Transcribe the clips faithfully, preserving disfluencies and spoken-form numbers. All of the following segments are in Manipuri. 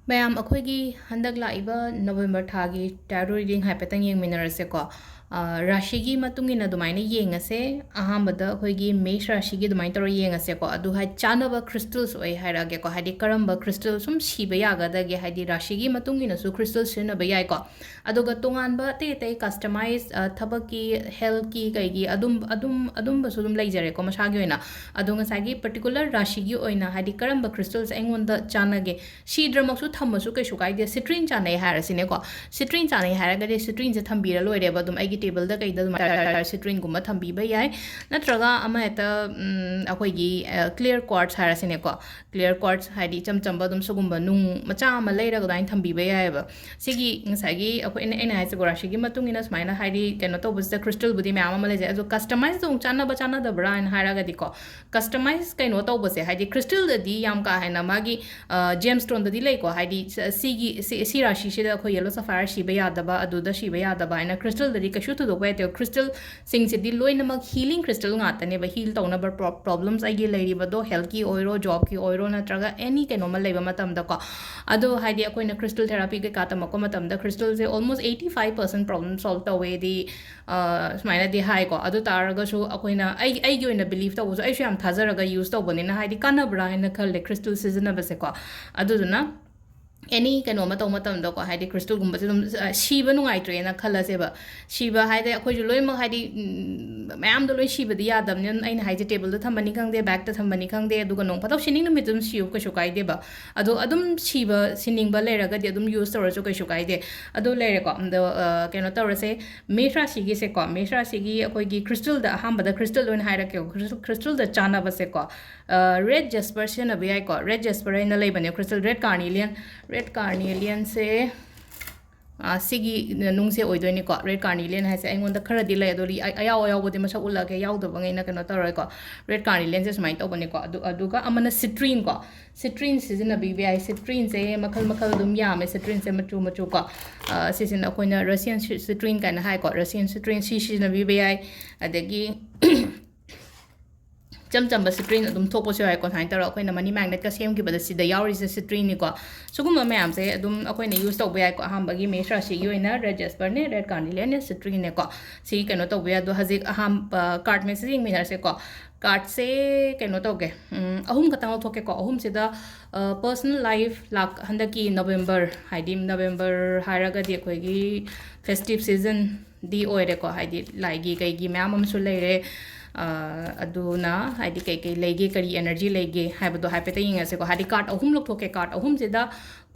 ꯃꯌꯥꯝ, ꯑꯩꯈꯣꯏꯒꯤ ꯍꯟꯗꯛ ꯂꯥꯛꯏꯕ ꯅꯕꯦꯝꯕꯔ ꯊꯥꯒꯤ tarot reading ꯍꯥꯏꯐꯦꯠꯇꯪ ꯌꯦꯡꯃꯤꯟꯅꯔꯁꯦꯀꯣ꯫ ꯑ, ꯔꯥꯁꯤꯒꯤ ꯃꯇꯨꯡ ꯏꯟꯅ ꯑꯗꯨꯃꯥꯏꯅ ꯌꯦꯡꯉꯁꯦ꯫ ꯑꯍꯥꯟꯕꯗ ꯑꯩꯈꯣꯏꯒꯤ ꯃꯦꯁ ꯔꯥꯁꯤꯒꯤ ꯑꯗꯨꯃꯥꯏꯅ ꯇꯧꯔ ꯌꯦꯡꯉꯁꯦꯀꯣ꯫ ꯑꯗꯨ ꯍꯥꯏ-, ꯆꯥꯅꯕ crystals ꯑꯣꯏ ꯍꯥꯏꯔꯛꯑꯒꯦꯀꯣ, ꯍꯥꯏꯗꯤ ꯀꯔꯝꯕ crystal ꯁꯨꯝ ꯁꯤꯕ ꯌꯥꯒꯗꯒꯦ, ꯍꯥꯏꯗꯤ ꯔꯥꯁꯤꯒꯤ ꯃꯇꯨꯡ ꯏꯟꯅꯁꯨ crystal ꯁꯤꯖꯤꯟꯅꯕ ꯌꯥꯏꯀꯣ꯫ ꯑꯗꯨꯒ ꯇꯣꯉꯥꯟꯕ ꯑꯇꯩ ꯑꯇꯩ customize, ꯑ, ꯊꯕꯛꯀꯤ, healthꯀꯤ, ꯀꯩꯒꯤ ꯑꯗꯨꯝ, ꯑꯗꯨꯝ, ꯑꯗꯨꯝꯕꯁꯨ ꯑꯗꯨꯝ ꯂꯩꯖꯔꯦꯀꯣ ꯃꯁꯥꯒꯤ ꯑꯣꯏꯅ꯫ ꯑꯗꯣ ꯉꯁꯥꯏꯒꯤ particular ꯔꯥꯁꯤꯒꯤ ꯑꯣꯏꯅ ꯍꯥꯏꯗꯤ ꯀꯔꯝꯕ crystalꯁꯦ ꯑꯩꯉꯣꯟꯗ ꯆꯥꯟꯅꯒꯦ, ꯁꯤꯗ꯭ꯔꯃꯛꯁꯨ ꯊꯝꯃꯁꯨ ꯀꯩꯁꯨ ꯀꯥꯏꯗꯦ꯫ Citrine ꯆꯥꯟꯅꯩ ꯍꯥꯏꯔꯁꯤꯅꯦꯀꯣ, citrine ꯆꯥꯟꯅꯩ ꯍꯥꯏꯔꯒꯗꯤ citrineꯁꯦ ꯊꯝꯕꯤꯔ ꯂꯣꯏꯔꯦꯕ꯫ ꯑꯗꯨꯝ ꯑꯩꯒꯤ tableꯗ ꯀꯩꯗ ꯑꯗꯨꯝ citrineꯒꯨꯝꯕ ꯊꯝꯕꯤꯕ ꯌꯥꯏ, ꯅꯠꯇ꯭ꯔꯒ ꯑꯃ ꯍꯦꯛꯇ, ꯎꯝ, ꯑꯩꯈꯣꯏꯒꯤ, ꯑ, clear quartz ꯍꯥꯏꯔꯁꯤꯅꯦꯀꯣ, clear quartz ꯍꯥꯏꯗꯤ ꯏꯆꯝ ꯆꯝꯕ ꯑꯗꯨꯝ ꯁꯤꯒꯨꯝꯕ ꯅꯨꯡ ꯃꯆꯥ ꯑꯃ ꯂꯩꯔꯒ ꯑꯗꯨꯃꯥꯏꯅ ꯊꯝꯕꯤꯕ ꯌꯥꯏꯑꯕ꯫ ꯁꯤꯒꯤ ꯉꯁꯥꯏꯒꯤ ꯑꯩꯈꯣꯏ, ꯑꯩꯅ, ꯑꯩꯅ ꯍꯥꯏꯁꯦꯀꯣ, ꯔꯥꯁꯤꯒꯤ ꯃꯇꯨꯡ ꯏꯟꯅ ꯁꯨꯃꯥꯏꯅ ꯍꯥꯏꯗꯤ ꯀꯩꯅꯣ ꯇꯧꯕꯁꯤꯗ crystalꯕꯨꯗꯤ ꯃꯌꯥꯝ ꯑꯃ ꯂꯩꯖꯩ, ꯑꯗꯣ customizeꯇ ꯑꯃꯨꯛ ꯆꯥꯟꯅꯕ ꯆꯥꯟꯅꯗꯕ꯭ꯔꯥ ꯍꯥꯏꯅ ꯍꯥꯏꯔꯒꯗꯤꯀꯣ, customize ꯀꯩꯅꯣ ꯇꯧꯕꯁꯦ, ꯍꯥꯏꯗꯤ crystalꯗꯗꯤ ꯌꯥꯝ ꯀꯥ ꯍꯦꯟꯅ ꯃꯥꯒꯤ, ꯑ, gemstoneꯗꯗꯤ ꯂꯩꯀꯣ, ꯍꯥꯏꯗꯤ ꯁ-, ꯁꯤꯒꯤ, ꯁꯤ, ꯁꯤ ꯔꯥꯁꯤꯁꯤꯗ ꯑꯩꯈꯣꯏ yellow sapphire ꯁꯤꯕ ꯌꯥꯗꯕ, ꯑꯗꯨꯗ ꯁꯤꯕ ꯌꯥꯗꯕ ꯍꯥꯏꯅ crystalꯗꯗꯤ ꯀꯩꯁꯨ ꯊꯣꯏꯗꯣꯛꯄ ꯂꯩꯇꯦ꯫ Crystalꯁꯤꯡꯁꯤꯗꯤ ꯂꯣꯏꯅꯃꯛ healing crystal ꯉꯥꯛꯇꯅꯦꯕ, heal ꯇꯧꯅꯕ pro-, problems ꯑꯩꯒꯤ ꯂꯩꯔꯤꯕꯗꯣ, healthꯀꯤ ꯑꯣꯏꯔꯣ, jobꯀꯤ ꯑꯣꯏꯔꯣ, ꯅꯠꯇ꯭ꯔꯒ any ꯀꯩꯅꯣꯝꯃ ꯂꯩꯕ ꯃꯇꯝꯗꯀꯣ꯫ ꯑꯗꯣ ꯍꯥꯏꯗꯤ ꯑꯩꯈꯣꯏꯅ crystal therapy ꯀꯩꯀꯥ ꯇꯝꯃꯛꯄ ꯃꯇꯝꯗ crystalꯁꯦ almost eighty five percent problem solve ꯇꯧꯋꯦꯗꯤ, ꯑ, ꯁꯨꯃꯥꯏꯅꯗꯤ ꯍꯥꯏꯀꯣ꯫ ꯑꯗꯨ ꯇꯥꯔꯒꯁꯨ ꯑꯩꯈꯣꯏꯅ, ꯑꯩ, ꯑꯩꯒꯤ ꯑꯣꯏꯅ believe ꯇꯧꯕꯁꯨ, ꯑꯩꯁꯨ ꯌꯥꯝ ꯊꯥꯖꯔꯒ use ꯇꯧꯕꯅꯤꯅ, ꯍꯥꯏꯗꯤ ꯀꯥꯟꯅꯕ꯭ꯔꯥ ꯍꯥꯏꯅ ꯈꯜꯂꯦ crystal ꯁꯤꯖꯤꯟꯅꯕꯁꯦꯀꯣ꯫ ꯑꯗꯨꯗꯨꯅ any ꯀꯩꯅꯣ ꯑꯃ ꯇꯧꯕ ꯃꯇꯝꯗꯀꯣ, ꯍꯥꯏꯗꯤ crystalꯒꯨꯝꯕꯁꯦ ꯑꯗꯨꯝ, ꯑ, ꯁꯤꯕ ꯅꯨꯡꯉꯥꯏꯇ꯭ꯔꯦꯅ ꯈꯜꯂꯁꯦꯕ꯫ ꯁꯤꯕ ꯍꯥꯏꯗꯤ ꯑꯩꯈꯣꯏꯁꯨ ꯂꯣꯏꯅꯃꯛ ꯍꯥꯏꯗꯤ, ꯎꯝ, ꯃꯌꯥꯝꯗꯣ ꯂꯣꯏ ꯁꯤꯕꯗꯤ ꯌꯥꯗꯕꯅꯤꯅ, ꯑꯩꯅ ꯍꯥꯏꯁꯦ tableꯗ ꯊꯝꯕꯅꯤ ꯈꯪꯗꯦ, bagꯇ ꯊꯝꯕꯅꯤ ꯈꯪꯗꯦ, ꯑꯗꯨꯒ ꯅꯣꯡ ꯐꯥꯗꯣꯛ ꯁꯤꯅꯤꯡ ꯅꯨꯃꯤꯠꯇ ꯑꯗꯨꯝ ꯁꯤꯌꯨ, ꯀꯩꯁꯨ ꯀꯥꯏꯗꯦꯕ꯫ ꯑꯗꯣ ꯑꯗꯨꯝ ꯁꯤꯕ, ꯁꯤꯅꯤꯡꯕ ꯂꯩꯔꯒꯗꯤ ꯑꯗꯨꯝ use ꯇꯧꯔꯁꯨ ꯀꯩꯁꯨ ꯀꯥꯏꯗꯦ꯫ ꯑꯗꯣ ꯂꯩꯔꯦꯀꯣ꯫ ꯑꯗꯣ, ꯑ, ꯀꯩꯅꯣ ꯇꯧꯔꯁꯦ, ꯃꯦꯁ ꯔꯥꯁꯤꯒꯤꯁꯦꯀꯣ, ꯃꯦꯁ ꯔꯥꯁꯤꯒꯤ ꯑꯩꯈꯣꯏꯒꯤ crystalꯗ, ꯑꯍꯥꯟꯕꯗ crystal ꯑꯣꯏꯅ ꯍꯥꯏꯔꯛꯀꯦꯀꯣ, crystal, crystalꯗ ꯆꯥꯟꯅꯕꯁꯦꯀꯣ, ꯑ, red jasper ꯁꯤꯖꯤꯟꯅꯕ ꯌꯥꯏꯀꯣ꯫ Red jasper ꯍꯥꯏꯅ ꯂꯩꯕꯅꯦ, crystal, red carnelian, red carnelianꯁꯦ, ꯑ, ꯁꯤꯒꯤ ꯅꯨꯡꯁꯦ ꯑꯣꯏꯗꯣꯏꯅꯤꯀꯣ꯫ Red carnelian ꯍꯥꯏꯁꯦ ꯑꯩꯉꯣꯟꯗ ꯈꯔꯗꯤ ꯂꯩ, ꯑꯗꯣ ꯂꯤ-, ꯑ-, ꯑꯌꯥꯎ ꯑꯌꯥꯎꯕꯗꯤ ꯃꯁꯛ ꯎꯠꯂꯛꯑꯒꯦ, ꯌꯥꯎꯗꯕꯉꯩꯅ ꯀꯩꯅꯣ ꯇꯧꯔꯣꯏꯀꯣ꯫ Red carnelianꯁꯦ ꯁꯨꯃꯥꯏꯅ ꯇꯧꯕꯅꯤꯀꯣ꯫ ꯑꯗꯨ, ꯑꯗꯨꯒ ꯑꯃꯅ citrine ꯀꯣ꯫ Citrine ꯁꯤꯖꯤꯟꯅꯕꯤꯕ ꯌꯥꯏ꯫ Citrineꯁꯦ ꯃꯈꯜ ꯃꯈꯜ ꯑꯗꯨꯝ ꯌꯥꯝꯃꯦ꯫ Citrineꯁꯦ ꯃꯆꯨ ꯃꯆꯨ ꯀꯣ꯫ ꯑ, ꯁꯤꯁꯤꯅ ꯑꯩꯈꯣꯏꯅ Russian ci-, citrine ꯀꯥꯏꯅ ꯍꯥꯏꯀꯣ꯫ Russian citrine ꯁꯤ ꯁꯤꯖꯤꯟꯅꯕꯤꯕ ꯌꯥꯏ꯫ ꯑꯗꯒꯤ ꯏꯆꯝ ꯆꯝꯕ citrine ꯑꯗꯨꯝ ꯊꯣꯛꯄꯁꯨ ꯌꯥꯏꯀꯣ꯫ ꯁꯨꯃꯥꯏꯅ ꯇꯧꯔꯒ ꯑꯩꯈꯣꯏꯅ money magnetꯀ ꯁꯦꯝꯈꯤꯕꯗ ꯁꯤꯗ ꯌꯥꯎꯔꯤꯁꯦ citrineꯅꯤꯀꯣ꯫ ꯁꯤꯒꯨꯝꯕ ꯃꯌꯥꯝꯁꯦ ꯑꯗꯨꯝ ꯑꯩꯈꯣꯏꯅ use ꯇꯧꯕ ꯌꯥꯏꯀꯣ꯫ ꯑꯍꯥꯟꯕꯒꯤ ꯃꯦꯁ ꯔꯥꯁꯤꯒꯤ ꯑꯣꯏꯅ red jasperꯅꯦ, red carnelianꯅꯦ, citrineꯅꯦꯀꯣ꯫ ꯁꯤ ꯀꯩꯅꯣ ꯇꯧꯕ ꯌꯥꯏ꯫ ꯑꯗꯣ ꯍꯧꯖꯤꯛ ꯑꯍꯥꯟꯕ card ꯃꯦꯁꯁꯦ ꯌꯦꯡꯃꯤꯟꯅꯔꯁꯦꯀꯣ꯫ Cardꯁꯦ ꯀꯩꯅꯣ ꯇꯧꯒꯦ, ꯎꯝ, ꯑꯍꯨꯝ ꯈꯛꯇꯪ ꯂꯧꯊꯣꯛꯀꯦꯀꯣ꯫ ꯑꯍꯨꯝꯁꯤꯗ, ꯑ, personal life ꯂꯥꯛ-, ꯍꯟꯗꯛꯀꯤ November, ꯍꯥꯏꯗꯤ November ꯍꯥꯏꯔꯒꯗꯤ ꯑꯩꯈꯣꯏꯒꯤ festive seasonꯗꯤ ꯑꯣꯏꯔꯦꯀꯣ꯫ ꯍꯥꯏꯗꯤ ꯂꯥꯏꯒꯤ ꯀꯩꯒꯤ ꯃꯌꯥꯝ ꯑꯃꯁꯨ ꯂꯩꯔꯦ꯫ ꯑ, ꯑꯗꯨꯅ ꯍꯥꯏꯗꯤ ꯀꯩꯀꯩ ꯂꯩꯒꯦ, ꯀꯔꯤ energy ꯂꯩꯒꯦ ꯍꯥꯏꯕꯗꯣ ꯍꯥꯏꯐꯦꯠꯇ ꯌꯦꯡꯉꯁꯦꯀꯣ꯫ ꯍꯥꯏꯗꯤ card ꯑꯍꯨꯝ ꯂꯧꯊꯣꯛꯀꯦ꯫ Card ꯑꯍꯨꯝꯁꯤꯗ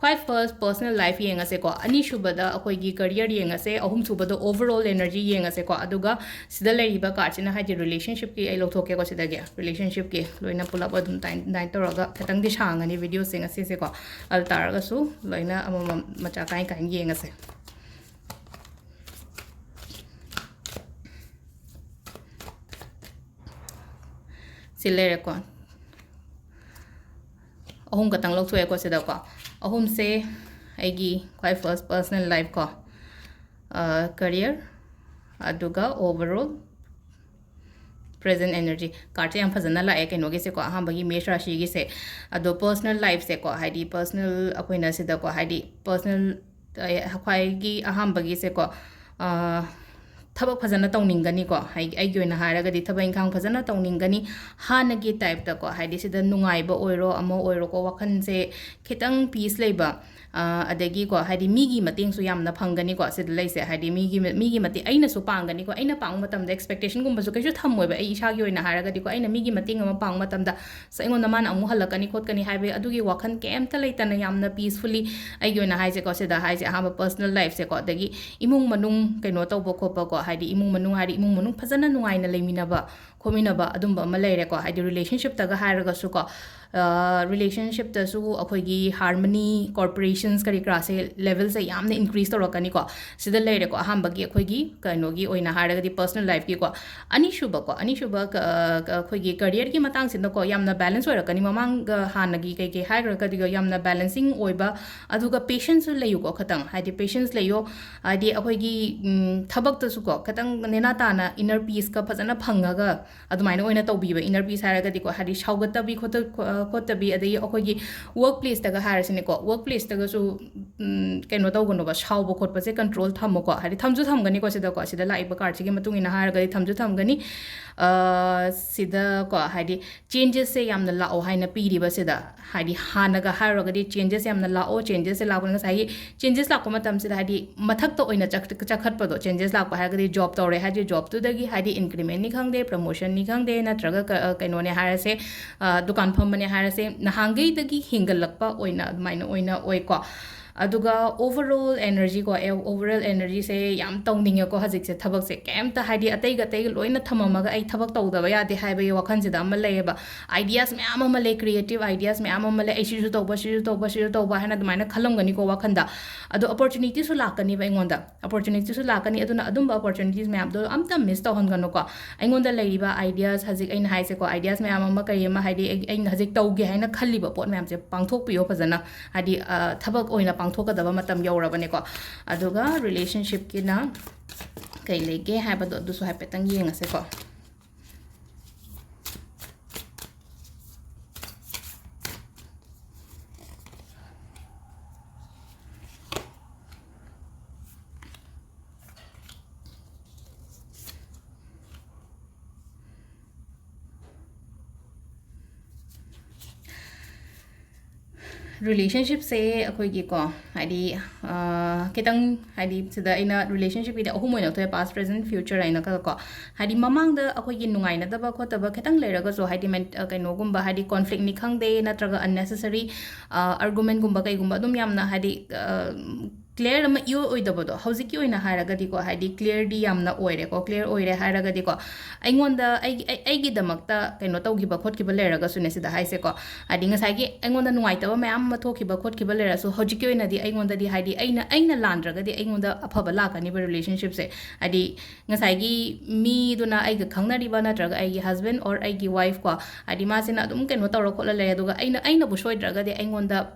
ꯈ꯭ꯋꯥꯏ first personal life ꯌꯦꯡꯉꯁꯦꯀꯣ, ꯑꯅꯤꯁꯨꯕꯗ ꯑꯩꯈꯣꯏꯒꯤ career ꯌꯦꯡꯉꯁꯦ, ꯑꯍꯨꯝꯁꯨꯕꯗ overall energy ꯌꯦꯡꯉꯁꯦꯀꯣ꯫ ꯑꯗꯨꯒ ꯁꯤꯗ ꯂꯩꯔꯤꯕ cardꯁꯤꯅ ꯍꯥꯏꯗꯤ relationshipꯀꯤ ꯑꯩ ꯂꯧꯊꯣꯛꯀꯦꯀꯣ꯫ ꯁꯤꯗꯒꯤ relationshipꯀꯤ ꯂꯣꯏꯅ ꯄꯨꯂꯞ ꯑꯗꯨꯝ ꯇꯥꯏ-, ꯇꯥꯏ ꯇꯧꯔꯒ ꯈꯤꯇꯪꯗꯤ ꯁꯥꯡꯉꯅꯤ videoꯁꯦ ꯉꯁꯤꯁꯦꯀꯣ꯫ ꯑꯗꯨ ꯇꯥꯔꯒꯁꯨ ꯂꯣꯏꯅ ꯑꯃꯃꯝ ꯃꯆꯥ ꯀꯥꯏ ꯀꯥꯏꯅ ꯌꯦꯡꯉꯁꯦ꯫ ꯁꯤ ꯂꯩꯔꯦꯀꯣ꯫ ꯑꯍꯨꯝ ꯈꯛꯇꯪ ꯂꯧꯊꯣꯛꯑꯦꯀꯣ ꯁꯤꯗꯀꯣ꯫ ꯑꯍꯨꯝꯁꯦ ꯑꯩꯒꯤ ꯈ꯭ꯋꯥꯏ first personal life ꯀꯣ, ꯑ, career, ꯑꯗꯨꯒ overall present energy꯫ Cardꯁꯦ ꯌꯥꯝ ꯐꯖꯅ ꯂꯥꯛꯑꯦ ꯀꯩꯅꯣꯒꯤꯁꯦꯀꯣ, ꯑꯍꯥꯟꯕꯒꯤ ꯃꯦꯁ ꯔꯥꯁꯤꯒꯤꯁꯦ꯫ ꯑꯗꯣ personal lifeꯁꯦꯀꯣ, ꯍꯥꯏꯗꯤ personal ꯑꯩꯈꯣꯏꯅ ꯁꯤꯗꯀꯣ, ꯍꯥꯏꯗꯤ personal, ꯑ, ꯈ꯭ꯋꯥꯏꯒꯤ ꯑꯍꯥꯟꯕꯒꯤꯁꯦꯀꯣ, ꯑ, ꯊꯕꯛ ꯐꯖꯅ ꯇꯧꯅꯤꯡꯒꯅꯤꯀꯣ꯫ ꯑꯩ-, ꯑꯩꯒꯤ ꯑꯣꯏꯅ ꯍꯥꯏꯔꯒꯗꯤ ꯊꯕꯛ ꯏꯪꯈꯥꯡ ꯐꯖꯅ ꯇꯧꯅꯤꯡꯒꯅꯤ꯫ ꯍꯥꯟꯅꯒꯤ typeꯇꯀꯣ, ꯍꯥꯏꯗꯤ ꯁꯤꯗ ꯅꯨꯡꯉꯥꯏꯕ ꯑꯣꯏꯔꯣ, ꯑꯃ ꯑꯣꯏꯔꯣꯀꯣ, ꯋꯥꯈꯜꯁꯦ ꯈꯤꯇꯪ peace ꯂꯩꯕ, ꯑ, ꯑꯗꯒꯤꯀꯣ, ꯍꯥꯏꯗꯤ ꯃꯤꯒꯤ ꯃꯇꯦꯡꯁꯨ ꯌꯥꯝꯅ ꯐꯪꯒꯅꯤꯀꯣ ꯁꯤꯗ ꯂꯩꯁꯦ꯫ ꯍꯥꯏꯗꯤ ꯃꯤꯒꯤ, ꯃꯤꯒꯤ ꯃꯇꯦꯡ ꯑꯩꯅꯁꯨ ꯄꯥꯡꯒꯅꯤꯀꯣ꯫ ꯑꯩꯅ ꯄꯥꯡꯕ ꯃꯇꯝꯗ expectationꯒꯨꯝꯕꯁꯨ ꯀꯩꯁꯨ ꯊꯝꯃꯣꯏꯕ꯫ ꯑꯩ ꯏꯁꯥꯒꯤ ꯑꯣꯏꯅ ꯍꯥꯏꯔꯒꯗꯤꯀꯣ, ꯑꯩꯅ ꯃꯤꯒꯤ ꯃꯇꯦꯡ ꯑꯃ ꯄꯥꯡꯕ ꯃꯇꯝꯗ, "ꯑꯁ, ꯑꯩꯉꯣꯟꯗ ꯃꯥꯅ ꯑꯃꯨꯛ ꯍꯜꯂꯛꯀꯅꯤ ꯈꯣꯠꯀꯅꯤ" ꯍꯥꯏꯕꯒꯤ ꯑꯗꯨꯒꯤ ꯋꯥꯈꯜ ꯀꯩꯝꯇ ꯂꯩꯇꯅ ꯌꯥꯝꯅ peacefully, ꯑꯩꯒꯤ ꯑꯣꯏꯅ ꯍꯥꯏꯁꯦꯀꯣ, ꯁꯤꯗ ꯍꯥꯏꯁꯦ ꯑꯍꯥꯟꯕ personal lifeꯁꯦꯀꯣ, ꯑꯗꯒꯤ ꯏꯃꯨꯡ ꯃꯅꯨꯡ ꯀꯩꯅꯣ ꯇꯧꯕ ꯈꯣꯠꯄꯀꯣ, ꯍꯥꯏꯗꯤ ꯏꯃꯨꯡ ꯃꯅꯨꯡ ꯍꯥꯏꯗꯤ ꯏꯃꯨꯡ ꯃꯅꯨꯡ ꯐꯖꯅ ꯅꯨꯡꯉꯥꯏꯅ ꯂꯩꯃꯤꯟꯅꯕ ꯈꯣꯠꯃꯤꯟꯅꯕ ꯑꯗꯨꯝꯕ ꯑꯃ ꯂꯩꯔꯦꯀꯣ꯫ ꯍꯥꯏꯗꯤ relationshipꯇꯒ ꯍꯥꯏꯔꯒꯁꯨꯀꯣ, ꯑ, relationshipꯇꯁꯨ ꯑꯩꯈꯣꯏꯒꯤ harmony, cooperations ꯀꯔꯤ ꯀꯔꯥꯁꯦ levelꯁꯦ ꯌꯥꯝꯅ increase ꯇꯧꯔꯛꯀꯅꯤꯀꯣ꯫ ꯁꯤꯗ ꯂꯩꯔꯦꯀꯣ ꯑꯍꯥꯟꯕꯒꯤ ꯑꯩꯈꯣꯏꯒꯤ ꯀꯩꯅꯣꯒꯤ ꯑꯣꯏꯅ ꯍꯥꯏꯔꯒꯗꯤ personal lifeꯀꯤꯀꯣ꯫ ꯑꯅꯤꯁꯨꯕꯀꯣ, ꯑꯅꯤꯁꯨꯕ ꯀ-, ꯑ, ꯀ-, ꯑꯩꯈꯣꯏꯒꯤ careerꯒꯤ ꯃꯇꯥꯡꯁꯤꯅꯀꯣ ꯌꯥꯝꯅ balance ꯑꯣꯏꯔꯛꯀꯅꯤ꯫ ꯃꯃꯥꯡꯒ ꯍꯥꯟꯅꯒꯤ ꯀꯩꯀꯩ ꯍꯥꯏꯈ꯭ꯔꯒꯗꯤꯀꯣ ꯌꯥꯝꯅ balancing ꯑꯣꯏꯕ, ꯑꯗꯨꯒ patienceꯁꯨ ꯂꯩꯌꯨꯀꯣ ꯈꯇꯪ, ꯍꯥꯏꯗꯤ patience ꯂꯩꯌꯣ꯫ ꯍꯥꯏꯗꯤ ꯑꯩꯈꯣꯏꯒꯤ, ꯎꯝ, ꯊꯕꯛꯇꯁꯨꯀꯣ ꯈꯇꯪ ꯅꯦꯅꯥ ꯇꯥꯅ inner peaceꯀ ꯐꯖꯅ ꯐꯪꯉꯒ ꯑꯗꯨꯃꯥꯏꯅ ꯑꯣꯏꯅ ꯇꯧꯕꯤꯕ inner peace ꯍꯥꯏꯔꯒꯗꯤꯀꯣ, ꯍꯥꯏꯗꯤ ꯁꯥꯎꯒꯠꯇꯕꯤ ꯈꯣꯠꯇ-, ꯈꯣ-, ꯈꯣꯠꯇꯕꯤ, ꯑꯗꯒꯤ ꯑꯩꯈꯣꯏꯒꯤ work placeꯇꯒ ꯍꯥꯏꯔꯁꯤꯅꯦꯀꯣ, work placeꯇꯒꯁꯨ, ꯎꯝ, ꯀꯩꯅꯣ ꯇꯧꯒꯅꯣꯕ, ꯁꯥꯎꯕ ꯈꯣꯠꯄꯁꯦ control ꯊꯝꯃꯣꯀꯣ, ꯍꯥꯏꯗꯤ ꯊꯝꯁꯨ ꯊꯝꯒꯅꯤꯀꯣ ꯁꯤꯗꯀꯣ, ꯁꯤꯗ ꯂꯥꯛꯏꯕ cardꯁꯤꯒꯤ ꯃꯇꯨꯡ ꯏꯟꯅ ꯍꯥꯏꯔꯒꯗꯤ ꯊꯝꯁꯨ ꯊꯝꯒꯅꯤ꯫ ꯑ, ꯁꯤꯗꯀꯣ, ꯍꯥꯏꯗꯤ changesꯁꯦ ꯌꯥꯝꯅ ꯂꯥꯛꯑꯣ ꯍꯥꯏꯅ ꯄꯤꯔꯤꯕ ꯁꯤꯗ, ꯍꯥꯏꯗꯤ ꯍꯥꯟꯅꯒ ꯍꯥꯏꯔꯨꯔꯒꯗꯤ changes ꯌꯥꯝꯅ ꯂꯥꯛꯑꯣ, changesꯁꯦ ꯂꯥꯛꯄꯅ ꯉꯁꯥꯏꯒꯤ changes ꯂꯥꯛꯄ ꯃꯇꯝꯁꯤꯗ ꯍꯥꯏꯗꯤ ꯃꯊꯛꯇ ꯑꯣꯏꯅ ꯆꯛ-, ꯆꯈꯠꯄꯗꯣ, changes ꯂꯥꯛꯄ ꯍꯥꯏꯔꯒꯗꯤ job ꯇꯧꯔꯦ ꯍꯥꯏꯔꯗꯤ jobꯇꯨꯗꯒꯤ ꯍꯥꯏꯗꯤ incrementꯅꯤ ꯈꯪꯗꯦ, promotionꯅꯤ ꯈꯪꯗꯦ, ꯅꯠꯇ꯭ꯔꯒ ꯀ-, ꯑ, ꯀꯩꯅꯣꯅꯦ ꯍꯥꯏꯔꯁꯦ, ꯑ, ꯗꯨꯀꯥꯟ ꯐꯝꯕꯅꯦ ꯍꯥꯏꯔꯁꯦ, ꯅꯍꯥꯟꯈꯩꯗꯒꯤ ꯍꯦꯟꯒꯠꯂꯛꯄ ꯑꯣꯏꯅ ꯑꯗꯨꯃꯥꯏꯅ ꯑꯣꯏꯅ ꯑꯣꯏꯀꯣ꯫ ꯑꯗꯨꯒ overall energyꯀꯣ, ꯑꯦ, overall energyꯁꯦ ꯌꯥꯝ ꯇꯧꯅꯤꯡꯉꯦꯀꯣ ꯍꯧꯖꯤꯛꯁꯦ ꯊꯕꯛꯁꯦ꯫ ꯀꯩꯝꯇ ꯍꯥꯏꯗꯤ ꯑꯇꯩꯒ ꯑꯇꯩꯒ ꯂꯣꯏꯅ ꯊꯝꯃꯝꯃꯒ ꯑꯩ ꯊꯕꯛ ꯇꯧꯗꯕ ꯌꯥꯗꯦ ꯍꯥꯏꯕꯒꯤ ꯋꯥꯈꯜꯁꯤꯗ ꯑꯃ ꯂꯩꯌꯦꯕ꯫ Ideas ꯃꯌꯥꯝ ꯑꯃ ꯂꯩ, creative ideas ꯃꯌꯥꯝ ꯑꯃ ꯂꯩ, "ꯑꯩ ꯁꯤꯁꯨ ꯇꯧꯕ, ꯁꯤꯁꯨ ꯇꯧꯕ, ꯁꯤꯁꯨ ꯇꯧꯕ" ꯍꯥꯏꯅ ꯑꯗꯨꯃꯥꯏꯅ ꯈꯜꯂꯝꯒꯅꯤꯀꯣ ꯋꯥꯈꯜꯗ꯫ ꯑꯗꯣ opportunityꯁꯨ ꯂꯥꯛꯀꯅꯤꯕ ꯑꯩꯉꯣꯟꯗ, opportunityꯁꯨ ꯂꯥꯛꯀꯅꯤ꯫ ꯑꯗꯨꯅ ꯑꯗꯨꯝꯕ opportunities ꯃꯌꯥꯝꯗꯣ ꯑꯝꯇ miss ꯇꯧꯍꯟꯒꯅꯨꯀꯣ꯫ ꯑꯩꯉꯣꯟꯗ ꯂꯩꯔꯤꯕ ideas, ꯍꯧꯖꯤꯛ ꯑꯩꯅ ꯍꯥꯏꯁꯦꯀꯣ, ideas ꯃꯌꯥꯝ ꯑꯃ, ꯀꯔꯤ ꯑꯃ, ꯍꯥꯏꯗꯤ ꯑꯩ-, ꯑꯩꯅ ꯍꯧꯖꯤꯛ ꯇꯧꯒꯦ ꯍꯥꯏꯅ ꯈꯜꯂꯤꯕ ꯄꯣꯠ ꯃꯌꯥꯝꯁꯦ ꯄꯥꯡꯊꯣꯛꯄꯤꯌꯣ ꯐꯖꯅ꯫ ꯍꯥꯏꯗꯤ, ꯑ, ꯊꯕꯛ ꯑꯣꯏꯅ ꯄꯥꯡꯊꯣꯛꯀꯗꯕ ꯃꯇꯝ ꯌꯧꯔꯕꯅꯦꯀꯣ꯫ ꯑꯗꯨꯒ relationshipꯀꯤꯅ ꯀꯩ ꯂꯩꯒꯦ ꯍꯥꯏꯕꯗꯣ ꯑꯗꯨꯁꯨ ꯍꯥꯏꯐꯦꯠꯇꯪ ꯌꯦꯡꯉꯁꯦꯀꯣ꯫ Relationshipꯁꯦ ꯑꯩꯈꯣꯏꯒꯤꯀꯣ, ꯍꯥꯏꯗꯤ, ꯑ, ꯈꯤꯇꯪ, ꯍꯥꯏꯗꯤ, ꯁꯤꯗ ꯑꯩꯅ relationshipꯀꯤꯗꯤ ꯑꯍꯨꯝ ꯑꯣꯏꯅ ꯊꯣꯛꯑꯦ: past, present, future ꯍꯥꯏꯅ ꯈꯜꯂꯀꯣ꯫ ꯍꯥꯏꯗꯤ, ꯃꯃꯥꯡꯗ ꯑꯩꯈꯣꯏꯒꯤ ꯅꯨꯡꯉꯥꯏꯅꯗꯕ ꯈꯣꯠꯇꯕ ꯈꯤꯇꯪ ꯂꯩꯔꯒꯁꯨ, ꯍꯥꯏꯗꯤ, ꯃꯦꯟ-, ꯑ, ꯀꯩꯅꯣꯒꯨꯝꯕ, ꯍꯥꯏꯗꯤ, conflictꯅꯤ ꯈꯪꯗꯦ, ꯅꯠꯇ꯭ꯔꯒ unnecessary, ꯑ, argumentꯒꯨꯝꯕ ꯀꯩꯒꯨꯝꯕ ꯑꯗꯨꯝ ꯌꯥꯝꯅ, ꯍꯥꯏꯗꯤ, ꯑ, clear ꯑꯃ ꯏꯑꯣꯏ ꯑꯣꯏꯗꯕꯗꯣ, ꯍꯧꯖꯤꯛꯀꯤ ꯑꯣꯏꯅ ꯍꯥꯏꯔꯒꯗꯤꯀꯣ, ꯍꯥꯏꯗꯤ, clearꯗꯤ ꯌꯥꯝꯅ ꯑꯣꯏꯔꯦꯀꯣ꯫ Clear ꯑꯣꯏꯔꯦ ꯍꯥꯏꯔꯒꯗꯤꯀꯣ, ꯑꯩꯉꯣꯟꯗ, ꯑꯩꯒꯤ-, ꯑꯩ-, ꯑꯩꯒꯤꯗꯃꯛꯇ ꯀꯩꯅꯣ ꯇꯧꯈꯤꯕ ꯈꯣꯠꯈꯤꯕ ꯂꯩꯔꯒꯁꯨꯅꯦ, ꯁꯤꯗ ꯍꯥꯏꯁꯦꯀꯣ, ꯍꯥꯏꯗꯤ, ꯉꯁꯥꯏꯒꯤ ꯑꯩꯉꯣꯟꯗ ꯅꯨꯡꯉꯥꯏꯇꯕ ꯃꯌꯥꯝ ꯑꯃ ꯊꯣꯛꯈꯤꯕ ꯈꯣꯠꯈꯤꯕ ꯂꯩꯔꯁꯨ, ꯍꯧꯖꯤꯛꯀꯤ ꯑꯣꯏꯅꯗꯤ ꯑꯩꯉꯣꯟꯗꯗꯤ, ꯍꯥꯏꯗꯤ, ꯑꯩꯅ, ꯑꯩꯅ ꯂꯥꯟꯗ꯭ꯔꯒꯗꯤ ꯑꯩꯉꯣꯟꯗ ꯑꯐꯕ ꯂꯥꯛꯀꯅꯤꯕ relationshipꯁꯦ꯫ ꯍꯥꯏꯗꯤ, ꯉꯁꯥꯏꯒꯤ ꯃꯤꯗꯨꯅ ꯑꯩꯒ ꯈꯪꯅꯔꯤꯕ ꯅꯠꯇ꯭ꯔꯒ ꯑꯩꯒꯤ husband or ꯑꯩꯒꯤ wife ꯀꯣ, ꯍꯥꯏꯗꯤ, ꯃꯥꯁꯤꯅ ꯑꯗꯨꯝ ꯀꯩꯅꯣ ꯇꯧꯔ ꯈꯣꯠꯂ ꯂꯩ, ꯑꯗꯨꯒ ꯑꯩꯅ, ꯑꯩꯅꯕꯨ ꯁꯣꯏꯗ꯭ꯔꯒꯗꯤ ꯑꯩꯉꯣꯟꯗ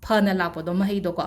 ꯐꯅ ꯂꯥꯛꯄꯗꯣ ꯃꯍꯩꯗꯣꯀꯣ꯫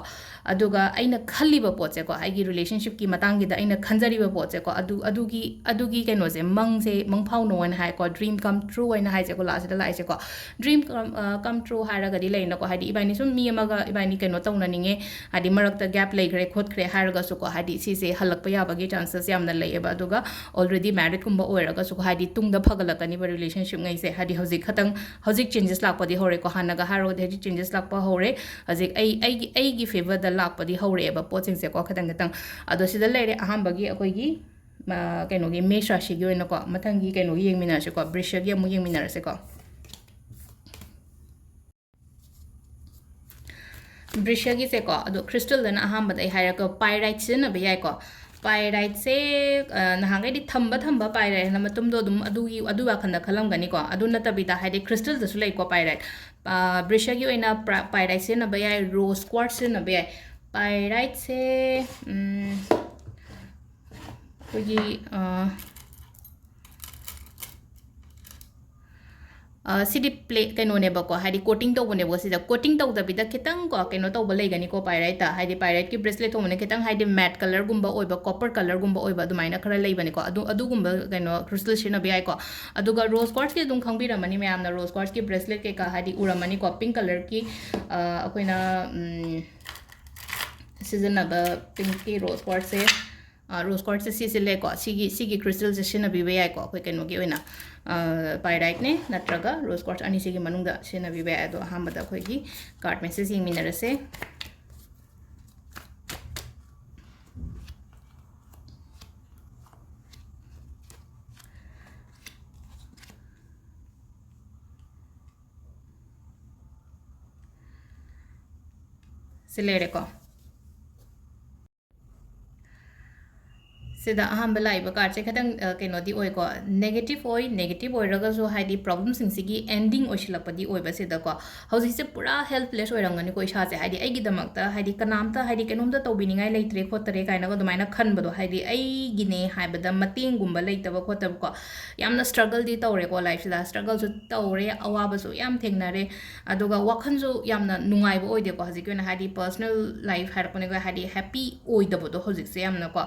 ꯑꯗꯨꯒ ꯑꯩꯅ ꯈꯜꯂꯤꯕ ꯄꯣꯠꯁꯦꯀꯣ, ꯑꯩꯒꯤ ꯔꯤꯂꯦꯁꯟꯁꯤꯞꯀꯤ ꯃꯇꯥꯡꯒꯤꯗ ꯑꯩꯅ ꯈꯟꯖꯔꯤꯕ ꯄꯣꯠꯁꯦꯀꯣ, ꯑꯗꯨ, ꯑꯗꯨꯒꯤ, ꯑꯗꯨꯒꯤ ꯀꯩꯅꯣꯁꯦ, ꯃꯪꯁꯦ, ꯃꯪꯐꯥꯎꯅꯣ ꯍꯥꯏꯅ ꯍꯥꯏꯀꯣ, dream come true ꯍꯥꯏꯅ ꯍꯥꯏꯁꯦꯀꯣ, ꯂꯥꯁꯁꯤꯗ ꯂꯥꯛꯏꯁꯦꯀꯣ꯫ Dream come, ꯑ, come true ꯍꯥꯏꯔꯒꯗꯤ ꯂꯩꯅꯀꯣ, ꯍꯥꯏꯗꯤ ꯏꯕꯥꯅꯤ ꯁꯨꯝ ꯃꯤ ꯑꯃꯒ ꯏꯕꯥꯅꯤ ꯀꯩꯅꯣ ꯇꯧꯅꯅꯤꯡꯉꯦ, ꯍꯥꯏꯗꯤ ꯃꯔꯛꯇ gap ꯂꯩꯈ꯭ꯔꯦ ꯈꯣꯠꯈ꯭ꯔꯦ ꯍꯥꯏꯔꯒꯁꯨꯀꯣ, ꯍꯥꯏꯗꯤ ꯁꯤꯁꯦ ꯍꯜꯂꯛꯄ ꯌꯥꯕꯒꯤ chances ꯌꯥꯝꯅ ꯂꯩꯌꯦꯕ꯫ ꯑꯗꯨꯒ already marriedꯀꯨꯝꯕ ꯑꯣꯏꯔꯒꯁꯨꯀꯣ, ꯍꯥꯏꯗꯤ ꯇꯨꯡꯗ ꯐꯒꯠꯂꯛꯀꯅꯤꯕ relationshipꯉꯩꯁꯦ, ꯍꯥꯏꯗꯤ ꯍꯧꯖꯤꯛ ꯈꯇꯪ, ꯍꯧꯖꯤꯛ changes ꯂꯥꯛꯄꯗꯤ ꯍꯧꯔꯦꯀꯣ, ꯍꯥꯟꯅꯒ ꯍꯥꯏꯔꯨꯔꯗꯤ ꯍꯧꯖꯤꯛ changes ꯂꯥꯛꯄ ꯍꯧꯔꯦ꯫ ꯍꯧꯖꯤꯛ ꯑꯩ, ꯑꯩꯒꯤ, ꯑꯩꯒꯤ favourꯗ ꯂꯥꯛꯄꯗꯤ ꯍꯧꯔꯛꯑꯦꯕ ꯄꯣꯠꯁꯤꯡꯁꯦꯀꯣ, ꯈꯤꯇꯪ ꯈꯤꯇꯪ꯫ ꯑꯗꯣ ꯁꯤꯗ ꯂꯩꯔꯦ ꯑꯍꯥꯟꯕꯒꯤ ꯑꯩꯈꯣꯏꯒꯤ, ꯃ, ꯀꯩꯅꯣꯒꯤ, ꯃꯦꯁ ꯔꯥꯁꯤꯒꯤ ꯑꯣꯏꯅꯀꯣ꯫ ꯃꯊꯪꯒꯤ ꯀꯩꯅꯣꯒꯤ ꯌꯦꯡꯃꯤꯟꯅꯔꯁꯤꯀꯣ, ꯕ꯭ꯔꯤꯁ꯭ꯌꯒꯤ ꯑꯃꯨꯛ ꯌꯦꯡꯃꯤꯟꯅꯔꯁꯤꯀꯣ꯫ ꯕ꯭ꯔꯤꯁ꯭ꯌꯒꯤꯁꯦꯀꯣ, ꯑꯗꯣ crystalꯗꯅ ꯑꯍꯥꯟꯕꯗ ꯑꯩ ꯍꯥꯏꯔꯒ pyrite ꯁꯤꯖꯤꯟꯅꯕ ꯌꯥꯏꯀꯣ꯫ Pyriteꯁꯦ, ꯑ, ꯅꯍꯥꯟꯈꯩꯗꯤ ꯊꯝꯕ ꯊꯝꯕ pyrite ꯍꯥꯏꯅ ꯃꯇꯨꯝꯗꯣ ꯑꯗꯨꯝ ꯑꯗꯨꯒꯤ, ꯑꯗꯨ ꯋꯥꯈꯜꯗ ꯈꯜꯂꯝꯒꯅꯤꯀꯣ꯫ ꯑꯗꯨ ꯅꯠꯇꯕꯤꯗ, ꯍꯥꯏꯗꯤ crystalꯗꯁꯨ ꯂꯩꯀꯣ pyrite꯫ ꯑ, ꯕ꯭ꯔꯤꯁ꯭ꯌꯒꯤ ꯑꯣꯏꯅ pra-, pyrite ꯁꯤꯖꯤꯟꯅꯕ ꯌꯥꯏ, rose quartz ꯁꯤꯖꯤꯟꯅꯕ ꯌꯥꯏ꯫ Pyriteꯁꯦ, ꯎꯝ, ꯑꯩꯈꯣꯏꯒꯤ, ꯑ, ꯑ, ꯁꯤꯗꯤ ꯄ꯭ꯂꯦ-, ꯀꯩꯅꯣꯅꯦꯕꯀꯣ, ꯍꯥꯏꯗꯤ coating ꯇꯧꯕꯅꯦꯕꯀꯣ꯫ ꯁꯤꯗ coating ꯇꯧꯗꯕꯤꯗ ꯈꯤꯇꯪꯀꯣ, ꯀꯩꯅꯣ ꯇꯧꯕ ꯂꯩꯒꯅꯤꯀꯣ pyriteꯇ, ꯍꯥꯏꯗꯤ pyriteꯀꯤ bracelet ꯊꯣꯡꯕꯅ ꯈꯤꯇꯪ, ꯍꯥꯏꯗꯤ matte colourꯒꯨꯝꯕ ꯑꯣꯏꯕ, copper colourꯒꯨꯝꯕ ꯑꯣꯏꯕ ꯑꯗꯨꯃꯥꯏꯅ ꯈꯔ ꯂꯩꯕꯅꯤꯀꯣ꯫ ꯑꯗꯨ, ꯑꯗꯨꯒꯨꯝꯕ ꯀꯩꯅꯣ crystal ꯁꯤꯖꯤꯟꯅꯕ ꯌꯥꯏꯀꯣ꯫ ꯑꯗꯨꯒ rose quartzꯀꯤ ꯑꯗꯨꯝ ꯈꯪꯕꯤꯔꯝꯃꯅꯤ ꯃꯌꯥꯝꯅ, rose quartzꯀꯤ bracelet ꯀꯩꯀꯥ ꯍꯥꯏꯗꯤ ꯎꯔꯝꯃꯅꯤꯀꯣ, pink colourꯒꯤ, ꯑ, ꯑꯩꯈꯣꯏꯅ, ꯎꯝ, ꯁꯤꯖꯤꯟꯅꯕ pinkꯀꯤ rose quartzꯁꯦ꯫ ꯑ, rose quartzꯁꯦ ꯁꯤꯁꯦ ꯂꯩꯀꯣ, ꯁꯤꯒꯤ, ꯁꯤꯒꯤ crystalꯁꯦ ꯁꯤꯖꯤꯟꯅꯕꯤꯕ ꯌꯥꯏꯀꯣ꯫ ꯑꯩꯈꯣꯏ ꯀꯩꯅꯣꯒꯤ ꯑꯣꯏꯅ, ꯑ, pyriteꯅꯦ ꯅꯠꯇ꯭ꯔꯒ rose quartz ꯑꯅꯤꯁꯤꯒꯤ ꯃꯅꯨꯡꯗ ꯁꯤꯖꯤꯟꯅꯕꯤꯕ ꯌꯥꯏ꯫ ꯑꯗꯣ ꯑꯍꯥꯟꯕꯗ ꯑꯩꯈꯣꯏꯒꯤ card message ꯌꯦꯡꯃꯤꯟꯅꯔꯁꯦ꯫ ꯁꯤ ꯂꯩꯔꯦꯀꯣ꯫ ꯁꯤꯗ ꯑꯍꯥꯟꯕ ꯂꯥꯛꯏꯕ ꯀꯥꯔꯠꯁꯦ ꯈꯤꯇꯪ ꯑ, ꯀꯩꯅꯣꯗꯤ ꯑꯣꯏꯀꯣ, ꯅꯦꯒꯦꯇꯤꯞ ꯑꯣꯏ꯫ ꯅꯦꯒꯦꯇꯤꯞ ꯑꯣꯏꯔꯒꯁꯨ ꯍꯥꯏꯗꯤ ꯄ꯭ꯔꯣꯕ꯭ꯂꯦꯝꯁꯤꯡꯁꯤꯒꯤ ꯑꯦꯟꯗꯤꯡ ꯑꯣꯏꯁꯤꯜꯂꯛꯄꯗꯤ ꯑꯣꯏꯕ ꯁꯤꯗꯀꯣ꯫ ꯍꯧꯖꯤꯛꯁꯦ ꯄꯨꯔꯥ ꯍꯦꯜꯞꯂꯦꯁ ꯑꯣꯏꯔꯝꯒꯅꯤꯀꯣ ꯏꯁꯥꯁꯦ, ꯍꯥꯏꯗꯤ ꯑꯩꯒꯤꯗꯃꯛꯇ ꯍꯥꯏꯗꯤ ꯀꯅꯥꯝꯇ ꯍꯥꯏꯗꯤ ꯀꯩꯅꯣꯝꯇ ꯇꯧꯕꯤꯅꯤꯡꯉꯥꯏ ꯂꯩꯇ꯭ꯔꯦ ꯈꯣꯠꯇꯔꯦ ꯀꯥꯏꯅꯒ ꯑꯗꯨꯃꯥꯏꯅ ꯈꯟꯕꯗꯣ, ꯍꯥꯏꯗꯤ ꯑꯩꯒꯤꯅꯦ ꯍꯥꯏꯕꯗ ꯃꯇꯦꯡꯒꯨꯝꯕ ꯂꯩꯇꯕ ꯈꯣꯠꯇꯕꯀꯣ꯫ ꯌꯥꯝꯅ ꯁ꯭ꯇ꯭ꯔꯒꯜꯗꯤ ꯇꯧꯔꯦꯀꯣ ꯂꯥꯏꯐꯁꯤꯗ, ꯁ꯭ꯇ꯭ꯔꯒꯜꯁꯨ ꯇꯧꯔꯦ, ꯑꯋꯥꯕꯁꯨ ꯌꯥꯝ ꯊꯦꯡꯅꯔꯦ꯫ ꯑꯗꯨꯒ ꯋꯥꯈꯜꯁꯨ ꯌꯥꯝꯅ ꯅꯨꯡꯉꯥꯏꯕ ꯑꯣꯏꯗꯦꯀꯣ ꯍꯧꯖꯤꯛꯀꯤ ꯑꯣꯏꯅ, ꯍꯥꯏꯗꯤ ꯄꯔꯁꯅꯦꯜ ꯂꯥꯏꯐ ꯍꯥꯏꯔꯛꯄꯅꯤꯀꯣ, ꯍꯥꯏꯗꯤ ꯍꯦꯞꯄꯤ ꯑꯣꯏꯗꯕꯗꯣ ꯍꯧꯖꯤꯛꯁꯦ ꯌꯥꯝꯅꯀꯣ꯫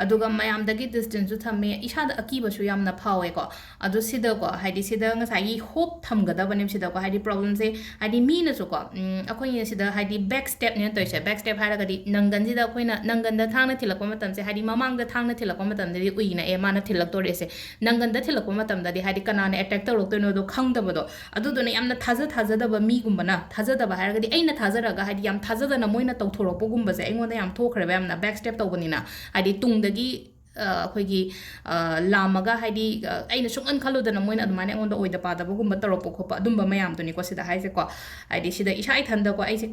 ꯑꯗꯨꯒ ꯃꯌꯥꯝꯗꯒꯤ ꯗꯤꯁꯇꯦꯟꯁꯁꯨ ꯊꯝꯃꯦ, ꯏꯁꯥꯗ ꯑꯀꯤꯕꯁꯨ ꯌꯥꯝꯅ ꯐꯥꯎꯋꯦꯀꯣ꯫ ꯑꯗꯣ ꯁꯤꯗꯀꯣ, ꯍꯥꯏꯗꯤ ꯁꯤꯗ ꯉꯁꯥꯏꯒꯤ ꯍꯣꯞ ꯊꯝꯒꯗꯕꯅꯦꯕ ꯁꯤꯗꯀꯣ, ꯍꯥꯏꯗꯤ ꯄ꯭ꯔꯣꯕ꯭ꯂꯦꯝꯁꯦ, ꯍꯥꯏꯗꯤ ꯃꯤꯅꯁꯨꯀꯣ, ꯎꯝ, ꯑꯩꯈꯣꯏꯅ ꯁꯤꯗ ꯍꯥꯏꯗꯤ ꯕꯦꯛ ꯁ꯭ꯇꯦꯞꯅꯦꯅ ꯇꯧꯔꯤꯁꯦ꯫ ꯕꯦꯛ ꯁ꯭ꯇꯦꯞ ꯍꯥꯏꯔꯒꯗꯤ ꯅꯪꯒꯟꯁꯤꯗ ꯑꯩꯈꯣꯏꯅ ꯅꯪꯒꯟꯗ ꯊꯥꯡꯅ ꯊꯤꯜꯂꯛꯄ ꯃꯇꯝꯁꯦ, ꯍꯥꯏꯗꯤ ꯃꯃꯥꯡꯗ ꯊꯥꯡꯅ ꯊꯤꯜꯂꯛꯄ ꯃꯇꯝꯗꯗꯤ ꯎꯏꯅ ꯑꯦ ꯃꯥꯅ ꯊꯤꯜꯂꯛꯇꯣꯔꯦꯁꯦ, ꯅꯪꯒꯟꯗ ꯊꯤꯜꯂꯛꯄ ꯃꯇꯝꯗꯗꯤ ꯍꯥꯏꯗꯤ ꯀꯅꯥꯅ ꯑꯦꯇꯦꯛ ꯇꯧꯔꯛꯇꯣꯏꯅꯣꯗꯣ ꯈꯪꯗꯕꯗꯣ꯫ ꯑꯗꯨꯗꯨꯅ ꯌꯥꯝꯅ ꯊꯥꯖ ꯊꯥꯖꯗꯕ ꯃꯤꯒꯨꯝꯕꯅ, ꯊꯥꯖꯗꯕ ꯍꯥꯏꯔꯒꯗꯤ ꯑꯩꯅ ꯊꯥꯖꯔꯒ ꯍꯥꯏꯗꯤ ꯌꯥꯝ ꯊꯥꯖꯗꯅ ꯃꯣꯏꯅ ꯇꯧꯊꯣꯔꯛꯄꯒꯨꯝꯕꯁꯦ ꯑꯩꯉꯣꯟꯗ ꯌꯥꯝ ꯊꯣꯛꯈ꯭ꯔꯦꯕ, ꯌꯥꯝꯅ ꯕꯦꯛ ꯁ꯭ꯇꯦꯞ ꯇꯧꯕꯅꯤꯅ꯫ ꯍꯥꯏꯗꯤ ꯇꯨꯡꯗꯒꯤ ꯑ, ꯑꯩꯈꯣꯏꯒꯤ ꯑ, ꯂꯥꯝꯃꯒ ꯍꯥꯏꯗꯤ ꯑ, ꯑꯩꯅ ꯁꯨꯡꯈꯟ ꯈꯜꯂꯨꯗꯅ ꯃꯣꯏꯅ ꯑꯗꯨꯃꯥꯏꯅ ꯑꯩꯉꯣꯟꯗ ꯑꯣꯏꯗ ꯄꯥꯗꯕꯒꯨꯝꯕ ꯇꯧꯔꯛꯄ ꯈꯣꯠꯄ ꯑꯗꯨꯝꯕ ꯃꯌꯥꯝꯗꯨꯅꯤꯀꯣ ꯁꯤꯗ ꯍꯥꯏꯁꯦꯀꯣ꯫ ꯍꯥꯏꯗꯤ ꯁꯤꯗ ꯏꯁꯥ ꯏꯊꯟꯗꯀꯣ ꯑꯩꯁꯦ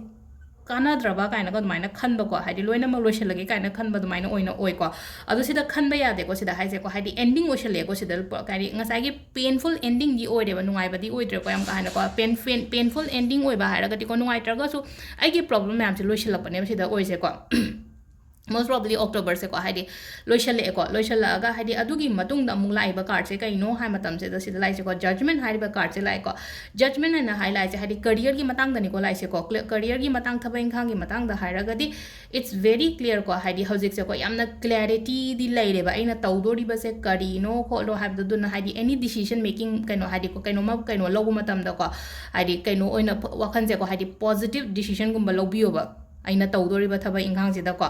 ꯀꯥꯟꯅꯗ꯭ꯔꯕ ꯀꯥꯏꯅꯒ ꯑꯗꯨꯃꯥꯏꯅ ꯈꯟꯕꯀꯣ, ꯍꯥꯏꯗꯤ ꯂꯣꯏꯅꯃꯛ ꯂꯣꯏꯁꯤꯜꯂꯒꯦ ꯀꯥꯏꯅ ꯈꯟꯕ ꯑꯗꯨꯃꯥꯏꯅ ꯑꯣꯏꯅ ꯑꯣꯏꯀꯣ꯫ ꯑꯗꯣ ꯁꯤꯗ ꯈꯟꯕ ꯌꯥꯗꯦꯀꯣ ꯁꯤꯗ ꯍꯥꯏꯁꯦꯀꯣ, ꯍꯥꯏꯗꯤ ꯑꯦꯟꯗꯤꯡ ꯑꯣꯏꯁꯜꯂꯛꯑꯦꯀꯣ ꯁꯤꯗ꯫ ꯍꯥꯏꯗꯤ ꯉꯁꯥꯏꯒꯤ ꯄꯦꯟꯐꯨꯜ ꯑꯦꯟꯗꯤꯡꯗꯤ ꯑꯣꯏꯔꯦꯕ, ꯅꯨꯡꯉꯥꯏꯕꯗꯤ ꯑꯣꯏꯗ꯭ꯔꯦꯀꯣ ꯌꯥꯝ ꯀꯥ ꯍꯦꯟꯅꯀꯣ꯫ ꯄꯦꯟ ꯄꯦꯟ ꯄꯦꯟꯐꯨꯜ ꯑꯦꯟꯗꯤꯡ ꯑꯣꯏꯕ ꯍꯥꯏꯔꯒꯗꯤꯀꯣ, ꯅꯨꯡꯉꯥꯏꯇ꯭ꯔꯒꯁꯨ ꯑꯩꯒꯤ ꯄ꯭ꯔꯣꯕ꯭ꯂꯦꯝ ꯃꯌꯥꯝꯁꯦ ꯂꯣꯏꯁꯤꯜꯂꯛꯄꯅꯦꯕ ꯁꯤꯗ ꯑꯣꯏꯁꯦꯀꯣ꯫ ꯃꯣꯁ ꯄ꯭ꯔꯣꯕꯂꯤ ꯑꯣꯛꯇꯣꯕꯔꯁꯦꯀꯣ, ꯍꯥꯏꯗꯤ ꯂꯣꯏꯁꯜꯂꯛꯑꯦꯀꯣ꯫ ꯂꯣꯏꯁꯜꯂꯛꯑꯒ ꯍꯥꯏꯗꯤ ꯑꯗꯨꯒꯤ ꯃꯇꯨꯡꯗ ꯑꯃꯨꯛ ꯂꯥꯛꯏꯕ ꯀꯥꯔꯠꯁꯦ ꯀꯩꯅꯣ ꯍꯥꯏ ꯃꯇꯝꯁꯤꯗ ꯁꯤꯗ ꯂꯥꯛꯏꯁꯦꯀꯣ, ꯖꯖꯃꯦꯟ ꯍꯥꯏꯔꯤꯕ ꯀꯥꯔꯠꯁꯦ ꯂꯥꯛꯑꯦꯀꯣ꯫ ꯖꯖꯃꯦꯟ ꯍꯥꯏꯅ ꯍꯥꯏ ꯂꯥꯛꯏꯁꯦ ꯍꯥꯏꯗꯤ ꯀꯔꯤꯌꯔꯒꯤ ꯃꯇꯥꯡꯗꯅꯤꯀꯣ ꯂꯥꯛꯏꯁꯦꯀꯣ꯫ ꯀ꯭ꯂ- ꯀꯔꯤꯌꯔꯒꯤ ꯃꯇꯥꯡ, ꯊꯕꯛ ꯏꯪꯈꯥꯡꯒꯤ ꯃꯇꯥꯡꯗ ꯍꯥꯏꯔꯒꯗꯤ it's very clear ꯀꯣ, ꯍꯥꯏꯗꯤ ꯍꯧꯖꯤꯛꯁꯦꯀꯣ ꯌꯥꯝꯅ ꯀ꯭ꯂꯦꯔꯤꯇꯤꯗꯤ ꯂꯩꯔꯦꯕ ꯑꯩꯅ ꯇꯧꯗꯣꯔꯤꯕꯁꯦ ꯀꯔꯤꯅꯣ ꯈꯣꯠꯂꯣ ꯍꯥꯏꯕꯗꯣ꯫ ꯑꯗꯨꯅ ꯍꯥꯏꯗꯤ ꯑꯦꯅꯤ ꯗꯤꯁꯤꯖꯟ ꯃꯦꯀꯤꯡ ꯀꯩꯅꯣ ꯍꯥꯏꯗꯤꯀꯣ, ꯀꯩꯅꯣꯝꯃ ꯀꯩꯅꯣ ꯂꯧꯕ ꯃꯇꯝꯗꯀꯣ, ꯍꯥꯏꯗꯤ ꯀꯩꯅꯣ ꯑꯣꯏꯅ ꯋꯥꯈꯜꯁꯦꯀꯣ, ꯍꯥꯏꯗꯤ ꯄꯣꯖꯤꯇꯤꯞ ꯗꯤꯁꯤꯖꯟꯒꯨꯝꯕ ꯂꯧꯕꯤꯌꯣꯕ꯫ ꯑꯩꯅ ꯇꯧꯗꯣꯔꯤꯕ ꯊꯕꯛ ꯏꯪꯈꯥꯡꯁꯤꯗꯀꯣ꯫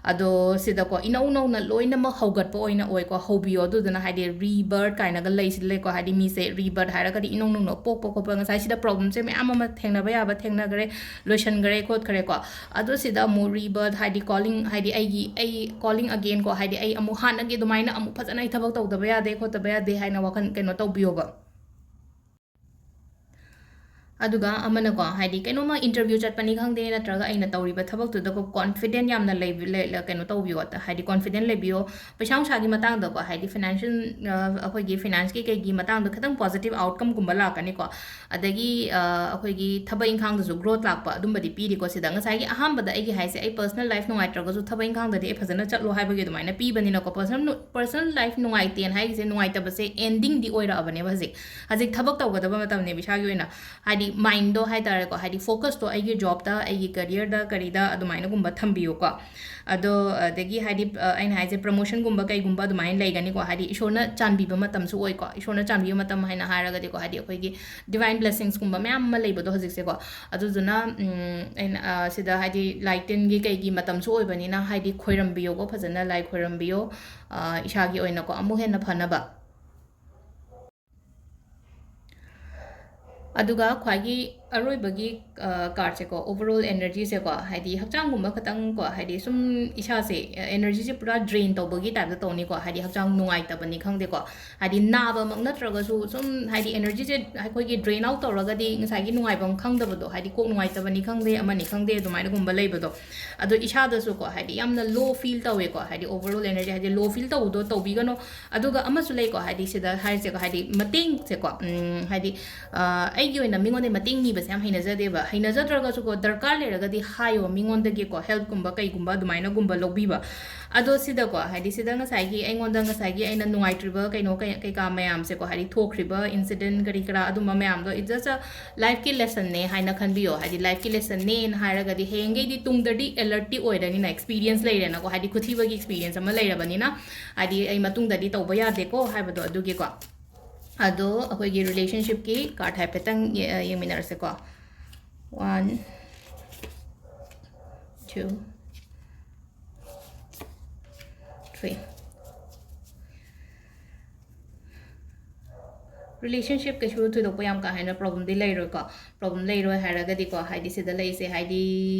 ꯑꯗꯣ ꯁꯤꯗꯀꯣ ꯏꯅꯧ ꯅꯧꯅ ꯂꯣꯏꯅꯃꯛ ꯍꯧꯒꯠꯄ ꯑꯣꯏꯅ ꯑꯣꯏꯀꯣ, ꯍꯧꯕꯤꯌꯣ꯫ ꯑꯗꯨꯗꯨꯅ ꯍꯥꯏꯗꯤ ꯔꯤꯕꯔꯠ ꯀꯥꯏꯅꯒ ꯂꯩꯁꯤꯗ ꯂꯩꯀꯣ, ꯍꯥꯏꯗꯤ ꯃꯤꯁꯦ ꯔꯤꯕꯔꯠ ꯍꯥꯏꯔꯒꯗꯤ ꯏꯅꯧ ꯅꯧꯅ ꯄꯣꯛꯄ ꯈꯣꯠꯄ, ꯉꯁꯥꯏ ꯁꯤꯗ ꯄ꯭ꯔꯣꯕ꯭ꯂꯦꯝꯁꯦ ꯃꯌꯥꯝ ꯑꯃ ꯊꯦꯡꯅꯕ ꯌꯥꯕ ꯊꯦꯡꯅꯈ꯭ꯔꯦ, ꯂꯣꯏꯁꯟꯈ꯭ꯔꯦ ꯈꯣꯠꯈ꯭ꯔꯦꯀꯣ꯫ ꯑꯗꯣ ꯁꯤꯗ ꯑꯃꯨꯛ ꯔꯤꯕꯔꯠ ꯍꯥꯏꯗꯤ ꯀꯣꯂꯤꯡ, ꯍꯥꯏꯗꯤ ꯑꯩꯒꯤ ꯑꯩ ꯀꯣꯂꯤꯡ ꯑꯒꯦꯟ ꯀꯣ, ꯍꯥꯏꯗꯤ ꯑꯩ ꯑꯃꯨꯛ ꯍꯥꯟꯅꯒꯤ ꯑꯗꯨꯃꯥꯏꯅ ꯑꯃꯨꯛ ꯐꯖꯅ ꯑꯩ ꯊꯕꯛ ꯇꯧꯗꯕ ꯌꯥꯗꯦ ꯈꯣꯠꯇꯕ ꯌꯥꯗꯦ ꯍꯥꯏꯅ ꯋꯥꯈꯜ ꯀꯩꯅꯣ ꯇꯧꯕꯤꯌꯣꯕ꯫ ꯑꯗꯨꯒ ꯑꯃꯅꯀꯣ, ꯍꯥꯏꯗꯤ ꯀꯩꯅꯣꯝꯃ interview ꯆꯠꯄꯅꯤ ꯈꯪꯗꯦ, ꯅꯠꯇ꯭ꯔꯒ ꯑꯩꯅ ꯇꯧꯔꯤꯕ ꯊꯕꯛꯇꯨꯗꯀꯣ confident ꯌꯥꯝꯅ ꯂꯩꯕ-, ꯂꯩ-, ꯂ-, ꯀꯩꯅꯣ ꯇꯧꯕꯤꯌꯣ, ꯍꯥꯏꯗꯤ confident ꯂꯩꯕꯤꯌꯣ꯫ ꯄꯩꯁꯥ ꯅꯨꯡꯁꯥꯒꯤ ꯃꯇꯥꯡꯗꯀꯣ, ꯍꯥꯏꯗꯤ financial, ꯑ, ꯑꯩꯈꯣꯏꯒꯤ financeꯀꯤ ꯀꯩꯒꯤ ꯃꯇꯥꯡꯗ ꯈꯤꯇꯪ positive outcomeꯒꯨꯝꯕ ꯂꯥꯛꯀꯅꯤꯀꯣ꯫ ꯑꯗꯒꯤ, ꯑ, ꯑꯩꯈꯣꯏꯒꯤ ꯊꯕꯛ ꯏꯪꯈꯥꯡꯗꯁꯨ growth ꯂꯥꯛꯄ ꯑꯗꯨꯝꯕꯗꯤ ꯄꯤꯔꯤꯀꯣ꯫ ꯁꯤꯗ ꯉꯁꯥꯏꯒꯤ ꯑꯍꯥꯟꯕꯗ ꯑꯩꯒꯤ ꯍꯥꯏꯁꯦ, ꯑꯩ personal life ꯅꯨꯡꯉꯥꯏꯇ꯭ꯔꯒꯁꯨ ꯊꯕꯛ ꯏꯪꯈꯥꯡꯗꯗꯤ ꯑꯩ ꯐꯖꯅ ꯆꯠꯂꯣ ꯍꯥꯏꯕꯒꯤ ꯑꯗꯨꯃꯥꯏꯅ ꯄꯤꯕꯅꯤꯅꯀꯣ꯫ Personal, personal life ꯅꯨꯡꯉꯥꯏꯇꯦꯅ ꯍꯥꯏꯔꯤꯁꯦ, ꯅꯨꯡꯉꯥꯏꯇꯕꯁꯦ endingꯗꯤ ꯑꯣꯏꯔꯛꯑꯕꯅꯦꯕ ꯍꯧꯖꯤꯛ꯫ ꯍꯧꯖꯤꯛ ꯊꯕꯛ ꯇꯧꯒꯗꯕ ꯃꯇꯝꯅꯦꯕ ꯏꯁꯥꯒꯤ ꯑꯣꯏꯅ꯫ ꯍꯥꯏꯗꯤ mindꯗꯣ ꯍꯥꯏ ꯇꯥꯔꯦꯀꯣ, ꯍꯥꯏꯗꯤ focusꯇꯣ ꯑꯩꯒꯤ jobꯇ, ꯑꯩꯒꯤ careerꯗ, ꯀꯔꯤꯗ ꯑꯗꯨꯃꯥꯏꯅꯒꯨꯝꯕ ꯊꯝꯕꯤꯌꯨꯀꯣ꯫ ꯑꯗꯣ, ꯑꯗꯒꯤ ꯍꯥꯏꯗꯤ, ꯑ, ꯑꯩꯅ ꯍꯥꯏꯁꯦ promotionꯒꯨꯝꯕ ꯀꯩꯒꯨꯝꯕ ꯑꯗꯨꯃꯥꯏꯅ ꯂꯩꯒꯅꯤꯀꯣ, ꯍꯥꯏꯗꯤ ꯏꯁꯣꯔꯅ ꯆꯥꯟꯕꯤꯕ ꯃꯇꯝꯁꯨ ꯑꯣꯏꯀꯣ꯫ ꯏꯁꯣꯔꯅ ꯆꯥꯟꯕꯤꯕ ꯃꯇꯝ ꯍꯥꯏꯅ ꯍꯥꯏꯔꯒꯗꯤꯀꯣ, ꯍꯥꯏꯗꯤ ꯑꯩꯈꯣꯏꯒꯤ divine blessingsꯀꯨꯝꯕ ꯃꯌꯥꯝ ꯑꯃ ꯂꯩꯕꯗꯣ ꯍꯧꯖꯤꯛꯁꯦꯀꯣ꯫ ꯑꯗꯨꯗꯨꯅ, ꯎꯝ, ꯑꯩꯅ, ꯑ, ꯁꯤꯗ ꯍꯥꯏꯗꯤ ꯂꯥꯏ ꯇꯤꯟꯒꯤ ꯀꯩꯒꯤ ꯃꯇꯝꯁꯨ ꯑꯣꯏꯕꯅꯤꯅ, ꯍꯥꯏꯗꯤ ꯈꯣꯏꯔꯝꯕꯤꯌꯣꯀꯣ, ꯐꯖꯅ ꯂꯥꯏ ꯈꯣꯏꯔꯝꯕꯤꯌꯣ, ꯑ, ꯏꯁꯥꯒꯤ ꯑꯣꯏꯅꯀꯣ, ꯑꯃꯨꯛ ꯍꯦꯟꯅ ꯐꯅꯕ꯫ ꯑꯗꯨꯒ ꯈ꯭ꯋꯥꯏꯒꯤ ꯑꯔꯣꯏꯕꯒꯤ, ꯑ, cardꯁꯦꯀꯣ, overall energyꯁꯦꯀꯣ, ꯍꯥꯏꯗꯤ ꯍꯛꯆꯥꯡꯒꯨꯝꯕ ꯈꯇꯪꯀꯣ, ꯍꯥꯏꯗꯤ ꯁꯨꯝ ꯏꯁꯥꯁꯦ, ꯑ, energyꯁꯦ ꯄꯨꯔꯥ drain ꯇꯧꯕꯒꯤ typeꯇ ꯇꯧꯅꯤꯀꯣ, ꯍꯥꯏꯗꯤ ꯍꯛꯆꯥꯡ ꯅꯨꯡꯉꯥꯏꯇꯕꯅꯤ ꯈꯪꯗꯦꯀꯣ, ꯍꯥꯏꯗꯤ ꯅꯥꯕꯃꯛ ꯅꯠꯇ꯭ꯔꯒꯁꯨ ꯁꯨꯝ ꯍꯥꯏꯗꯤ energyꯁꯦ ꯑꯩꯈꯣꯏꯒꯤ drain out ꯇꯧꯔꯒꯗꯤ ꯉꯁꯥꯏꯒꯤ ꯅꯨꯡꯉꯥꯏꯐꯝ ꯈꯪꯗꯕꯗꯣ, ꯍꯥꯏꯗꯤ ꯀꯣꯛ ꯅꯨꯡꯉꯥꯏꯇꯕꯅꯤ ꯈꯪꯗꯦ, ꯑꯃꯅꯤ ꯈꯪꯗꯦ, ꯑꯗꯨꯃꯥꯏꯅꯒꯨꯝꯕ ꯂꯩꯕꯗꯣ, ꯑꯗꯣ ꯏꯁꯥꯗꯁꯨꯀꯣ, ꯍꯥꯏꯗꯤ ꯌꯥꯝꯅ low feel ꯇꯧꯋꯦꯀꯣ, ꯍꯥꯏꯗꯤ overall energy, ꯍꯥꯏꯗꯤ low feel ꯇꯧꯕꯗꯣ ꯇꯧꯕꯤꯒꯅꯣ꯫ ꯑꯗꯨꯒ ꯑꯃꯁꯨ ꯂꯩꯀꯣ, ꯍꯥꯏꯗꯤ ꯁꯤꯗ ꯍꯥꯏꯔꯤꯁꯦꯀꯣ, ꯍꯥꯏꯗꯤ ꯃꯇꯦꯡꯁꯦꯀꯣ, ꯎꯝ, ꯍꯥꯏꯗꯤ, ꯑ, ꯑꯩꯒꯤ ꯑꯣꯏꯅ ꯃꯤꯉꯣꯟꯗ ꯃꯇꯦꯡ ꯅꯤꯕꯁꯦ ꯌꯥꯝ ꯍꯩꯅꯖꯗꯦꯕ꯫ ꯍꯩꯅꯖꯗ꯭ꯔꯒꯁꯨꯀꯣ, ꯗꯔꯀꯥꯔ ꯂꯩꯔꯒꯗꯤ ꯍꯥꯏꯌꯣ ꯃꯤꯉꯣꯟꯗꯒꯤꯀꯣ, helpꯀꯨꯝꯕ ꯀꯩꯒꯨꯝꯕ ꯑꯗꯨꯃꯥꯏꯅꯒꯨꯝꯕ ꯂꯧꯕꯤꯕ꯫ ꯑꯗꯣ ꯁꯤꯗꯀꯣ, ꯍꯥꯏꯗꯤ ꯁꯤꯗ ꯉꯁꯥꯏꯒꯤ ꯑꯩꯉꯣꯟꯗ ꯉꯁꯥꯏꯒꯤ ꯑꯩꯅ ꯅꯨꯡꯉꯥꯏꯇ꯭ꯔꯤꯕ ꯀꯩꯅꯣ ꯀꯩ-, ꯀꯩꯀꯥ ꯃꯌꯥꯝꯁꯦꯀꯣ, ꯍꯥꯏꯗꯤ ꯊꯣꯛꯈ꯭ꯔꯤꯕ incident ꯀꯔꯤ ꯀꯔꯥ ꯑꯗꯨꯝꯕ ꯃꯌꯥꯝꯗꯣ, it's just a lifeꯀꯤ lessonꯅꯦ ꯍꯥꯏꯅ ꯈꯟꯕꯤꯌꯣ꯫ ꯍꯥꯏꯗꯤ lifeꯀꯤ lessonꯅꯦꯅ ꯍꯥꯏꯔꯒꯗꯤ ꯍꯌꯦꯡꯈꯩꯗꯤ ꯇꯨꯡꯗꯗꯤ alertꯇꯤ ꯑꯣꯏꯔꯅꯤꯅ, experience ꯂꯩꯔꯦꯅꯀꯣ, ꯍꯥꯏꯗꯤ ꯈꯨꯊꯤꯕꯒꯤ experience ꯑꯃ ꯂꯩꯔꯕꯅꯤꯅ, ꯍꯥꯏꯗꯤ ꯑꯩ ꯃꯇꯨꯡꯗꯗꯤ ꯇꯧꯕ ꯌꯥꯗꯦꯀꯣ ꯍꯥꯏꯕꯗꯣ ꯑꯗꯨꯒꯤꯀꯣ꯫ ꯑꯗꯣ ꯑꯩꯈꯣꯏꯒꯤ relationshipꯀꯤ card ꯍꯥꯏꯐꯦꯠꯇꯪ ꯌꯦ-, ꯌꯦꯡꯃꯤꯟꯅꯔꯁꯦꯀꯣ꯫ One, two, three. ꯔꯤꯂꯦꯁꯟꯁꯤꯞ ꯀꯩꯁꯨ ꯊꯣꯏꯗꯣꯛꯄ ꯌꯥꯝ ꯀꯥ ꯍꯦꯟꯅ ꯄ꯭ꯔꯣꯕ꯭ꯂꯦꯝꯗꯤ ꯂꯩꯔꯣꯏꯀꯣ꯫ ꯄ꯭ꯔꯣꯕ꯭ꯂꯦꯝ ꯂꯩꯔꯣꯏ ꯍꯥꯏꯔꯒꯗꯤꯀꯣ, ꯍꯥꯏꯗꯤ ꯁꯤꯗ ꯂꯩꯁꯦ, ꯍꯥꯏꯗꯤ,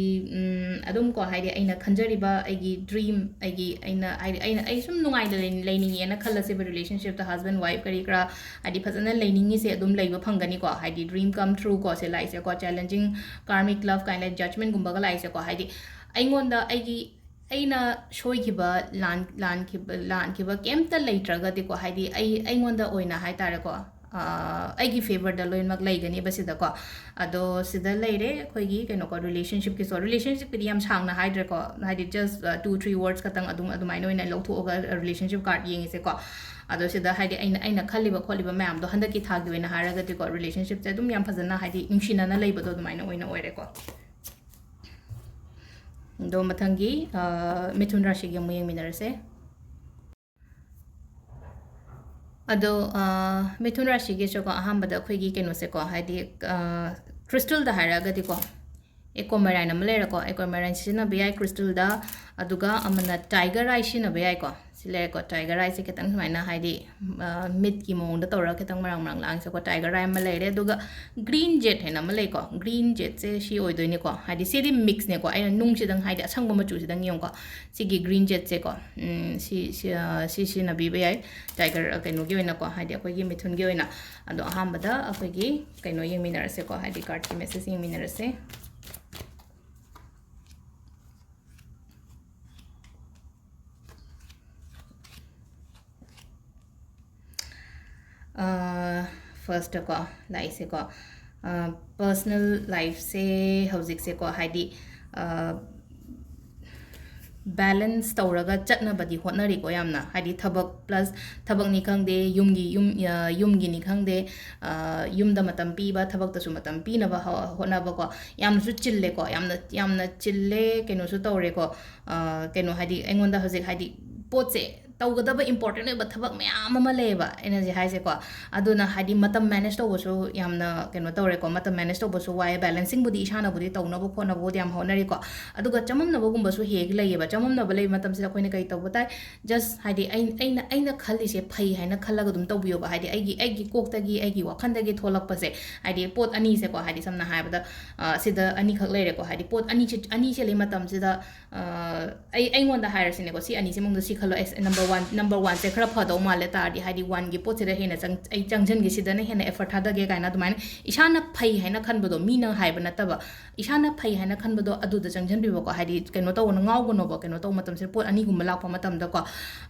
ꯎꯝ, ꯑꯗꯨꯝ ꯀꯣ, ꯍꯥꯏꯗꯤ ꯑꯩꯅ ꯈꯟꯖꯔꯤꯕ ꯑꯩꯒꯤ ꯗ꯭ꯔꯤꯝ, ꯑꯩꯒꯤ, ꯑꯩꯅ, ꯍꯥꯏꯗꯤ ꯑꯩꯅ, ꯑꯩ ꯁꯨꯝ ꯅꯨꯡꯉꯥꯏꯅ ꯂꯩ-, ꯂꯩꯅꯤꯡꯉꯦꯅ ꯈꯜꯂꯁꯦꯕ, ꯔꯤꯂꯦꯁꯟꯁꯤꯞꯇ ꯍꯁꯕꯦꯟ ꯋꯥꯏꯐ ꯀꯔꯤ ꯀꯔꯥ, ꯍꯥꯏꯗꯤ ꯐꯖꯅ ꯂꯩꯅꯤꯡꯉꯤꯁꯦ ꯑꯗꯨꯝ ꯂꯩꯕ ꯐꯪꯒꯅꯤꯀꯣ꯫ ꯍꯥꯏꯗꯤ ꯗ꯭ꯔꯤꯝ ꯀꯝ ꯇ꯭ꯔꯨ ꯀꯣ, ꯁꯤ ꯂꯥꯛꯏꯁꯦꯀꯣ, ꯆꯦꯂꯦꯟꯖꯤꯡ ꯀꯥꯔꯃꯤꯛ ꯂꯚ ꯀꯥꯏꯅ ꯖꯖꯃꯦꯟꯒꯨꯝꯕꯒ ꯂꯥꯛꯏꯁꯦꯀꯣ, ꯍꯥꯏꯗꯤ ꯑꯩꯉꯣꯟꯗ ꯑꯩꯒꯤ, ꯑꯩꯅ ꯁꯣꯏꯈꯤꯕ, ꯂꯥꯟ-, ꯂꯥꯟꯈꯤꯕ, ꯂꯥꯟꯈꯤꯕ ꯀꯩꯝꯇ ꯂꯩꯇ꯭ꯔꯒꯗꯤꯀꯣ, ꯍꯥꯏꯗꯤ ꯑꯩ, ꯑꯩꯉꯣꯟꯗ ꯑꯣꯏꯅ ꯍꯥꯏ ꯇꯥꯔꯦꯀꯣ, ꯑ, ꯑꯩꯒꯤ ꯐꯦꯕꯔꯗ ꯂꯣꯏꯅꯃꯛ ꯂꯩꯒꯅꯦꯕ ꯁꯤꯗꯀꯣ꯫ ꯑꯗꯣ ꯁꯤꯗ ꯂꯩꯔꯦ ꯑꯩꯈꯣꯏꯒꯤ ꯀꯩꯅꯣꯀꯣ, ꯔꯤꯂꯦꯁꯟꯁꯤꯞꯀꯤꯁꯨ꯫ ꯔꯤꯂꯦꯁꯟꯁꯤꯞꯀꯤꯗꯤ ꯌꯥꯝ ꯁꯥꯡꯅ ꯍꯥꯏꯗ꯭ꯔꯦꯀꯣ, ꯍꯥꯏꯗꯤ just, ꯑ, two three words ꯈꯛꯇꯪ ꯑꯗꯨꯝ ꯑꯗꯨꯃꯥꯏꯅ ꯑꯣꯏꯅ ꯂꯧꯊꯣꯛꯑꯒ ꯔꯤꯂꯦꯁꯟꯁꯤꯞ ꯀꯥꯔꯗ ꯌꯦꯡꯉꯤꯁꯦꯀꯣ꯫ ꯑꯗꯣ ꯁꯤꯗ ꯍꯥꯏꯗꯤ ꯑꯩꯅ, ꯑꯩꯅ ꯈꯜꯂꯤꯕ ꯈꯣꯠꯂꯤꯕ ꯃꯌꯥꯝꯗꯣ ꯍꯟꯗꯛꯀꯤ ꯊꯥꯒꯤ ꯑꯣꯏꯅ ꯍꯥꯏꯔꯒꯗꯤꯀꯣ, ꯔꯤꯂꯦꯁꯟꯁꯤꯞꯁꯦ ꯑꯗꯨꯝ ꯌꯥꯝ ꯐꯖꯅ ꯍꯥꯏꯗꯤ ꯅꯨꯡꯁꯤꯅꯅ ꯂꯩꯕꯗꯣ ꯑꯗꯨꯃꯥꯏꯅ ꯑꯣꯏꯅ ꯑꯣꯏꯔꯦꯀꯣ꯫ ꯑꯗꯣ ꯃꯊꯪꯒꯤ, ꯑ, ꯃꯤꯊꯨꯟ ꯔꯥꯁꯤꯒꯤ ꯑꯃꯨꯛ ꯌꯦꯡꯃꯤꯟꯅꯔꯁꯦ꯫ ꯑꯗꯣ, ꯑ, ꯃꯤꯊꯨꯟ ꯔꯥꯁꯤꯒꯤꯁꯨꯀꯣ, ꯑꯍꯥꯟꯕꯗ ꯑꯩꯈꯣꯏꯒꯤ ꯀꯩꯅꯣꯁꯦꯀꯣ, ꯍꯥꯏꯗꯤ, ꯑ, ꯀ꯭ꯔꯤꯁꯇꯜꯗ ꯍꯥꯏꯔꯒꯗꯤꯀꯣ, ꯑꯦꯀ꯭ꯋꯥꯃꯦꯔꯥꯏꯟ ꯑꯃ ꯂꯩꯔꯦꯀꯣ, ꯑꯦꯀ꯭ꯋꯥꯃꯦꯔꯥꯏꯟ ꯁꯤꯖꯤꯟꯅꯕ ꯌꯥꯏ ꯀ꯭ꯔꯤꯁꯇꯜꯗ, ꯑꯗꯨꯒ ꯑꯃꯅ ꯇꯥꯏꯒꯔ ꯑꯥꯏ ꯁꯤꯖꯤꯟꯅꯕ ꯌꯥꯏꯀꯣ꯫ ꯁꯤ ꯂꯩꯔꯦꯀꯣ, ꯇꯥꯏꯒꯔ ꯑꯥꯏꯁꯦ ꯈꯤꯇꯪ ꯁꯨꯃꯥꯏꯅ ꯍꯥꯏꯗꯤ, ꯑ, ꯃꯤꯠꯀꯤ ꯃꯑꯣꯡꯗ ꯇꯧꯔꯒ ꯈꯤꯇꯪ ꯃꯔꯥꯡ ꯃꯔꯥꯡ ꯂꯥꯡꯉꯤꯁꯦꯀꯣ, ꯇꯥꯏꯒꯔ ꯑꯥꯏ ꯑꯃ ꯂꯩꯔꯦ꯫ ꯑꯗꯨꯒ ꯒ꯭ꯔꯤꯟ ꯖꯦꯠ ꯍꯥꯏꯅ ꯑꯃ ꯂꯩꯀꯣ, ꯒ꯭ꯔꯤꯟ ꯖꯦꯠꯁꯦ ꯁꯤ ꯑꯣꯏꯗꯣꯏꯅꯤꯀꯣ, ꯍꯥꯏꯗꯤ ꯁꯤꯗꯤ ꯃꯤꯛꯁꯅꯦꯀꯣ, ꯑꯩꯅ ꯅꯨꯡꯁꯤꯗꯪ ꯍꯥꯏꯗꯤ ꯑꯁꯪꯕ ꯃꯆꯨꯁꯤꯗꯪ ꯌꯦꯡꯉꯨꯀꯣ, ꯁꯤꯒꯤ ꯒ꯭ꯔꯤꯟ ꯖꯦꯠꯁꯦꯀꯣ, ꯎꯝ, ꯁꯤ, ꯁꯤ, ꯑ, ꯁꯤ ꯁꯤꯖꯤꯟꯅꯕꯤꯕ ꯌꯥꯏ ꯇꯥꯏꯒꯔ, ꯑ, ꯀꯩꯅꯣꯒꯤ ꯑꯣꯏꯅꯀꯣ, ꯍꯥꯏꯗꯤ ꯑꯩꯈꯣꯏꯒꯤ ꯃꯤꯊꯨꯟꯒꯤ ꯑꯣꯏꯅ꯫ ꯑꯗꯣ ꯑꯍꯥꯟꯕꯗ ꯑꯩꯈꯣꯏꯒꯤ ꯀꯩꯅꯣ ꯌꯦꯡꯃꯤꯟꯅꯔꯁꯦꯀꯣ, ꯍꯥꯏꯗꯤ ꯀꯥꯔꯠꯀꯤ ꯃꯦꯁꯦꯖ ꯌꯦꯡꯃꯤꯟꯅꯔꯁꯦ꯫ ꯐꯥꯔꯁꯇꯀꯣ ꯂꯥꯛꯏꯁꯦꯀꯣ, ꯄꯔꯁꯅꯦꯜ ꯂꯥꯏꯐꯁꯦ ꯍꯧꯖꯤꯛꯁꯦꯀꯣ, ꯍꯥꯏꯗꯤ, ꯕꯦꯂꯦꯟꯁ ꯇꯧꯔꯒ ꯆꯠꯅꯕꯗꯤ ꯍꯣꯠꯅꯔꯤꯀꯣ ꯌꯥꯝꯅ, ꯍꯥꯏꯗꯤ ꯊꯕꯛ ꯄ꯭ꯂꯁ ꯊꯕꯛꯅꯤ ꯈꯪꯗꯦ, ꯌꯨꯝꯒꯤ, ꯌꯨꯝ, ꯑ, ꯌꯨꯝꯒꯤꯅꯤ ꯈꯪꯗꯦ, ꯑ, ꯌꯨꯝꯗ ꯃꯇꯝ ꯄꯤꯕ, ꯊꯕꯛꯇꯁꯨ ꯃꯇꯝ ꯄꯤꯅꯕ ꯍꯣ-, ꯍꯣꯠꯅꯕꯀꯣ꯫ ꯌꯥꯝꯅꯁꯨ ꯆꯤꯜꯂꯦꯀꯣ, ꯌꯥꯝꯅ, ꯌꯥꯝꯅ ꯆꯤꯜꯂꯦ, ꯀꯩꯅꯣꯁꯨ ꯇꯧꯔꯦꯀꯣ꯫ ꯑ, ꯀꯩꯅꯣ ꯍꯥꯏꯗꯤ ꯑꯩꯉꯣꯟꯗ ꯍꯧꯖꯤꯛ ꯍꯥꯏꯗꯤ ꯄꯣꯠꯁꯦ ꯇꯧꯒꯗꯕ important ꯑꯣꯏꯕ ꯊꯕꯛ ꯃꯌꯥꯝ ꯑꯃ ꯂꯩꯌꯦꯕ ꯑꯩꯅ ꯍꯧꯖꯤꯛ ꯍꯥꯏꯁꯦꯀꯣ꯫ ꯑꯗꯨꯅ ꯍꯥꯏꯗꯤ ꯃꯇꯝ manage ꯇꯧꯕꯁꯨ ꯌꯥꯝꯅ ꯀꯩꯅꯣ ꯇꯧꯔꯦꯀꯣ, ꯃꯇꯝ manage ꯇꯧꯕꯁꯨ ꯋꯥꯏ, balancingꯕꯨꯗꯤ ꯏꯁꯥꯅꯕꯨꯗꯤ ꯇꯧꯅꯕ ꯈꯣꯠꯅꯕꯕꯨꯗꯤ ꯌꯥꯝ ꯍꯣꯠꯅꯔꯤꯀꯣ꯫ ꯑꯗꯨꯒ ꯆꯃꯝꯅꯕꯒꯨꯝꯕꯁꯨ ꯍꯦꯛ ꯂꯩꯌꯦꯕ꯫ ꯆꯃꯝꯅꯕ ꯂꯩꯕ ꯃꯇꯝꯁꯤꯗ ꯑꯩꯈꯣꯏꯅ ꯀꯩ ꯇꯧꯕ ꯇꯥꯏ? Just ꯍꯥꯏꯗꯤ ꯑꯩ-, ꯑꯩꯅ, ꯑꯩꯅ ꯈꯜꯂꯤꯁꯦ ꯐꯩ ꯍꯥꯏꯅ ꯈꯜꯂꯒ ꯑꯗꯨꯝ ꯇꯧꯕꯤꯌꯣꯕ꯫ ꯍꯥꯏꯗꯤ ꯑꯩꯒꯤ, ꯑꯩꯒꯤ ꯀꯣꯛꯇꯒꯤ, ꯑꯩꯒꯤ ꯋꯥꯈꯜꯗꯒꯤ ꯊꯣꯛꯂꯛꯄꯁꯦ, ꯍꯥꯏꯗꯤ ꯄꯣꯠ ꯑꯅꯤꯁꯦꯀꯣ, ꯍꯥꯏꯗꯤ ꯁꯝꯅ ꯍꯥꯏꯔꯕꯗ, ꯑ, ꯁꯤꯗ ꯑꯅꯤꯈꯛ ꯂꯩꯔꯦꯀꯣ꯫ ꯍꯥꯏꯗꯤ ꯄꯣꯠ ꯑꯅꯤ ꯆꯦ-, ꯑꯅꯤ ꯆꯦꯜꯂꯤ ꯃꯇꯝꯁꯤꯗ, ꯑ, ꯑꯩ, ꯑꯩꯉꯣꯟꯗ ꯍꯥꯏꯔꯁꯤꯅꯦꯀꯣ, ꯁꯤ ꯑꯅꯤꯁꯤ ꯃꯅꯨꯡꯗ ꯁꯤ ꯈꯜꯂꯣ, ꯑꯦꯁ, number one, number oneꯁꯦ ꯈꯔ ꯐꯗꯧ ꯃꯥꯜꯂꯦ ꯇꯥꯔꯗꯤ, ꯍꯥꯏꯗꯤ oneꯒꯤ ꯄꯣꯠꯁꯤꯗ ꯍꯦꯟꯅ ꯆꯪ-, ꯑꯩ ꯆꯪꯁꯤꯟꯒꯦ, ꯁꯤꯗꯅ ꯍꯦꯟꯅ effort ꯊꯥꯗꯒꯦ ꯀꯥꯏꯅ ꯑꯗꯨꯃꯥꯏꯅ ꯏꯁꯥꯅ ꯐꯩ ꯍꯥꯏꯅ ꯈꯟꯕꯗꯣ, ꯃꯤꯅ ꯍꯥꯏꯕ ꯅꯠꯇꯕ, ꯏꯁꯥꯅ ꯐꯩ ꯍꯥꯏꯅ ꯈꯟꯕꯗꯣ ꯑꯗꯨꯗ ꯆꯪꯁꯤꯟꯕꯤꯕꯀꯣ꯫ ꯍꯥꯏꯗꯤ ꯀꯩꯅꯣ ꯇꯧꯒꯅꯣ, ꯉꯥꯎꯒꯅꯣꯕ, ꯀꯩꯅꯣ ꯇꯧꯕ ꯃꯇꯝꯁꯤꯗ ꯄꯣꯠ ꯑꯅꯤꯒꯨꯝꯕ ꯂꯥꯛꯄ ꯃꯇꯝꯗꯀꯣ꯫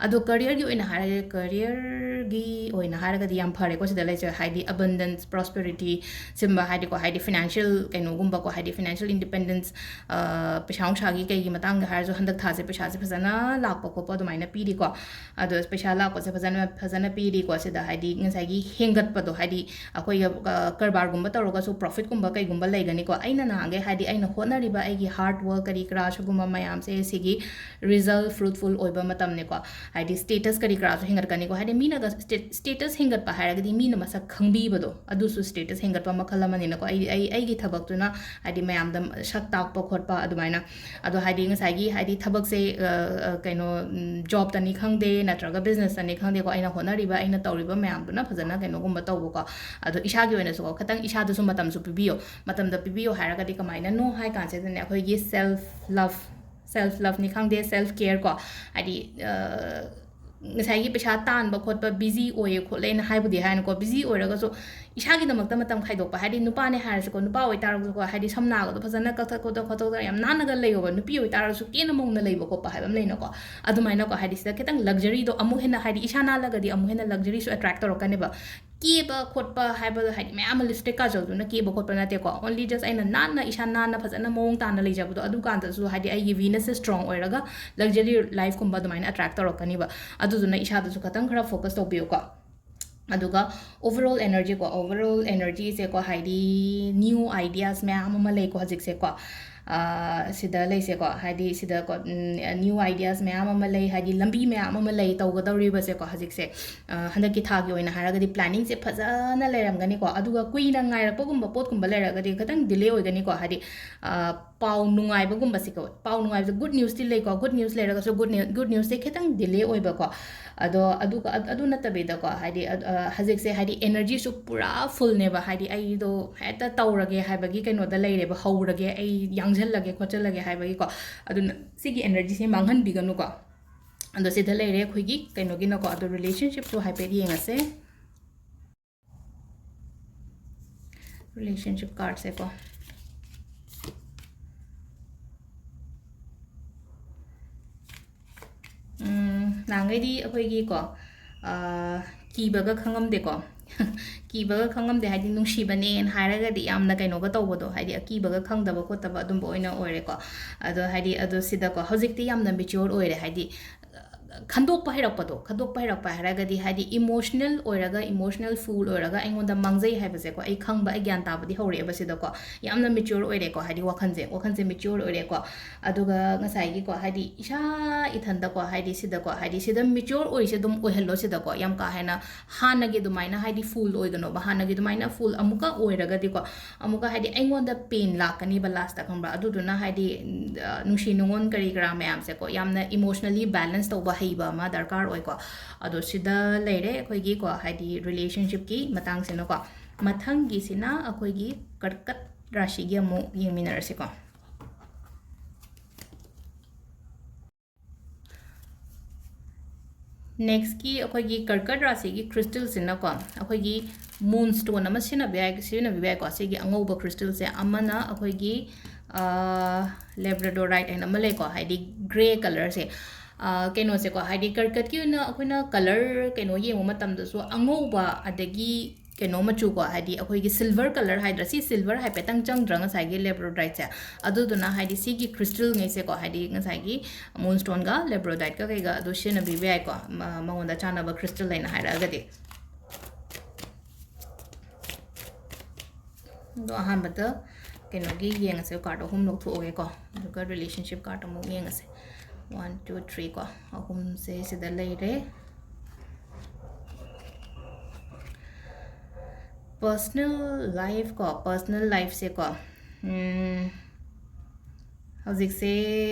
ꯑꯗꯣ careerꯒꯤ ꯑꯣꯏꯅ ꯍꯥꯏꯔꯒ, careerꯒꯤ ꯑꯣꯏꯅ ꯍꯥꯏꯔꯒꯗꯤ ꯌꯥꯝ ꯐꯔꯦꯀꯣ ꯁꯤꯗ ꯂꯩꯖꯔꯦ, ꯍꯥꯏꯗꯤ abundance, prosperity ꯁꯤꯒꯨꯝꯕ, ꯍꯥꯏꯗꯤꯀꯣ, ꯍꯥꯏꯗꯤ financial ꯀꯩꯅꯣꯒꯨꯝꯕꯀꯣ, ꯍꯥꯏꯗꯤ financial independence, ꯑ, ꯄꯩꯁꯥ ꯅꯨꯡꯁꯥꯒꯤ ꯀꯩꯒꯤ ꯃꯇꯥꯡꯗ ꯍꯥꯏꯔꯁꯨ ꯍꯟꯗꯛ ꯊꯥꯁꯦ ꯄꯩꯁꯥꯁꯦ ꯐꯖꯅ ꯂꯥꯛꯄ ꯈꯣꯠꯄ ꯑꯗꯨꯃꯥꯏꯅ ꯄꯤꯔꯤꯀꯣ꯫ ꯑꯗꯣ ꯄꯩꯁꯥ ꯂꯥꯛꯄꯁꯦ ꯐꯖꯅ, ꯐꯖꯅ ꯄꯤꯔꯤꯀꯣ꯫ ꯁꯤꯗ ꯍꯥꯏꯗꯤ ꯉꯁꯥꯏꯒꯤ ꯍꯦꯟꯒꯠꯄꯗꯣ, ꯍꯥꯏꯗꯤ ꯑꯩꯈꯣꯏꯒ, ꯑ, ꯀꯔꯕꯥꯔꯒꯨꯝꯕ ꯇꯧꯔꯒꯁꯨ profitꯀꯨꯝꯕ ꯀꯩꯒꯨꯝꯕ ꯂꯩꯒꯅꯤꯀꯣ꯫ ꯑꯩꯅ ꯅꯍꯥꯟꯈꯩ ꯍꯥꯏꯗꯤ ꯑꯩꯅ ꯍꯣꯠꯅꯔꯤꯕ ꯑꯩꯒꯤ hard work ꯀꯔꯤ ꯀꯔꯥ ꯁꯤꯒꯨꯝꯕ ꯃꯌꯥꯝꯁꯦ ꯁꯤꯒꯤ result fruitful ꯑꯣꯏꯕ ꯃꯇꯝꯅꯤꯀꯣ꯫ ꯍꯥꯏꯗꯤ status ꯀꯔꯤ ꯀꯔꯥꯁꯨ ꯍꯦꯟꯒꯠꯀꯅꯤꯀꯣ꯫ ꯍꯥꯏꯗꯤ ꯃꯤꯅꯒ state-, status ꯍꯦꯟꯒꯠꯄ ꯍꯥꯏꯔꯒꯗꯤ ꯃꯤꯅ ꯃꯁꯛ ꯈꯪꯕꯤꯕꯗꯣ, ꯑꯗꯨꯁꯨ status ꯍꯦꯟꯒꯠꯄ ꯃꯈꯜ ꯑꯃꯅꯤꯅꯀꯣ꯫ ꯑꯩ, ꯑꯩ, ꯑꯩꯒꯤ ꯊꯕꯛꯇꯨꯅ ꯍꯥꯏꯗꯤ ꯃꯌꯥꯝꯗ ꯁꯛ ꯇꯥꯛꯄ ꯈꯣꯠꯄ ꯑꯗꯨꯃꯥꯏꯅ꯫ ꯑꯗꯣ ꯍꯥꯏꯗꯤ ꯉꯁꯥꯏꯒꯤ ꯍꯥꯏꯗꯤ ꯊꯕꯛꯁꯦ, ꯑ, ꯑ, ꯀꯩꯅꯣ, ꯎꯝ, jobꯇꯅꯤ ꯈꯪꯗꯦ, ꯅꯠꯇ꯭ꯔꯒ businessꯇꯅꯤ ꯈꯪꯗꯦꯀꯣ, ꯑꯩꯅ ꯍꯣꯠꯅꯔꯤꯕ, ꯑꯩꯅ ꯇꯧꯔꯤꯕ ꯃꯌꯥꯝꯗꯨꯅ ꯐꯖꯅ ꯀꯩꯅꯣꯒꯨꯝꯕ ꯇꯧꯕꯀꯣ꯫ ꯑꯗꯣ ꯏꯁꯥꯒꯤ ꯑꯣꯏꯅꯁꯨꯀꯣ, ꯈꯤꯇꯪ ꯏꯁꯥꯗꯁꯨ ꯃꯇꯝꯁꯨ ꯄꯤꯕꯤꯌꯣ꯫ ꯃꯇꯝꯗ ꯄꯤꯕꯤꯌꯣ ꯍꯥꯏꯔꯒꯗꯤ ꯀꯃꯥꯏꯅꯅꯣ ꯍꯥꯏ ꯀꯥꯟꯁꯤꯗꯅꯦ, ꯑꯩꯈꯣꯏꯒꯤ self love, self loveꯅꯤ ꯈꯪꯗꯦ, self care ꯀꯣ, ꯍꯥꯏꯗꯤ, ꯑ, ꯉꯁꯥꯏꯒꯤ ꯄꯩꯁꯥ ꯇꯥꯟꯕ ꯈꯣꯠꯄ busy ꯑꯣꯏꯌꯦ ꯈꯣꯠꯂꯦꯅ ꯍꯥꯏꯕꯨꯗꯤ ꯍꯥꯏꯅꯀꯣ, busy ꯑꯣꯏꯔꯒꯁꯨ ꯏꯁꯥꯒꯤꯗꯃꯛꯇ ꯃꯇꯝ ꯈꯥꯏꯗꯣꯛꯄ, ꯍꯥꯏꯗꯤ ꯅꯨꯄꯥꯅꯦ ꯍꯥꯏꯔꯁꯨꯀꯣ, ꯅꯨꯄꯥ ꯑꯣꯏꯇꯥꯔꯒꯁꯨꯀꯣ, ꯍꯥꯏꯗꯤ ꯁꯝꯅꯥꯒꯗꯣ ꯐꯖꯅ ꯀꯛꯊꯠ ꯈꯣꯠꯇ ꯈꯣꯠꯇꯣꯛꯇꯅ ꯌꯥꯝ ꯅꯥꯟꯅꯒ ꯂꯩꯌꯣꯕ, ꯅꯨꯄꯤ ꯑꯣꯏꯇꯥꯔꯒꯁꯨ ꯀꯦꯅ ꯃꯧꯅ ꯂꯩꯕ ꯈꯣꯠꯄ ꯍꯥꯏꯕ ꯑꯃ ꯂꯩꯅꯀꯣ꯫ ꯑꯗꯨꯃꯥꯏꯅꯀꯣ, ꯍꯥꯏꯗꯤ ꯁꯤꯗ ꯈꯤꯇꯪ luxuryꯗꯣ ꯑꯃꯨꯛ ꯍꯦꯟꯅ, ꯍꯥꯏꯗꯤ ꯏꯁꯥ ꯅꯥꯜꯂꯒꯗꯤ ꯑꯃꯨꯛ ꯍꯦꯟꯅ luxuryꯁꯨ attract ꯇꯧꯔꯛꯀꯅꯦꯕ꯫ ꯀꯦꯕ ꯈꯣꯠꯄ ꯍꯥꯏꯕꯗꯣ ꯍꯥꯏꯗꯤ ꯃꯌꯥꯝ ꯑꯃ lipstick ꯀꯥꯖꯜꯗꯨꯅ ꯀꯦꯕ ꯈꯣꯠꯄ ꯅꯠꯇꯦꯀꯣ, only just ꯑꯩꯅ ꯅꯥꯟꯅ, ꯏꯁꯥ ꯅꯥꯟꯅ ꯐꯖꯅ ꯃꯑꯣꯡ ꯇꯥꯅ ꯂꯩꯖꯕꯗꯣ, ꯑꯗꯨꯀꯥꯟꯗꯁꯨ ꯍꯥꯏꯗꯤ ꯑꯩꯒꯤ Venusꯁꯦ strong ꯑꯣꯏꯔꯒ luxury lifeꯀꯨꯝꯕ ꯑꯗꯨꯃꯥꯏꯅ attract ꯇꯧꯔꯛꯀꯅꯤꯕ꯫ ꯑꯗꯨꯗꯨꯅ ꯏꯁꯥꯗꯁꯨ ꯈꯤꯇꯪ ꯈꯔ focus ꯇꯧꯕꯤꯌꯨꯀꯣ꯫ ꯑꯗꯨꯒ overall energyꯀꯣ, overall energyꯁꯦꯀꯣ, ꯍꯥꯏꯗꯤ new ideas ꯃꯌꯥꯝ ꯑꯃ ꯂꯩꯀꯣ ꯍꯧꯖꯤꯛꯁꯦꯀꯣ꯫ ꯑ, ꯁꯤꯗ ꯂꯩꯁꯦꯀꯣ, ꯍꯥꯏꯗꯤ ꯁꯤꯗꯀꯣ, ꯎꯝ, new ideas ꯃꯌꯥꯝ ꯑꯃ ꯂꯩ, ꯍꯥꯏꯗꯤ ꯂꯝꯕꯤ ꯃꯌꯥꯝ ꯑꯃ ꯂꯩ ꯇꯧꯒꯗꯧꯔꯤꯕꯁꯦꯀꯣ꯫ ꯍꯧꯖꯤꯛꯁꯦ, ꯑ, ꯍꯟꯗꯛꯀꯤ ꯊꯥꯒꯤ ꯑꯣꯏꯅ ꯍꯥꯏꯔꯒꯗꯤ planningꯁꯦ ꯐꯖꯅ ꯂꯩꯔꯝꯒꯅꯤꯀꯣ꯫ ꯑꯗꯨꯒ ꯀꯨꯏꯅ ꯉꯥꯏꯔꯛꯄꯒꯨꯝꯕ ꯄꯣꯠꯀꯨꯝꯕ ꯂꯩꯔꯒꯗꯤ ꯈꯤꯇꯪ delay ꯑꯣꯏꯒꯅꯤꯀꯣ꯫ ꯍꯥꯏꯗꯤ, ꯑ, ꯄꯥꯎ ꯅꯨꯡꯉꯥꯏꯕꯒꯨꯝꯕꯁꯦꯀꯣ, ꯄꯥꯎ ꯅꯨꯡꯉꯥꯏꯕꯁꯦ good newsꯇꯤ ꯂꯩꯀꯣ, good news ꯂꯩꯔꯒꯁꯨ good new-, good newsꯁꯦ ꯈꯤꯇꯪ delay ꯑꯣꯏꯕꯀꯣ꯫ ꯑꯗꯣ ꯑꯗꯨꯒ ꯑꯗ-, ꯑꯗꯨ ꯅꯠꯇꯕꯤꯗꯀꯣ, ꯍꯥꯏꯗꯤ, ꯑ, ꯑ, ꯍꯧꯖꯤꯛꯁꯦ ꯍꯥꯏꯗꯤ energyꯁꯨ ꯄꯨꯔꯥ fullꯅꯦꯕ, ꯍꯥꯏꯗꯤ ꯑꯩꯗꯣ ꯍꯦꯛꯇ ꯇꯧꯔꯒꯦ ꯍꯥꯏꯕꯒꯤ ꯀꯩꯅꯣꯗ ꯂꯩꯔꯦꯕ, ꯍꯧꯔꯒꯦ, ꯑꯩ ꯌꯥꯡꯁꯜꯂꯒꯦ ꯈꯣꯠꯆꯜꯂꯒꯦ ꯍꯥꯏꯕꯒꯤꯀꯣ꯫ ꯑꯗꯨꯅ ꯁꯤꯒꯤ energyꯁꯦ ꯃꯥꯡꯍꯟꯕꯤꯒꯅꯨꯀꯣ꯫ ꯑꯗꯣ ꯁꯤꯗ ꯂꯩꯔꯦ ꯑꯩꯈꯣꯏꯒꯤ ꯀꯩꯅꯣꯒꯤꯅꯀꯣ, ꯑꯗꯣ relationshipꯁꯨ ꯍꯥꯏꯐꯦꯠ ꯌꯦꯡꯉꯁꯦ꯫ Relationship cardꯁꯦꯀꯣ꯫ ꯎꯝ, ꯅꯍꯥꯟꯈꯩꯗꯤ ꯑꯩꯈꯣꯏꯒꯤꯀꯣ, ꯑ, ꯀꯤꯕꯒ ꯈꯪꯉꯝꯗꯦꯀꯣ꯫ ꯀꯤꯕꯒ ꯈꯪꯉꯝꯗꯦ ꯍꯥꯏꯗꯤ ꯅꯨꯡꯁꯤꯕꯅꯦꯅ ꯍꯥꯏꯔꯒꯗꯤ ꯌꯥꯝꯅ ꯀꯩꯅꯣꯒ ꯇꯧꯕꯗꯣ, ꯍꯥꯏꯗꯤ ꯑꯀꯤꯕꯒ ꯈꯪꯗꯕ ꯈꯣꯠꯇꯕ ꯑꯗꯨꯝꯕ ꯑꯣꯏꯅ ꯑꯣꯏꯔꯦꯀꯣ꯫ ꯑꯗꯣ ꯍꯥꯏꯗꯤ, ꯑꯗꯣ ꯁꯤꯗꯀꯣ, ꯍꯧꯖꯤꯛꯇꯤ ꯌꯥꯝꯅ mature ꯑꯣꯏꯔꯦ, ꯍꯥꯏꯗꯤ ꯈꯟꯗꯣꯛꯄ ꯍꯩꯔꯛꯄꯗꯣ, ꯈꯟꯗꯣꯛꯄ ꯍꯩꯔꯛꯄ ꯍꯥꯏꯔꯒꯗꯤ ꯍꯥꯏꯗꯤ emotional ꯑꯣꯏꯔꯒ, emotional full ꯑꯣꯏꯔꯒ ꯑꯩꯉꯣꯟꯗ ꯃꯥꯡꯖꯩ ꯍꯥꯏꯕꯁꯦꯀꯣ, ꯑꯩ ꯈꯪꯕ, ꯑꯩ ꯒ꯭ꯌꯥꯟ ꯇꯥꯕꯗꯤ ꯍꯧꯔꯛꯑꯦꯕ ꯁꯤꯗꯀꯣ꯫ ꯌꯥꯝꯅ mature ꯑꯣꯏꯔꯦꯀꯣ, ꯍꯥꯏꯗꯤ ꯋꯥꯈꯜꯁꯦ, ꯋꯥꯈꯜꯁꯦ mature ꯑꯣꯏꯔꯦꯀꯣ꯫ ꯑꯗꯨꯒ ꯉꯁꯥꯏꯒꯤꯀꯣ, ꯍꯥꯏꯗꯤ ꯏꯁꯥ ꯏꯊꯟꯗꯀꯣ, ꯍꯥꯏꯗꯤ ꯁꯤꯗꯀꯣ, ꯍꯥꯏꯗꯤ ꯁꯤꯗ mature ꯑꯣꯏꯔꯤꯁꯦ ꯑꯗꯨꯝ ꯑꯣꯏꯍꯜꯂꯣ ꯁꯤꯗꯀꯣ꯫ ꯌꯥꯝ ꯀꯥ ꯍꯦꯟꯅ ꯍꯥꯟꯅꯒꯤ ꯑꯗꯨꯃꯥꯏꯅ ꯍꯥꯏꯗꯤ full ꯑꯣꯏꯒꯅꯣꯕ, ꯍꯥꯟꯅꯒꯤ ꯑꯗꯨꯃꯥꯏꯅ full ꯑꯃꯨꯛꯀ ꯑꯣꯏꯔꯒꯗꯤꯀꯣ, ꯑꯃꯨꯛꯀ ꯍꯥꯏꯗꯤ ꯑꯩꯉꯣꯟꯗ pain ꯂꯥꯛꯀꯅꯤꯕ lastꯇ, ꯈꯪꯕ꯭ꯔꯥ? ꯑꯗꯨꯗꯨꯅ ꯍꯥꯏꯗꯤ, ꯑ, ꯅꯨꯡꯁꯤ ꯅꯨꯡꯉꯣꯟ ꯀꯔꯤ ꯀꯔꯥ ꯃꯌꯥꯝꯁꯦꯀꯣ, ꯌꯥꯝꯅ emotionally balance ꯇꯧꯕ ꯍꯩꯕ ꯑꯃ ꯗꯔꯀꯥꯔ ꯑꯣꯏꯀꯣ꯫ ꯑꯗꯣ ꯁꯤꯗ ꯂꯩꯔꯦ ꯑꯩꯈꯣꯏꯒꯤꯀꯣ, ꯍꯥꯏꯗꯤ relationshipꯀꯤ ꯃꯇꯥꯡꯁꯤꯅꯀꯣ꯫ ꯃꯊꯪꯒꯤꯁꯤꯅ ꯑꯩꯈꯣꯏꯒꯤ ꯀꯔꯀꯠ ꯔꯥꯁꯤꯒꯤ ꯑꯃꯨꯛ ꯌꯦꯡꯃꯤꯟꯅꯔꯁꯤꯀꯣ꯫ Nextꯀꯤ ꯑꯩꯈꯣꯏꯒꯤ ꯀꯔꯀꯠ ꯔꯥꯁꯤꯒꯤ crystalꯁꯤꯅꯀꯣ, ꯑꯩꯈꯣꯏꯒꯤ moonstone ꯑꯃ ꯁꯤꯖꯤꯟꯅꯕ ꯌꯥꯏ, ꯁꯤꯖꯤꯟꯅꯕꯤꯕ ꯌꯥꯏꯀꯣ꯫ ꯁꯤꯒꯤ ꯑꯉꯧꯕ crystalꯁꯦ ꯑꯃꯅ ꯑꯩꯈꯣꯏꯒꯤ, ꯑ, labradorite ꯍꯥꯏꯅ ꯑꯃ ꯂꯩꯀꯣ, ꯍꯥꯏꯗꯤ grey colourꯁꯦ꯫ ꯑ, ꯀꯩꯅꯣꯁꯦꯀꯣ, ꯍꯥꯏꯗꯤ ꯀꯔꯀꯠꯀꯤ ꯑꯣꯏꯅ ꯑꯩꯈꯣꯏꯅ colour ꯀꯩꯅꯣ ꯌꯦꯡꯕ ꯃꯇꯝꯗꯁꯨ ꯑꯉꯧꯕ, ꯑꯗꯒꯤ ꯀꯩꯅꯣ ꯃꯆꯨꯀꯣ, ꯍꯥꯏꯗꯤ ꯑꯩꯈꯣꯏꯒꯤ silver colour ꯍꯥꯏꯗ꯭ꯔꯥ, ꯁꯤ silver ꯍꯥꯏꯐꯦꯠꯇꯪ ꯆꯪꯗ꯭ꯔꯥ ꯉꯁꯥꯏꯒꯤ labradoriteꯁꯦ? ꯑꯗꯨꯗꯨꯅ ꯍꯥꯏꯗꯤ ꯁꯤꯒꯤ crystalꯉꯩꯁꯦꯀꯣ, ꯍꯥꯏꯗꯤ ꯉꯁꯥꯏꯒꯤ moonstoneꯒ labradoriteꯀ ꯀꯩꯒ ꯑꯗꯨ ꯁꯤꯖꯤꯟꯅꯕꯤꯕ ꯌꯥꯏꯀꯣ, ꯃ-, ꯃꯉꯣꯟꯗ ꯆꯥꯟꯅꯕ crystal ꯂꯩꯅ ꯍꯥꯏꯔꯛꯑꯒꯗꯤ꯫ ꯑꯗꯣ ꯑꯍꯥꯟꯕꯗ ꯀꯩꯅꯣꯒꯤ ꯌꯦꯡꯉꯁꯦ, card ꯑꯍꯨꯝ ꯂꯧꯊꯣꯛꯑꯒꯦꯀꯣ, ꯑꯗꯨꯒ relationship card ꯑꯃꯨꯛ ꯌꯦꯡꯉꯁꯦ꯫ One, two, three ꯀꯣ, ꯑꯍꯨꯝꯁꯦ ꯁꯤꯗ ꯂꯩꯔꯦ꯫ Personal life ꯀꯣ, personal lifeꯁꯦꯀꯣ, ꯎꯝ, ꯍꯧꯖꯤꯛꯁꯦ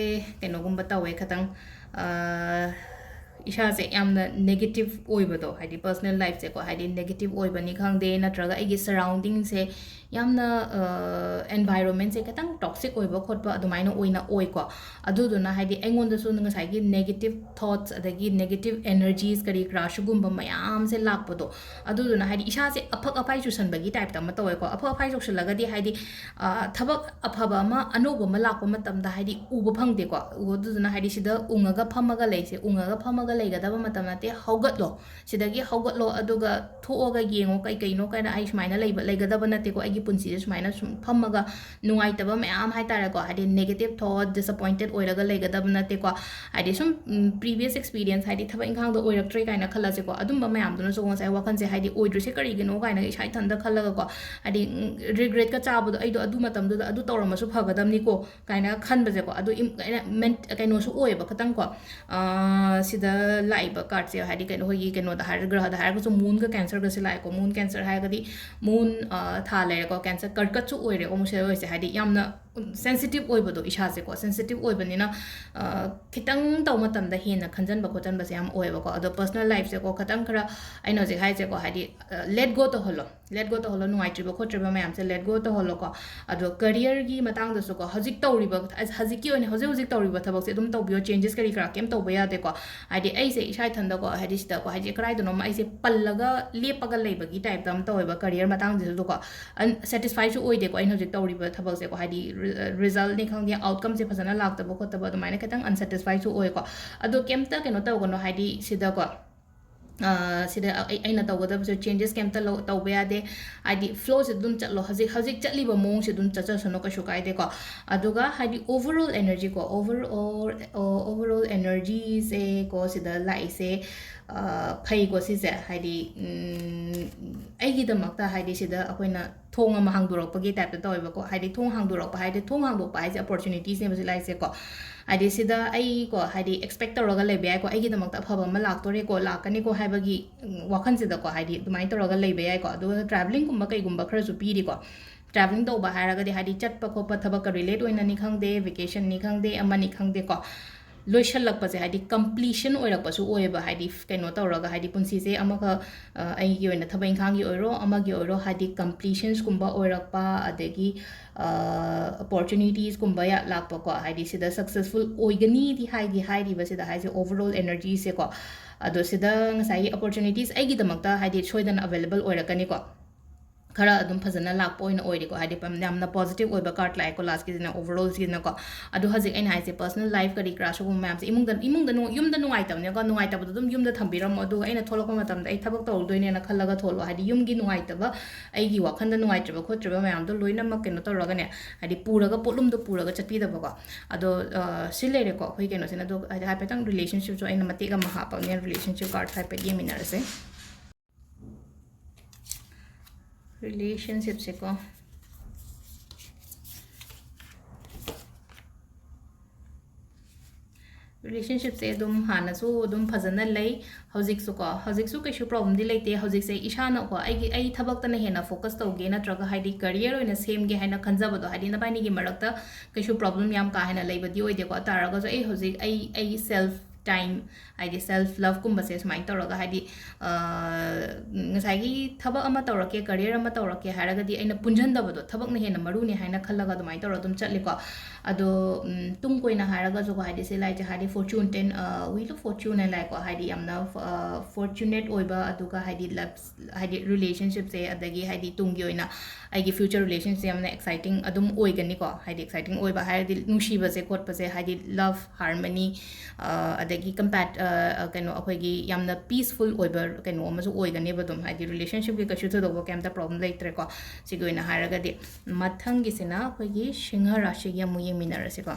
ꯀꯩꯅꯣꯒꯨꯝꯕ ꯇꯧꯋꯦ ꯈꯇꯪ, ꯑ, ꯏꯁꯥꯁꯦ ꯌꯥꯝꯅ negative ꯑꯣꯏꯕꯗꯣ, ꯍꯥꯏꯗꯤ personal lifeꯁꯦꯀꯣ, ꯍꯥꯏꯗꯤ negative ꯑꯣꯏꯕꯅꯤ ꯈꯪꯗꯦ, ꯅꯠꯇ꯭ꯔꯒ ꯑꯩꯒꯤ surroundingꯁꯦ ꯌꯥꯝꯅ, ꯑ, environmentꯁꯦ ꯈꯤꯇꯪ toxic ꯑꯣꯏꯕ ꯈꯣꯠꯄ ꯑꯗꯨꯃꯥꯏꯅ ꯑꯣꯏꯅ ꯑꯣꯏꯀꯣ꯫ ꯑꯗꯨꯗꯨꯅ ꯍꯥꯏꯗꯤ ꯑꯩꯉꯣꯟꯗꯁꯨ ꯉꯁꯥꯏꯒꯤ negative thoughts, ꯑꯗꯒꯤ negative energies ꯀꯔꯤ ꯀꯔꯥ ꯁꯤꯒꯨꯝꯕ ꯃꯌꯥꯝꯁꯦ ꯂꯥꯛꯄꯗꯣ, ꯑꯗꯨꯗꯨꯅ ꯍꯥꯏꯗꯤ ꯏꯁꯥꯁꯦ ꯑꯐꯛ ꯑꯐꯥꯏ ꯆꯨꯁꯟꯕꯒꯤ typeꯇ ꯑꯃ ꯇꯧꯋꯦꯀꯣ꯫ ꯑꯐꯛ ꯑꯐꯥꯏ ꯆꯨꯁꯜꯂꯒꯗꯤ ꯍꯥꯏꯗꯤ, ꯑ, ꯊꯕꯛ ꯑꯐꯕ ꯑꯃ, ꯑꯅꯧꯕ ꯑꯃ ꯂꯥꯛꯄ ꯃꯇꯝꯗ ꯍꯥꯏꯗꯤ ꯎꯕ ꯐꯪꯗꯦꯀꯣ꯫ ꯑꯗꯨꯗꯨꯅ ꯍꯥꯏꯗꯤ ꯁꯤꯗ ꯎꯪꯉꯒ ꯐꯝꯃꯒ ꯂꯩꯁꯦ, ꯎꯪꯉꯒ ꯐꯝꯃꯒ ꯂꯩꯒꯗꯕ ꯃꯇꯝ ꯅꯠꯇꯦ, ꯍꯧꯒꯠꯂꯣ꯫ ꯁꯤꯗꯒꯤ ꯍꯧꯒꯠꯂꯣ, ꯑꯗꯨꯒ ꯊꯣꯛꯑꯒ ꯌꯦꯡꯉꯣ ꯀꯩ ꯀꯩꯅꯣ ꯀꯥꯏꯅ꯫ ꯑꯩ ꯁꯨꯃꯥꯏꯅ ꯂꯩꯕ, ꯂꯩꯒꯗꯕ ꯅꯠꯇꯦꯀꯣ꯫ ꯑꯩꯒꯤ ꯄꯨꯟꯁꯤꯁꯦ ꯁꯨꯃꯥꯏꯅ ꯁꯨꯝ ꯐꯝꯃꯒ ꯅꯨꯡꯉꯥꯏꯇꯕ ꯃꯌꯥꯝ ꯍꯥꯏꯇꯥꯔꯦꯀꯣ, ꯍꯥꯏꯗꯤ negative thought, disappointed ꯑꯣꯏꯔꯒ ꯂꯩꯒꯗꯕ ꯅꯠꯇꯦꯀꯣ꯫ ꯍꯥꯏꯗꯤ ꯁꯨꯝ, ꯎꯝ, previous experience, ꯍꯥꯏꯗꯤ ꯊꯕꯛ ꯏꯪꯈꯥꯡꯗ ꯑꯣꯏꯔꯛꯇ꯭ꯔꯦ ꯀꯥꯏꯅ ꯈꯜꯂꯁꯦꯀꯣ, ꯑꯗꯨꯝꯕ ꯃꯌꯥꯝꯗꯨꯅꯁꯨ ꯉꯁꯥꯏ ꯋꯥꯈꯜꯁꯦ ꯍꯥꯏꯗꯤ ꯑꯣꯏꯗ꯭ꯔꯤꯁꯦ ꯀꯔꯤꯒꯤꯅꯣ ꯀꯥꯏꯅ ꯏꯁꯥ ꯏꯊꯟꯇ ꯈꯜꯂꯒꯀꯣ, ꯍꯥꯏꯗꯤ, ꯎꯝ, regretꯀ ꯆꯥꯕꯗꯣ, ꯑꯩꯗꯣ ꯑꯗꯨ ꯃꯇꯝꯗꯨꯗ ꯑꯗꯨ ꯇꯧꯔꯝꯃꯁꯨ ꯐꯒꯗꯕꯅꯤꯀꯣ ꯀꯥꯏꯅ ꯈꯟꯕꯁꯦꯀꯣ꯫ ꯑꯗꯨ ꯏꯝ-, ꯑꯩꯅ ꯃꯦꯟ-, ꯀꯩꯅꯣꯁꯨ ꯑꯣꯏꯌꯦꯕ ꯈꯇꯪꯀꯣ꯫ ꯑꯥ, ꯁꯤꯗ ꯂꯥꯛꯏꯕ cardꯁꯦ ꯍꯥꯏꯗꯤ ꯀꯩꯅꯣ, ꯑꯩꯈꯣꯏꯒꯤ ꯀꯩꯅꯣꯗ ꯍꯥꯏꯔ-, ꯒ꯭ꯔꯍꯗ ꯍꯥꯏꯔꯒꯁꯨ moonꯒ cancerꯒꯁꯦ ꯂꯥꯛꯑꯦꯀꯣ꯫ Moon cancer ꯍꯥꯏꯔꯒꯗꯤ moon, ꯑꯥ, ꯊꯥ ꯂꯩꯔꯦꯀꯣ, cancer, ꯀꯔꯀꯠꯁꯨ ꯑꯣꯏꯔꯦꯀꯣ ꯃꯨꯁꯦ ꯑꯣꯏꯁꯦ꯫ ꯍꯥꯏꯗꯤ ꯌꯥꯝꯅ sensitive ꯑꯣꯏꯕꯗꯣ ꯏꯁꯥꯁꯦꯀꯣ, sensitive ꯑꯣꯏꯕꯅꯤꯅ, ꯑꯥ, ꯈꯤꯇꯪ ꯇꯧꯕ ꯃꯇꯝꯗ ꯍꯦꯟꯅ ꯈꯟꯖꯟꯕ ꯈꯣꯠꯆꯟꯕꯁꯦ ꯌꯥꯝ ꯑꯣꯏꯌꯦꯕꯀꯣ꯫ ꯑꯗꯣ personal lifeꯁꯦꯀꯣ, ꯈꯤꯇꯪ ꯈꯔ ꯑꯩꯅ ꯍꯧꯖꯤꯛ ꯍꯥꯏꯁꯦꯀꯣ, ꯍꯥꯏꯗꯤ, ꯑ, let go ꯇꯧꯍꯜꯂꯣ꯫ Let go ꯇꯧꯍꯜꯂꯣ, ꯅꯨꯡꯉꯥꯏꯇ꯭ꯔꯤꯕ ꯈꯣꯠꯇ꯭ꯔꯤꯕ ꯃꯌꯥꯝꯁꯦ let go ꯇꯧꯍꯜꯂꯣꯀꯣ꯫ ꯑꯗꯣ careerꯒꯤ ꯃꯇꯥꯡꯗꯁꯨꯀꯣ, ꯍꯧꯖꯤꯛ ꯇꯧꯔꯤꯕ, ꯍꯧꯖꯤꯛꯀꯤ ꯑꯣꯏꯅ ꯍꯧꯖꯤꯛ ꯍꯧꯖꯤꯛ ꯇꯧꯔꯤꯕ ꯊꯕꯛꯁꯦ ꯑꯗꯨꯝ ꯇꯧꯕꯤꯌꯣ, changes ꯀꯔꯤ ꯀꯔꯥ ꯀꯩꯝ ꯇꯧꯕ ꯌꯥꯗꯦꯀꯣ꯫ ꯍꯥꯏꯗꯤ ꯑꯩꯁꯦ ꯏꯁꯥ ꯏꯊꯟꯗꯀꯣ, ꯍꯥꯏꯗꯤ ꯁꯤꯗꯀꯣ, ꯍꯥꯏꯗꯤ ꯀꯗꯥꯏꯗꯅꯣꯃ ꯑꯩꯁꯦ ꯄꯜꯂꯒ ꯂꯦꯞꯄꯒ ꯂꯩꯕꯒꯤ typeꯇ ꯑꯃ ꯇꯧꯋꯦꯕ career ꯃꯇꯥꯡꯁꯤꯗꯀꯣ꯫ ꯑꯟ-, satisfyꯁꯨ ꯑꯣꯏꯗꯦꯀꯣ ꯑꯩꯅ ꯍꯧꯖꯤꯛ ꯇꯧꯔꯤꯕ ꯊꯕꯛꯁꯦꯀꯣ, ꯍꯥꯏꯗꯤ ꯔꯤ-, resultꯅꯤ ꯈꯪꯗꯦ, outcomeꯁꯦ ꯐꯖꯅ ꯂꯥꯛꯇꯕ ꯈꯣꯠꯇꯕ ꯑꯗꯨꯃꯥꯏꯅ ꯈꯤꯇꯪ unsatisfyꯁꯨ ꯑꯣꯏꯀꯣ꯫ ꯑꯗꯣ ꯀꯩꯝꯇ ꯀꯩꯅꯣ ꯇꯧꯒꯅꯣ, ꯍꯥꯏꯗꯤ ꯁꯤꯗꯀꯣ, ꯑ, ꯁꯤꯗ ꯑꯩ, ꯑꯩꯅ ꯇꯧꯒꯗꯕꯁꯨ changes ꯀꯩꯝꯇ ꯂꯧ-, ꯇꯧꯕ ꯌꯥꯗꯦ꯫ ꯍꯥꯏꯗꯤ flowꯁꯦ ꯑꯗꯨꯝ ꯆꯠꯂꯣ, ꯍꯧꯖꯤꯛ, ꯍꯧꯖꯤꯛ ꯆꯠꯂꯤꯕ ꯃꯑꯣꯡꯁꯦ ꯑꯗꯨꯝ ꯆꯠꯆꯁꯅꯨ, ꯀꯩꯁꯨ ꯀꯥꯏꯗꯦꯀꯣ꯫ ꯑꯗꯨꯒ ꯍꯥꯏꯗꯤ overall energyꯀꯣ, overall, ꯑ, overall energyꯁꯦꯀꯣ, ꯁꯤꯗ ꯂꯥꯛꯏꯁꯦ, ꯑ, ꯐꯩꯀꯣ ꯁꯤꯁꯦ, ꯍꯥꯏꯗꯤ, ꯎꯝ, ꯑꯩꯒꯤꯗꯃꯛꯇ ꯍꯥꯏꯗꯤ ꯁꯤꯗ ꯑꯩꯈꯣꯏꯅ ꯊꯣꯡ ꯑꯃ ꯍꯥꯡꯗꯣꯔꯛꯄꯒꯤ type ꯇ ꯇꯧꯋꯦꯕꯀꯣ꯫ ꯍꯥꯏꯗꯤ ꯊꯣꯡ ꯍꯥꯡꯗꯣꯔꯛꯄ ꯍꯥꯏꯗꯤ, ꯊꯣꯡ ꯍꯥꯡꯗꯣꯛꯄ ꯍꯥꯏꯁꯦ opportunity ꯅꯦꯕ ꯁꯤ ꯂꯥꯛꯏꯁꯦꯀꯣ꯫ ꯍꯥꯏꯗꯤ ꯁꯤꯗ ꯑꯩꯀꯣ, ꯍꯥꯏꯗꯤ expect ꯇꯧꯔꯒ ꯂꯩꯕ ꯌꯥꯏꯀꯣ, ꯑꯩꯒꯤꯗꯃꯛꯇ ꯑꯐꯕ ꯑꯃ ꯂꯥꯛꯇꯣꯔꯦꯀꯣ, ꯂꯥꯛꯀꯅꯤꯀꯣ ꯍꯥꯏꯕꯒꯤ, ꯎꯝ, ꯋꯥꯈꯜꯁꯤꯗꯀꯣ, ꯍꯥꯏꯗꯤ ꯑꯗꯨꯃꯥꯏꯅ ꯇꯧꯔꯒ ꯂꯩꯕ ꯌꯥꯏꯀꯣ꯫ ꯑꯗꯨꯒ travelling ꯒꯨꯝꯕ ꯀꯩꯒꯨꯝꯕ ꯈꯔꯁꯨ ꯄꯤꯔꯤꯀꯣ꯫ Travelling ꯇꯧꯕ ꯍꯥꯏꯔꯒꯗꯤ ꯍꯥꯏꯗꯤ ꯆꯠꯄ ꯈꯣꯠꯄ, ꯊꯕꯛꯀ relate ꯑꯣꯏꯅꯅꯤ ꯈꯪꯗꯦ, vacation ꯅꯤ ꯈꯪꯗꯦ, ꯑꯃꯅꯤ ꯈꯪꯗꯦꯀꯣ, ꯂꯣꯏꯁꯜꯂꯛꯄꯁꯦ ꯍꯥꯏꯗꯤ completion ꯑꯣꯏꯔꯛꯄꯁꯨ ꯑꯣꯏꯌꯦꯕ꯫ ꯍꯥꯏꯗꯤ ꯀꯩꯅꯣ ꯇꯧꯔꯒ, ꯍꯥꯏꯗꯤ ꯄꯨꯟꯁꯤꯁꯦ ꯑꯃꯈꯛ, ꯑ, ꯑꯩꯒꯤ ꯑꯣꯏꯅ ꯊꯕꯛ ꯏꯪꯈꯥꯡꯒꯤ ꯑꯣꯏꯔꯣ, ꯑꯃꯒꯤ ꯑꯣꯏꯔꯣ, ꯍꯥꯏꯗꯤ completions ꯀꯨꯝꯕ ꯑꯣꯏꯔꯛꯄ, ꯑꯗꯒꯤ, ꯑ, opportunities ꯀꯨꯝꯕ ꯌꯥ-, ꯂꯥꯛꯄꯀꯣ꯫ ꯍꯥꯏꯗꯤ ꯁꯤꯗ successful ꯑꯣꯏꯒꯅꯤꯗꯤ ꯍꯥꯏꯗꯤ ꯍꯥꯏꯔꯤꯕ ꯁꯤꯗ ꯍꯥꯏꯁꯦ overall energy ꯁꯦꯀꯣ꯫ ꯑꯗꯣ ꯁꯤꯗ ꯉꯁꯥꯏꯒꯤ opportunities ꯑꯩꯒꯤꯗꯃꯛꯇ ꯍꯥꯏꯗꯤ ꯁꯣꯏꯗꯅ available ꯑꯣꯏꯔꯛꯀꯅꯤꯀꯣ꯫ ꯈꯔ ꯑꯗꯨꯝ ꯐꯖꯅ ꯂꯥꯛꯄ ꯑꯣꯏꯅ ꯑꯣꯏꯔꯦꯀꯣ꯫ ꯍꯥꯏꯗꯤ ꯄꯝ-, ꯌꯥꯝꯅ positive ꯑꯣꯏꯕ card ꯂꯥꯛꯑꯦꯀꯣ last ꯀꯤꯁꯤꯅ, overall ꯁꯤꯅꯀꯣ꯫ ꯑꯗꯣ ꯍꯧꯖꯤꯛ ꯑꯩꯅ ꯍꯥꯏꯁꯦ personal life ꯀꯔꯤ ꯀꯔꯥ ꯁꯤꯒꯨꯝꯕ ꯃꯌꯥꯝꯁꯦ ꯏꯃꯨꯡꯗ, ꯏꯃꯨꯡꯗ ꯅꯨꯡ-, ꯌꯨꯝꯗ ꯅꯨꯡꯉꯥꯏꯇꯕꯅꯤꯀꯣ, ꯅꯨꯡꯉꯥꯏꯇꯕꯗꯣ ꯑꯗꯨꯝ ꯌꯨꯝꯗ ꯊꯝꯕꯤꯔꯝꯃꯣ, ꯑꯗꯨꯒ ꯑꯩꯅ ꯊꯣꯛꯂꯛꯄ ꯃꯇꯝꯗ ꯑꯩ ꯊꯕꯛ ꯇꯧꯔꯨꯗꯣꯏꯅꯦꯅ ꯈꯜꯂꯒ ꯊꯣꯛꯂꯛꯑꯣ꯫ ꯍꯥꯏꯗꯤ ꯌꯨꯝꯒꯤ ꯅꯨꯡꯉꯥꯏꯇꯕ, ꯑꯩꯒꯤ ꯋꯥꯈꯜꯗ ꯅꯨꯡꯉꯥꯏꯇ꯭ꯔꯕ ꯈꯣꯠꯇ꯭ꯔꯕ ꯃꯌꯥꯝꯗꯣ ꯂꯣꯏꯅꯃꯛ ꯀꯩꯅꯣ ꯇꯧꯔꯒꯅꯦ, ꯍꯥꯏꯗꯤ ꯄꯨꯔꯒ, ꯄꯣꯠꯂꯨꯝꯗꯣ ꯄꯨꯔꯒ ꯆꯠꯄꯤꯗꯕꯀꯣ꯫ ꯑꯗꯣ, ꯑ, ꯁꯤ ꯂꯩꯔꯦꯀꯣ ꯑꯩꯈꯣꯏ ꯀꯩꯅꯣꯁꯤꯅ꯫ ꯑꯗꯣ ꯍꯥꯏꯗꯤ ꯍꯥꯏꯐꯦꯠꯇꯪ relationship ꯁꯨ ꯑꯩꯅ ꯃꯇꯦꯛ ꯑꯃ ꯍꯥꯞꯄꯕꯅꯦ, relationship card ꯁꯨ ꯍꯥꯏꯐꯦꯠ ꯌꯦꯡꯃꯤꯟꯅꯔꯁꯦ꯫ Relationship ꯁꯦꯀꯣ, relationship ꯁꯦ ꯑꯗꯨꯝ ꯍꯥꯟꯅꯁꯨ ꯑꯗꯨꯝ ꯐꯖꯅ ꯂꯩ, ꯍꯧꯖꯤꯛꯁꯨꯀꯣ, ꯍꯧꯖꯤꯛꯁꯨ ꯀꯩꯁꯨ problem ꯗꯤ ꯂꯩꯇꯦ꯫ ꯍꯧꯖꯤꯛꯁꯦ ꯏꯁꯥꯅꯀꯣ, ꯑꯩꯒꯤ, ꯑꯩ ꯊꯕꯛꯇꯅ ꯍꯦꯟꯅ focus ꯇꯧꯒꯦ, ꯅꯠꯇ꯭ꯔꯒ ꯍꯥꯏꯗꯤ career ꯑꯣꯏꯅ ꯁꯦꯝꯒꯦ ꯍꯥꯏꯅ ꯈꯟꯖꯕꯗꯣ, ꯍꯥꯏꯗꯤ ꯅꯕꯥꯏꯅꯤꯒꯤ ꯃꯔꯛꯇ ꯀꯩꯁꯨ problem ꯌꯥꯝ ꯀꯥ ꯍꯦꯟꯅ ꯂꯩꯕꯗꯤ ꯑꯣꯏꯗꯦꯀꯣ꯫ ꯇꯥꯔꯒꯁꯨ ꯑꯩ ꯍꯧꯖꯤꯛ ꯑꯩ, ꯑꯩ self time, ꯍꯥꯏꯗꯤ self love ꯀꯨꯝꯕꯁꯦ ꯁꯨꯃꯥꯏꯅ ꯇꯧꯔꯒ, ꯍꯥꯏꯗꯤ, ꯑ, ꯉꯁꯥꯏꯒꯤ ꯊꯕꯛ ꯑꯃ ꯇꯧꯔꯛꯀꯦ, career ꯑꯃ ꯇꯧꯔꯛꯀꯦ ꯍꯥꯏꯔꯒꯗꯤ ꯑꯩꯅ ꯄꯨꯟꯁꯤꯟꯗꯕꯗꯣ, ꯊꯕꯛꯅ ꯍꯦꯟꯅ ꯃꯔꯨꯅꯤ ꯍꯥꯏꯅ ꯈꯜꯂꯒ ꯑꯗꯨꯃꯥꯏꯅ ꯇꯧꯔꯒ ꯑꯗꯨꯝ ꯆꯠꯂꯤꯀꯣ꯫ ꯑꯗꯣ, ꯎꯝ, ꯇꯨꯡ ꯀꯣꯏꯅ ꯍꯥꯏꯔꯒꯁꯨꯀꯣ, ꯍꯥꯏꯗꯤ ꯁꯤ ꯂꯥꯏꯁꯦ ꯍꯥꯏꯗꯤ fortune ten, ꯑ, Wheel of Fortune ꯍꯥꯏꯅ ꯂꯥꯛꯑꯦꯀꯣ, ꯍꯥꯏꯗꯤ ꯌꯥꯝꯅ, ꯑ, fortunate ꯑꯣꯏꯕ, ꯑꯗꯨꯒ ꯍꯥꯏꯗꯤ love, ꯍꯥꯏꯗꯤ relationship ꯁꯦ, ꯑꯗꯒꯤ ꯍꯥꯏꯗꯤ ꯇꯨꯡꯒꯤ ꯑꯣꯏꯅ ꯑꯩꯒꯤ future relationship ꯁꯦ ꯌꯥꯝꯅ exciting ꯑꯗꯨꯝ ꯑꯣꯏꯒꯅꯤꯀꯣ꯫ ꯍꯥꯏꯗꯤ exciting ꯑꯣꯏꯕ ꯍꯥꯏꯔꯗꯤ ꯅꯨꯡꯁꯤꯕꯁꯦ ꯈꯣꯠꯄꯁꯦ, ꯍꯥꯏꯗꯤ love, harmony, ꯑ, ꯑꯗꯒꯤ compat-, ꯑ, ꯑ, ꯀꯩꯅꯣ, ꯑꯩꯈꯣꯏꯒꯤ ꯌꯥꯝꯅ peaceful ꯑꯣꯏꯕ ꯀꯩꯅꯣ ꯑꯃꯁꯨ ꯑꯣꯏꯒꯅꯦꯕ ꯑꯗꯨꯝ꯫ ꯍꯥꯏꯗꯤ relationship ꯀꯤ ꯀꯩꯁꯨ ꯊꯣꯏꯗꯣꯛꯄ ꯀꯩꯝꯇ problem ꯂꯩꯇ꯭ꯔꯦꯀꯣ꯫ ꯁꯤꯒꯤ ꯑꯣꯏꯅ ꯍꯥꯏꯔꯒꯗꯤ ꯃꯊꯪꯒꯤꯁꯤꯅ ꯑꯩꯈꯣꯏꯒꯤ ꯁꯤꯡꯍ ꯔꯥꯁꯤꯒꯤ ꯑꯃꯨꯛ ꯌꯦꯡꯃꯤꯟꯅꯔꯁꯤꯀꯣ꯫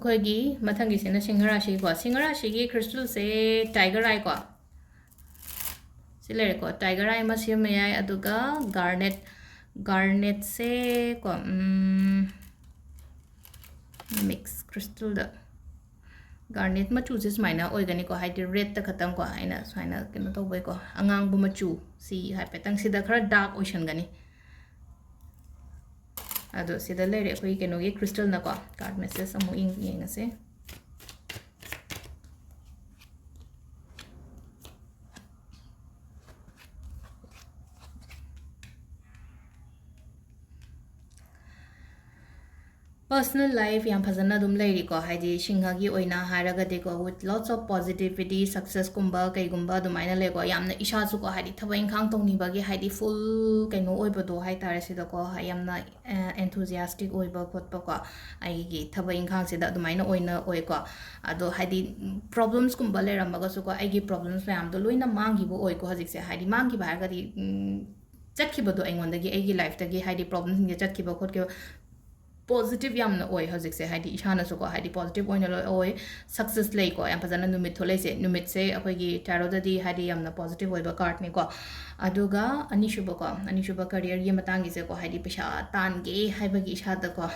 ꯑꯩꯈꯣꯏꯒꯤ ꯃꯊꯪꯒꯤꯁꯤꯅ ꯁꯤꯡꯍꯔꯥꯁꯤꯀꯣ꯫ ꯁꯤꯡꯍꯔꯥꯁꯤꯒꯤ crystalꯁꯦ tiger eye ꯀꯣ꯫ ꯁꯤ ꯂꯩꯔꯦꯀꯣ, tiger eye ꯑꯃ ꯁꯤꯖꯤꯟꯅꯕ ꯌꯥꯏ, ꯑꯗꯨꯒ garnet, garnetꯁꯦ ꯀꯣ, ꯎꯝ, mix crystalꯗ garnet ꯃꯆꯨꯁꯦ ꯁꯨꯃꯥꯏꯅ ꯑꯣꯏꯒꯅꯤꯀꯣ, ꯍꯥꯏꯗꯤ redꯇ ꯈꯛꯇꯪꯀꯣ, ꯑꯩꯅ ꯁꯨꯃꯥꯏꯅ ꯀꯩꯅꯣ ꯇꯧꯕꯩꯀꯣ, ꯑꯉꯥꯡꯕ ꯃꯆꯨ ꯁꯤ ꯍꯥꯏꯐꯦꯠꯇꯪ ꯁꯤꯗ ꯈꯔ dark ꯑꯣꯏꯁꯟꯒꯅꯤ꯫ ꯑꯗꯣ ꯁꯤꯗ ꯂꯩꯔꯦ ꯑꯩꯈꯣꯏꯒꯤ ꯀꯩꯅꯣꯒꯤ crystalꯅꯀꯣ꯫ Card message ꯑꯃꯨꯛ ꯌꯦꯡ-, ꯌꯦꯡꯉꯁꯦ꯫ Personal life ꯌꯥꯝ ꯐꯖꯅ ꯑꯗꯨꯝ ꯂꯩꯔꯤꯀꯣ, ꯍꯥꯏꯗꯤ ꯁꯤꯡꯍꯒꯤ ꯑꯣꯏꯅ ꯍꯥꯏꯔꯒꯗꯤꯀꯣ, with lots of positivity, successꯀꯨꯝꯕ ꯀꯩꯒꯨꯝꯕ ꯑꯗꯨꯃꯥꯏꯅ ꯂꯩꯀꯣ꯫ ꯌꯥꯝꯅ ꯏꯁꯥꯁꯨꯀꯣ, ꯍꯥꯏꯗꯤ ꯊꯕꯛ ꯏꯪꯈꯥꯡ ꯇꯧꯅꯤꯡꯕꯒꯤ ꯍꯥꯏꯗꯤ full ꯀꯩꯅꯣ ꯑꯣꯏꯕꯗꯣ ꯍꯥꯏꯇꯥꯔꯦ ꯁꯤꯗꯀꯣ, ꯌꯥꯝꯅ, ꯑ, enthusiastic ꯑꯣꯏꯕ ꯈꯣꯠꯄꯀꯣ, ꯑꯩꯒꯤ ꯊꯕꯛ ꯏꯪꯈꯥꯡꯁꯤꯗ ꯑꯗꯨꯃꯥꯏꯅ ꯑꯣꯏꯅ ꯑꯣꯏꯀꯣ꯫ ꯑꯗꯣ ꯍꯥꯏꯗꯤ problemsꯀꯨꯝꯕ ꯂꯩꯔꯝꯃꯒꯁꯨꯀꯣ, ꯑꯩꯒꯤ problems ꯃꯌꯥꯝꯗꯣ ꯂꯣꯏꯅ ꯃꯥꯡꯈꯤꯕ ꯑꯣꯏꯀꯣ ꯍꯧꯖꯤꯛꯁꯦ꯫ ꯍꯥꯏꯗꯤ ꯃꯥꯡꯈꯤꯕ ꯍꯥꯏꯔꯒꯗꯤ, ꯎꯝ, ꯆꯠꯈꯤꯕꯗꯣ ꯑꯩꯉꯣꯟꯗꯒꯤ, ꯑꯩꯒꯤ lifeꯇꯒꯤ ꯍꯥꯏꯗꯤ problemꯁꯤꯡꯁꯦ ꯆꯠꯈꯤꯕ ꯈꯣꯠꯈꯤꯕ, positive ꯌꯥꯝꯅ ꯑꯣꯏ ꯍꯧꯖꯤꯛꯁꯦ꯫ ꯍꯥꯏꯗꯤ ꯏꯁꯥꯅꯁꯨꯀꯣ, ꯍꯥꯏꯗꯤ positive ꯑꯣꯏꯅ ꯂꯣꯏ ꯑꯣꯏ, success ꯂꯩꯀꯣ, ꯌꯥꯝ ꯐꯖꯅ ꯅꯨꯃꯤꯠ ꯊꯣꯛꯂꯛꯏꯁꯦ꯫ ꯅꯨꯃꯤꯠꯁꯦ ꯑꯩꯈꯣꯏꯒꯤ tarotꯗꯗꯤ ꯍꯥꯏꯗꯤ ꯌꯥꯝꯅ positive ꯑꯣꯏꯕ cardꯅꯤꯀꯣ꯫ ꯑꯗꯨꯒ ꯑꯅꯤꯁꯨꯕꯀꯣ, ꯑꯅꯤꯁꯨꯕ careerꯒꯤ ꯃꯇꯥꯡꯒꯤꯁꯦꯀꯣ, ꯍꯥꯏꯗꯤ ꯄꯩꯁꯥ ꯇꯥꯟꯒꯦ ꯍꯥꯏꯕꯒꯤ ꯏꯁꯥꯗꯀꯣ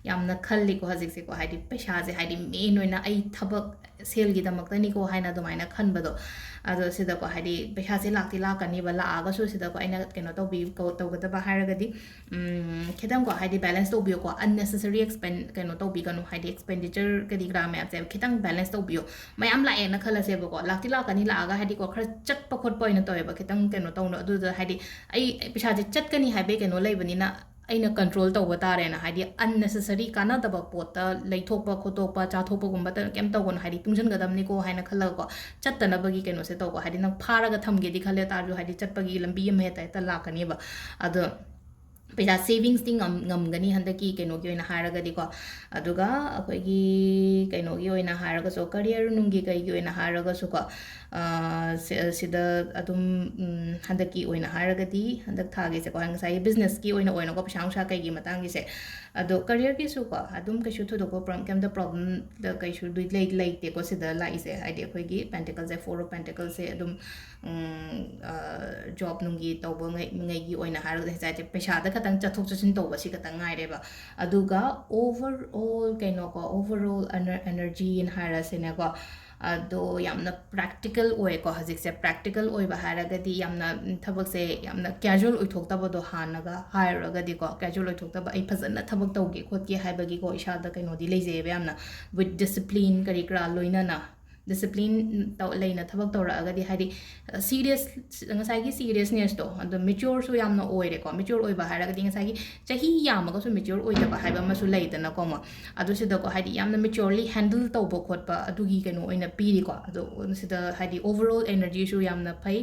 ꯌꯥꯝꯅ ꯈꯜꯂꯤꯀꯣ ꯍꯧꯖꯤꯛꯁꯦꯀꯣ, ꯍꯥꯏꯗꯤ ꯄꯩꯁꯥꯁꯦ ꯍꯥꯏꯗꯤ main ꯑꯣꯏꯅ ꯑꯩ ꯊꯕꯛ ꯁꯦꯜꯒꯤꯗꯃꯛꯇꯅꯤꯀꯣ ꯍꯥꯏꯅ ꯑꯗꯨꯃꯥꯏꯅ ꯈꯟꯕꯗꯣ꯫ ꯑꯗꯣ ꯁꯤꯗꯀꯣ, ꯍꯥꯏꯗꯤ ꯄꯩꯁꯥꯁꯦ ꯂꯥꯛꯇꯤ ꯂꯥꯛꯀꯅꯤꯕ, ꯂꯥꯛꯑꯒꯁꯨ ꯁꯤꯗꯀꯣ ꯑꯩꯅ ꯀꯩꯅꯣ ꯇꯧꯕꯤ-, ꯀꯧ-, ꯇꯧꯒꯗꯕ ꯍꯥꯏꯔꯒꯗꯤ, ꯎꯝ, ꯈꯤꯇꯪꯀꯣ, ꯍꯥꯏꯗꯤ balance ꯇꯧꯕꯤꯌꯨꯀꯣ, unnecessary expen-, ꯀꯩꯅꯣ ꯇꯧꯕꯤꯒꯅꯨ, ꯍꯥꯏꯗꯤ expenditure ꯀꯔꯤ ꯀꯔꯥ ꯃꯌꯥꯝꯁꯦ ꯈꯤꯇꯪ balance ꯇꯧꯕꯤꯌꯨ꯫ ꯃꯌꯥꯝ ꯂꯥꯛꯑꯦꯅ ꯈꯜꯂꯁꯦꯕꯀꯣ, ꯂꯥꯛꯇꯤ ꯂꯥꯛꯀꯅꯤ, ꯂꯥꯛꯑꯒ ꯍꯥꯏꯗꯤꯀꯣ ꯈꯔ ꯆꯠꯄ ꯈꯣꯠꯄ ꯑꯣꯏꯅ ꯇꯧꯋꯦꯕ, ꯈꯤꯇꯪ ꯀꯩꯅꯣ ꯇꯧꯅ, ꯑꯗꯨꯗ ꯍꯥꯏꯗꯤ ꯑꯩ ꯄꯩꯁꯥꯁꯦ ꯆꯠꯀꯅꯤ ꯍꯥꯏꯕꯒꯤ ꯀꯩꯅꯣ ꯂꯩꯕꯅꯤꯅ, ꯑꯩꯅ control ꯇꯧꯕ ꯇꯥꯔꯦꯅ, ꯍꯥꯏꯗꯤ unnecessary ꯀꯥꯟꯅꯗꯕ ꯄꯣꯠꯇ ꯂꯩꯊꯣꯛꯄ ꯈꯣꯠꯇꯣꯛꯄ, ꯆꯥꯊꯣꯛꯄꯒꯨꯝꯕ ꯇ-, ꯀꯩꯝ ꯇꯧꯒꯅꯨ, ꯍꯥꯏꯗꯤ ꯇꯨꯡꯁꯤꯟꯒꯗꯕꯅꯤꯀꯣ ꯍꯥꯏꯅ ꯈꯜꯂꯒꯀꯣ, ꯆꯠꯇꯅꯕꯒꯤ ꯀꯩꯅꯣꯁꯦ ꯇꯧꯀꯣ, ꯍꯥꯏꯗꯤ ꯅꯪ ꯐꯥꯔꯒ ꯊꯝꯒꯦꯗꯤ ꯈꯜꯂꯦ ꯇꯥꯔꯁꯨ, ꯍꯥꯏꯗꯤ ꯆꯠꯄꯒꯤ ꯂꯝꯕꯤ ꯑꯃ ꯍꯦꯛꯇ, ꯍꯦꯛꯇ ꯂꯥꯛꯀꯅꯦꯕ꯫ ꯑꯗꯣ ꯄꯩꯁꯥ savingsꯇꯤ ꯉꯝ-, ꯉꯝꯒꯅꯤ ꯍꯟꯗꯛꯀꯤ ꯀꯩꯅꯣꯒꯤ ꯑꯣꯏꯅ ꯍꯥꯏꯔꯒꯗꯤꯀꯣ꯫ ꯑꯗꯨꯒ ꯑꯩꯈꯣꯏꯒꯤ ꯀꯩꯅꯣꯒꯤ ꯑꯣꯏꯅ ꯍꯥꯏꯔꯒꯁꯨ, career ꯅꯨꯡꯒꯤ ꯀꯩꯒꯤ ꯑꯣꯏꯅ ꯍꯥꯏꯔꯒꯁꯨꯀꯣ, ꯑ, ꯁꯤ-, ꯁꯤꯗ ꯑꯗꯨꯝ, ꯎꯝ, ꯍꯟꯗꯛꯀꯤ ꯑꯣꯏꯅ ꯍꯥꯏꯔꯒꯗꯤ, ꯍꯟꯗꯛ ꯊꯥꯒꯤꯁꯦꯀꯣ, ꯉꯁꯥꯏꯒꯤ businessꯀꯤ ꯑꯣꯏꯅ, ꯑꯣꯏꯅꯀꯣ, ꯄꯩꯁꯥ ꯅꯨꯡꯁꯥ ꯀꯩꯒꯤ ꯃꯇꯥꯡꯒꯤꯁꯦ꯫ ꯑꯗꯣ careerꯒꯤꯁꯨꯀꯣ, ꯑꯗꯨꯝ ꯀꯩꯁꯨ ꯊꯣꯏꯗꯣꯛꯄ ꯄ꯭ꯔꯣ-, ꯀꯩꯝꯇ problemꯗ ꯀꯩꯁꯨ ꯂꯩ-, ꯂꯩꯇꯦꯀꯣ, ꯁꯤꯗ ꯂꯥꯛꯏꯁꯦ꯫ ꯍꯥꯏꯗꯤ ꯑꯩꯈꯣꯏꯒꯤ Pentacleꯁꯦ, Four of Pentaclesꯁꯦ ꯑꯗꯨꯝ, ꯎꯝ, ꯑ, job ꯅꯨꯡꯒꯤ ꯇꯧꯕ ꯉꯩ-, ꯉꯩꯒꯤ ꯑꯣꯏꯅ ꯍꯥꯏꯔꯒꯗꯤ, ꯉꯁꯥꯏ ꯍꯥꯏꯗꯤ ꯄꯩꯁꯥꯗ ꯈꯇꯪ ꯆꯠꯊꯣꯛ ꯆꯠꯁꯤꯟ ꯇꯧꯕ ꯁꯤ ꯈꯇꯪ ꯉꯥꯏꯔꯦꯕ꯫ ꯑꯗꯨꯒ overall ꯀꯩꯅꯣꯀꯣ, overall ener-, energyꯅ ꯍꯥꯏꯔꯁꯤꯅꯦꯀꯣ, ꯑꯗꯣ ꯌꯥꯝꯅ practical ꯑꯣꯏꯀꯣ꯫ ꯍꯧꯖꯤꯛꯁꯦ practical ꯑꯣꯏꯕ ꯍꯥꯏꯔꯒꯗꯤ ꯌꯥꯝꯅ, ꯎꯝ, ꯊꯕꯛꯁꯦ ꯌꯥꯝꯅ casual ꯑꯣꯏꯊꯣꯛꯇꯕꯗꯣ, ꯍꯥꯟꯅꯒ ꯍꯥꯏꯔꯨꯔꯒꯗꯤꯀꯣ, casual ꯑꯣꯏꯊꯣꯛꯇꯕ, ꯑꯩ ꯐꯖꯅ ꯊꯕꯛ ꯇꯧꯒꯦ ꯈꯣꯠꯀꯦ ꯍꯥꯏꯕꯒꯤꯀꯣ, ꯏꯁꯥꯗ ꯀꯩꯅꯣꯗꯤ ꯂꯩꯖꯩꯌꯦꯕ ꯌꯥꯝꯅ, with discipline ꯀꯔꯤ ꯀꯔꯥ ꯂꯣꯏꯅꯅ꯫ Discipline ꯇꯧ-, ꯂꯩꯅ ꯊꯕꯛ ꯇꯧꯔꯛꯑꯒꯗꯤ, ꯍꯥꯏꯗꯤ, serious, ꯉꯁꯥꯏꯒꯤ seriousness ꯇꯣ, ꯑꯗꯣ matureꯁꯨ ꯌꯥꯝꯅ ꯑꯣꯏꯔꯦꯀꯣ꯫ Mature ꯑꯣꯏꯕ ꯍꯥꯏꯔꯒꯗꯤ ꯉꯁꯥꯏꯒꯤ ꯆꯍꯤ ꯌꯥꯝꯃꯒꯁꯨ mature ꯑꯣꯏꯗꯕ ꯍꯥꯏꯕ ꯑꯃꯁꯨ ꯂꯩꯗꯅꯀꯣ ꯑꯃ꯫ ꯑꯗꯨ ꯁꯤꯗꯀꯣ, ꯍꯥꯏꯗꯤ, ꯌꯥꯝꯅ maturely handle ꯇꯧꯕ ꯈꯣꯠꯄ ꯑꯗꯨꯒꯤ ꯀꯩꯅꯣ ꯑꯣꯏꯅ ꯄꯤꯔꯤꯀꯣ꯫ ꯑꯗꯣ ꯁꯤꯗ, ꯍꯥꯏꯗꯤ, overall energyꯁꯨ ꯌꯥꯝꯅ ꯐꯩ,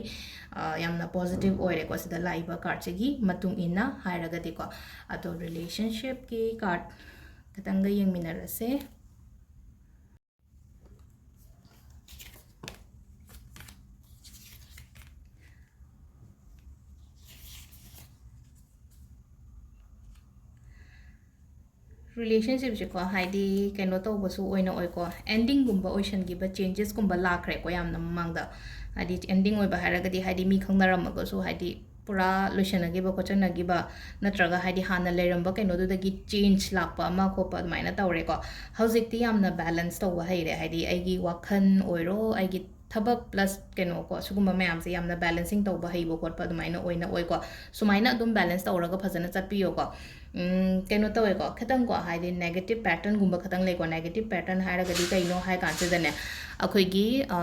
ꯑ, ꯌꯥꯝꯅ positive ꯑꯣꯏꯔꯦꯀꯣ, ꯁꯤꯗ ꯂꯥꯛꯏꯕ cardꯁꯤꯒꯤ ꯃꯇꯨꯡ ꯏꯟꯅ ꯍꯥꯏꯔꯒꯗꯤꯀꯣ꯫ ꯑꯗꯣ relationshipꯀꯤ card ꯈꯤꯇꯪꯒ ꯌꯦꯡꯃꯤꯟꯅꯔꯁꯦ꯫ Relationshipꯁꯦꯀꯣ, ꯍꯥꯏꯗꯤ, ꯀꯩꯅꯣ ꯇꯧꯕꯁꯨ ꯑꯣꯏꯅ ꯑꯣꯏꯀꯣ, endingꯒꯨꯝꯕ ꯑꯣꯏꯁꯟꯈꯤꯕ, changesꯀꯨꯝꯕ ꯂꯥꯛꯈ꯭ꯔꯦꯀꯣ ꯌꯥꯝꯅ ꯃꯃꯥꯡꯗ꯫ ꯍꯥꯏꯗꯤ, ending ꯑꯣꯏꯕ ꯍꯥꯏꯔꯒꯗꯤ, ꯍꯥꯏꯗꯤ, ꯃꯤ ꯈꯪꯅꯔꯝꯃꯒꯁꯨ, ꯍꯥꯏꯗꯤ, ꯄꯨꯔꯥ ꯂꯣꯏꯁꯟꯅꯈꯤꯕ ꯈꯣꯠꯆꯟꯅꯈꯤꯕ, ꯅꯠꯇ꯭ꯔꯒ, ꯍꯥꯏꯗꯤ, ꯍꯥꯟꯅ ꯂꯩꯔꯝꯕ ꯀꯩꯅꯣꯗꯨꯗꯒꯤ change ꯂꯥꯛꯄ ꯑꯃ ꯈꯣꯠꯄ ꯑꯗꯨꯃꯥꯏꯅ ꯇꯧꯔꯦꯀꯣ꯫ ꯍꯧꯖꯤꯛꯇꯤ ꯌꯥꯝꯅ balance ꯇꯧꯕ ꯍꯩꯔꯦ, ꯍꯥꯏꯗꯤ, ꯑꯩꯒꯤ ꯋꯥꯈꯜ ꯑꯣꯏꯔꯣ, ꯑꯩꯒꯤ ꯊꯕꯛ plus ꯀꯩꯅꯣꯀꯣ, ꯁꯤꯒꯨꯝꯕ ꯃꯌꯥꯝꯁꯦ ꯌꯥꯝꯅ balancing ꯇꯧꯕ ꯍꯩꯕ ꯈꯣꯠꯄ ꯑꯗꯨꯃꯥꯏꯅ ꯑꯣꯏꯅ ꯑꯣꯏꯀꯣ꯫ ꯁꯨꯃꯥꯏꯅ ꯑꯗꯨꯝ balance ꯇꯧꯔꯒ ꯐꯖꯅ ꯆꯠꯄꯤꯌꯣꯀꯣ꯫ ꯎꯝ, ꯀꯩꯅꯣ ꯇꯧꯋꯦꯀꯣ, ꯈꯤꯇꯪꯀꯣ, ꯍꯥꯏꯗꯤ, negative patternꯒꯨꯝꯕ ꯈꯤꯇꯪ ꯂꯩꯀꯣ꯫ Negative pattern ꯍꯥꯏꯔꯒꯗꯤ ꯀꯩꯅꯣ ꯍꯥꯏ ꯀꯥꯟꯁꯤꯗꯅꯦ, ꯑꯩꯈꯣꯏꯒꯤ, ꯑ,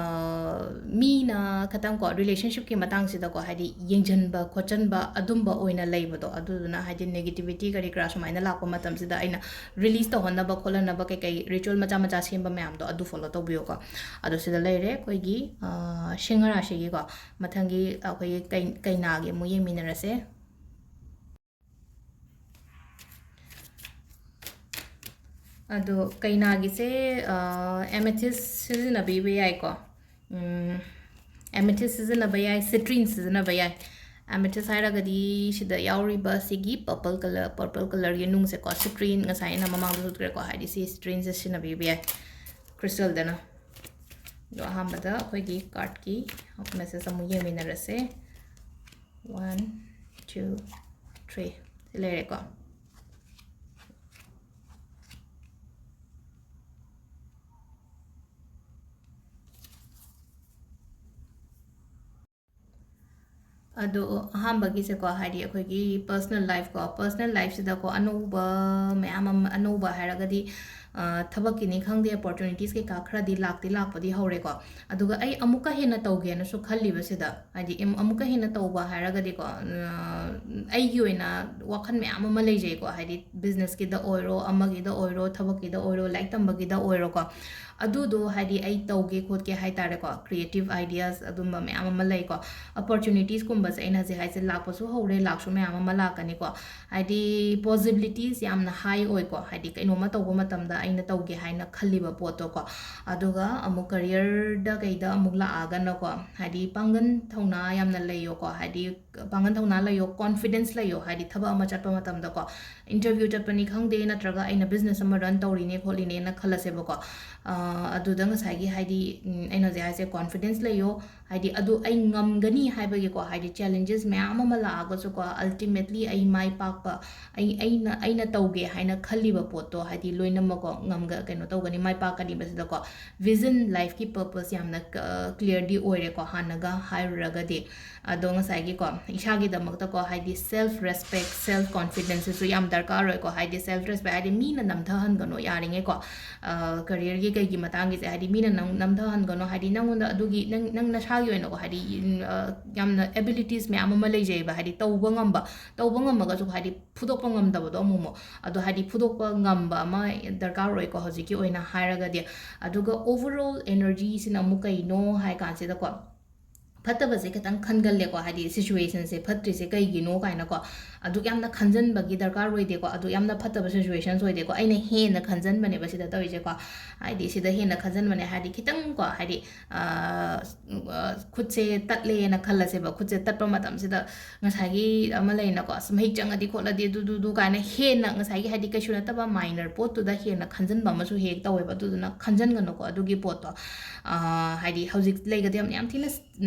ꯃꯤꯅ ꯈꯤꯇꯪꯀꯣ, relationshipꯀꯤ ꯃꯇꯥꯡꯁꯤꯗꯀꯣ, ꯍꯥꯏꯗꯤ, ꯌꯦꯡꯁꯤꯟꯕ ꯈꯣꯠꯆꯟꯕ ꯑꯗꯨꯝꯕ ꯑꯣꯏꯅ ꯂꯩꯕꯗꯣ, ꯑꯗꯨꯗꯨꯅ, ꯍꯥꯏꯗꯤ, negativity ꯀꯔꯤ ꯀꯔꯥ ꯁꯨꯃꯥꯏꯅ ꯂꯥꯛꯄ ꯃꯇꯝꯁꯤꯗ ꯑꯩꯅ release ꯇꯧꯍꯟꯅꯕ ꯈꯣꯠꯍꯟꯅꯕ ꯀꯩꯀꯩ ritual ꯃꯆꯥ ꯃꯆꯥ ꯁꯦꯝꯕ ꯃꯌꯥꯝꯗꯣ ꯑꯗꯨ follow ꯇꯧꯕꯤꯌꯣꯀꯣ꯫ ꯑꯗꯣ ꯁꯤꯗ ꯂꯩꯔꯦ ꯑꯩꯈꯣꯏꯒꯤ, ꯑ, ꯁꯤꯡꯍ ꯔꯥꯁꯤꯒꯤꯀꯣ꯫ ꯃꯊꯪꯒꯤ ꯑꯩꯈꯣꯏꯒꯤ ꯀꯩ-, ꯀꯩꯅꯥꯒꯤ ꯑꯃꯨꯛ ꯌꯦꯡꯃꯤꯟꯅꯔꯁꯦ꯫ ꯑꯗꯣ ꯀꯩꯅꯥꯒꯤꯁꯦ, ꯑ, amethyst ꯁꯤꯖꯤꯟꯅꯕꯤꯕ ꯌꯥꯏꯀꯣ꯫ ꯎꯝ, ꯑꯦꯃꯦꯊꯤꯁ ꯁꯤꯖꯤꯟꯅꯕ ꯌꯥꯏ, ꯁꯤꯇ꯭ꯔꯤꯟ ꯁꯤꯖꯤꯟꯅꯕ ꯌꯥꯏ꯫ ꯑꯦꯃꯦꯊꯤꯁ ꯍꯥꯏꯔꯒꯗꯤ ꯁꯤꯗ ꯌꯥꯎꯔꯤꯕ ꯁꯤꯒꯤ ꯄꯔꯄꯜ ꯀꯂꯔ, ꯄꯔꯄꯜ ꯀꯂꯔꯒꯤ ꯅꯨꯡꯁꯦꯀꯣ, ꯁꯤꯇ꯭ꯔꯤꯟ, ꯉꯁꯥꯏ ꯑꯩꯅ ꯃꯃꯥꯡꯗꯁꯨ ꯎꯠꯈ꯭ꯔꯦꯀꯣ, ꯍꯥꯏꯗꯤ ꯁꯤ ꯁꯤꯇ꯭ꯔꯤꯟꯁꯦ ꯁꯤꯖꯤꯟꯅꯕꯤꯕ ꯌꯥꯏ, ꯀ꯭ꯔꯤꯁꯇꯜꯗꯅ꯫ ꯑꯗꯣ ꯑꯍꯥꯟꯕꯗ ꯑꯩꯈꯣꯏꯒꯤ ꯀꯥꯔꯠꯀꯤ ꯃꯦꯁꯦꯖ ꯑꯃꯨꯛ ꯌꯦꯡꯃꯤꯟꯅꯔꯁꯦ꯫ One, two, three꯫ ꯁꯤ ꯂꯩꯔꯦꯀꯣ꯫ ꯑꯗꯣ ꯑꯍꯥꯟꯕꯒꯤꯁꯦꯀꯣ, ꯍꯥꯏꯗꯤ ꯑꯩꯈꯣꯏꯒꯤ ꯄꯔꯁꯅꯦꯜ ꯂꯥꯏꯐꯀꯣ, ꯄꯔꯁꯅꯦꯜ ꯂꯥꯏꯐꯁꯤꯗꯀꯣ ꯑꯅꯧꯕ ꯃꯌꯥꯝ ꯑꯃ, ꯑꯅꯧꯕ ꯍꯥꯏꯔꯒꯗꯤ, ꯑ, ꯊꯕꯛꯀꯤꯅꯤ ꯈꯪꯗꯦ, ꯑꯣꯄꯣꯔꯆꯨꯅꯤꯇꯤꯁ ꯀꯩꯀꯥ ꯈꯔꯗꯤ ꯂꯥꯛꯇꯤ ꯂꯥꯛꯄꯗꯤ ꯍꯧꯔꯦꯀꯣ꯫ ꯑꯗꯨꯒ ꯑꯩ ꯑꯃꯨꯛꯀ ꯍꯦꯟꯅ ꯇꯧꯒꯦꯅꯁꯨ ꯈꯜꯂꯤꯕꯁꯤꯗ, ꯍꯥꯏꯗꯤ ꯏꯝ-, ꯑꯃꯨꯛꯀ ꯍꯦꯟꯅ ꯇꯧꯕ ꯍꯥꯏꯔꯒꯗꯤꯀꯣ, ꯑ, ꯑꯩꯒꯤ ꯑꯣꯏꯅ ꯋꯥꯈꯜ ꯃꯌꯥꯝ ꯑꯃ ꯂꯩꯖꯩꯀꯣ, ꯍꯥꯏꯗꯤ ꯕꯤꯖꯤꯅꯦꯁꯀꯤꯗ ꯑꯣꯏꯔꯣ, ꯑꯃꯒꯤꯗ ꯑꯣꯏꯔꯣ, ꯊꯕꯛꯀꯤꯗ ꯑꯣꯏꯔꯣ, ꯂꯥꯏꯔꯤꯛ ꯇꯝꯕꯒꯤꯗ ꯑꯣꯏꯔꯣꯀꯣ꯫ ꯑꯗꯨꯗꯣ ꯍꯥꯏꯗꯤ ꯑꯩ ꯇꯧꯒꯦ ꯈꯣꯠꯀꯦ ꯍꯥꯏ ꯇꯥꯔꯦꯀꯣ, ꯀ꯭ꯔꯤꯌꯦꯇꯤꯞ ꯑꯥꯏꯗꯤꯌꯥꯁ ꯑꯗꯨꯝꯕ ꯃꯌꯥꯝ ꯑꯃ ꯂꯩꯀꯣ꯫ ꯑꯣꯄꯣꯔꯆꯨꯅꯤꯇꯤꯁꯀꯨꯝꯕꯁꯦ ꯑꯩꯅ ꯍꯧꯖꯤꯛ ꯍꯥꯏꯁꯦ ꯂꯥꯛꯄꯁꯨ ꯍꯧꯔꯦ, ꯂꯥꯛꯁꯨ ꯃꯌꯥꯝ ꯑꯃ ꯂꯥꯛꯀꯅꯤꯀꯣ꯫ ꯍꯥꯏꯗꯤ ꯄꯣꯁꯤꯕꯤꯂꯤꯇꯤꯁ ꯌꯥꯝꯅ ꯍꯥꯏ ꯑꯣꯏꯀꯣ, ꯍꯥꯏꯗꯤ ꯀꯩꯅꯣꯝꯃ ꯇꯧꯕ ꯃꯇꯝꯗ ꯑꯩꯅ ꯇꯧꯒꯦ ꯍꯥꯏꯅ ꯈꯜꯂꯤꯕ ꯄꯣꯠꯇꯣꯀꯣ꯫ ꯑꯗꯨꯒ ꯑꯃꯨꯛ ꯀꯔꯤꯌꯔꯗ ꯀꯩꯗ ꯑꯃꯨꯛ ꯂꯥꯛꯑꯒꯅꯀꯣ, ꯍꯥꯏꯗꯤ ꯄꯥꯡꯒꯟ ꯊꯧꯅꯥ ꯌꯥꯝꯅ ꯂꯩꯌꯣꯀꯣ, ꯍꯥꯏꯗꯤ ꯄꯥꯡꯒꯟ ꯊꯧꯅꯥ ꯂꯩꯌꯣ, ꯀꯣꯟꯐꯤꯗꯦꯟꯁ ꯂꯩꯌꯣ, ꯍꯥꯏꯗꯤ ꯊꯕꯛ ꯑꯃ ꯆꯠꯄ ꯃꯇꯝꯗꯀꯣ, ꯏꯟꯇꯔꯚ꯭ꯌꯨ ꯆꯠꯄꯅꯤ ꯈꯪꯗꯦ, ꯅꯠꯇ꯭ꯔꯒ ꯑꯩꯅ ꯕꯤꯖꯤꯅꯦꯁ ꯑꯃ ꯔꯟ ꯇꯧꯔꯤꯅꯦ ꯈꯣꯠꯂꯤꯅꯦꯅ ꯈꯜꯂꯁꯦꯕꯀꯣ꯫ ꯑ, ꯑꯗꯨꯗ ꯉꯁꯥꯏꯒꯤ ꯍꯥꯏꯗꯤ, ꯎꯝ, ꯑꯩꯅ ꯍꯧꯖꯤꯛ ꯍꯥꯏꯁꯦ ꯀꯣꯟꯐꯤꯗꯦꯟꯁ ꯂꯩꯌꯣ, ꯍꯥꯏꯗꯤ ꯑꯗꯨ ꯑꯩ ꯉꯝꯒꯅꯤ ꯍꯥꯏꯕꯒꯤꯀꯣ, ꯍꯥꯏꯗꯤ ꯆꯦꯂꯦꯟꯖꯦꯁ ꯃꯌꯥꯝ ꯑꯃ ꯂꯥꯛꯑꯒꯁꯨꯀꯣ, ꯑꯜꯇꯤꯃꯦꯠꯂꯤ ꯑꯩ ꯃꯥꯏ ꯄꯥꯛꯄ, ꯑꯩ, ꯑꯩꯅ, ꯑꯩꯅ ꯇꯧꯒꯦ ꯍꯥꯏꯅ ꯈꯜꯂꯤꯕ ꯄꯣꯠꯇꯣ ꯍꯥꯏꯗꯤ ꯂꯣꯏꯅꯃꯛꯀꯣ ꯉꯝꯒ-, ꯀꯩꯅꯣ ꯇꯧꯒꯅꯤ, ꯃꯥꯏ ꯄꯥꯛꯀꯅꯤꯕ ꯁꯤꯗꯀꯣ꯫ ꯚꯤꯖꯟ, ꯂꯥꯏꯐꯀꯤ ꯄꯔꯄꯁ ꯌꯥꯝꯅ ꯀ-, ꯀ꯭ꯂꯤꯌꯔꯗꯤ ꯑꯣꯏꯔꯦꯀꯣ, ꯍꯥꯟꯅꯒ ꯍꯥꯏꯔꯨꯔꯒꯗꯤ꯫ ꯑꯗꯣ ꯉꯁꯥꯏꯒꯤꯀꯣ, ꯏꯁꯥꯒꯤꯗꯃꯛꯇꯀꯣ, ꯍꯥꯏꯗꯤ ꯁꯦꯜꯐ ꯔꯦꯁꯄꯦꯛ, ꯁꯦꯜꯐ ꯀꯣꯟꯐꯤꯗꯦꯟꯁꯁꯤꯁꯨ ꯌꯥꯝ ꯗꯔꯀꯥꯔ ꯑꯣꯏꯀꯣ, ꯍꯥꯏꯗꯤ ꯁꯦꯜꯐ ꯔꯦꯁꯄꯦꯛ ꯍꯥꯏꯗꯤ ꯃꯤꯅ ꯅꯝꯊꯍꯟꯒꯅꯣ ꯌꯥꯔꯤꯉꯩꯀꯣ, ꯑ, ꯀꯔꯤꯌꯔꯒꯤ ꯀꯩꯒꯤ ꯃꯇꯥꯡꯒꯤꯁꯦ, ꯍꯥꯏꯗꯤ ꯃꯤꯅ ꯅꯪ ꯅꯝꯊꯍꯟꯒꯅꯣ, ꯍꯥꯏꯗꯤ ꯅꯪꯉꯣꯟꯗ ꯑꯗꯨꯒꯤ, ꯅꯪ, ꯅꯪ ꯅꯁꯥꯒꯤ ꯑꯣꯏꯅꯀꯣ, ꯍꯥꯏꯗꯤ, ꯎꯝ, ꯑ, ꯌꯥꯝꯅ ꯑꯦꯕꯤꯂꯤꯇꯤꯁ ꯃꯌꯥꯝ ꯑꯃ ꯂꯩꯖꯩꯕ, ꯍꯥꯏꯗꯤ ꯇꯧꯕ ꯉꯝꯕ, ꯇꯧꯕ ꯉꯝꯃꯒꯁꯨ ꯍꯥꯏꯗꯤ ꯐꯨꯗꯣꯛꯄ ꯉꯝꯗꯕꯗꯣ ꯑꯃꯨꯛ ꯑꯃꯨꯛ, ꯑꯗꯣ ꯍꯥꯏꯗꯤ ꯐꯨꯗꯣꯛꯄ ꯉꯝꯕ ꯑꯃ ꯗꯔꯀꯥꯔ ꯑꯣꯏꯀꯣ, ꯍꯧꯖꯤꯛꯀꯤ ꯑꯣꯏꯅ ꯍꯥꯏꯔꯒꯗꯤ꯫ ꯑꯗꯨꯒ ꯑꯣꯚꯔꯑꯣꯜ ꯑꯦꯅꯔꯖꯤꯁꯤꯅ ꯑꯃꯨꯛ ꯀꯩꯅꯣ ꯍꯥꯏ ꯀꯥꯟꯁꯤꯗꯀꯣ, ꯐꯠꯇꯕꯁꯦ ꯈꯤꯇꯪ ꯈꯟꯒꯜꯂꯦꯀꯣ, ꯍꯥꯏꯗꯤ situationꯁꯦ ꯐꯠꯇ꯭ꯔꯤꯁꯦ ꯀꯩꯒꯤꯅꯣ ꯀꯥꯏꯅꯀꯣ꯫ ꯑꯗꯨꯛ ꯌꯥꯝꯅ ꯈꯟꯖꯟꯕꯒꯤ ꯗꯔꯀꯥꯔ ꯑꯣꯏꯗꯦꯀꯣ, ꯑꯗꯨꯛ ꯌꯥꯝꯅ ꯐꯠꯇꯕ situations ꯑꯣꯏꯗꯦꯀꯣ꯫ ꯑꯩꯅ ꯍꯦꯟꯅ ꯈꯟꯖꯟꯕꯅꯦꯕ ꯁꯤꯗ ꯇꯧꯔꯤꯁꯦꯀꯣ꯫ ꯍꯥꯏꯗꯤ ꯁꯤꯗ ꯍꯦꯟꯅ ꯈꯟꯖꯟꯕꯅꯦ ꯍꯥꯏꯗꯤ ꯈꯤꯇꯪꯀꯣ, ꯍꯥꯏꯗꯤ, ꯑ, ꯑ, ꯈꯨꯠꯁꯦ ꯇꯠꯂꯦꯅ ꯈꯜꯂꯁꯦꯕ꯫ ꯈꯨꯠꯁꯦ ꯇꯠꯄ ꯃꯇꯝꯁꯤꯗ ꯉꯁꯥꯏꯒꯤ ꯑꯃ ꯂꯩꯅꯀꯣ, ꯑꯁ, ꯃꯍꯤꯛ ꯆꯪꯉꯗꯤ ꯈꯣꯠꯂꯗꯤ ꯑꯗꯨ, ꯑꯗꯨ, ꯑꯗꯨ ꯀꯥꯏꯅ ꯍꯦꯟꯅ ꯉꯁꯥꯏꯒꯤ ꯍꯥꯏꯗꯤ ꯀꯩꯁꯨ ꯅꯠꯇꯕ minor ꯄꯣꯠꯇꯨꯗ ꯍꯦꯟꯅ ꯈꯟꯖꯟꯕ ꯑꯃꯁꯨ ꯍꯦꯛ ꯇꯧꯋꯦꯕ꯫ ꯑꯗꯨꯗꯨꯅ ꯈꯟꯖꯟꯒꯅꯨꯀꯣ ꯑꯗꯨꯒꯤ ꯄꯣꯠꯇꯣ꯫ ꯑ, ꯍꯥꯏꯗꯤ ꯍꯧꯖꯤꯛ ꯂꯩꯒꯗꯕ ꯌꯥꯝ ꯊꯤꯅ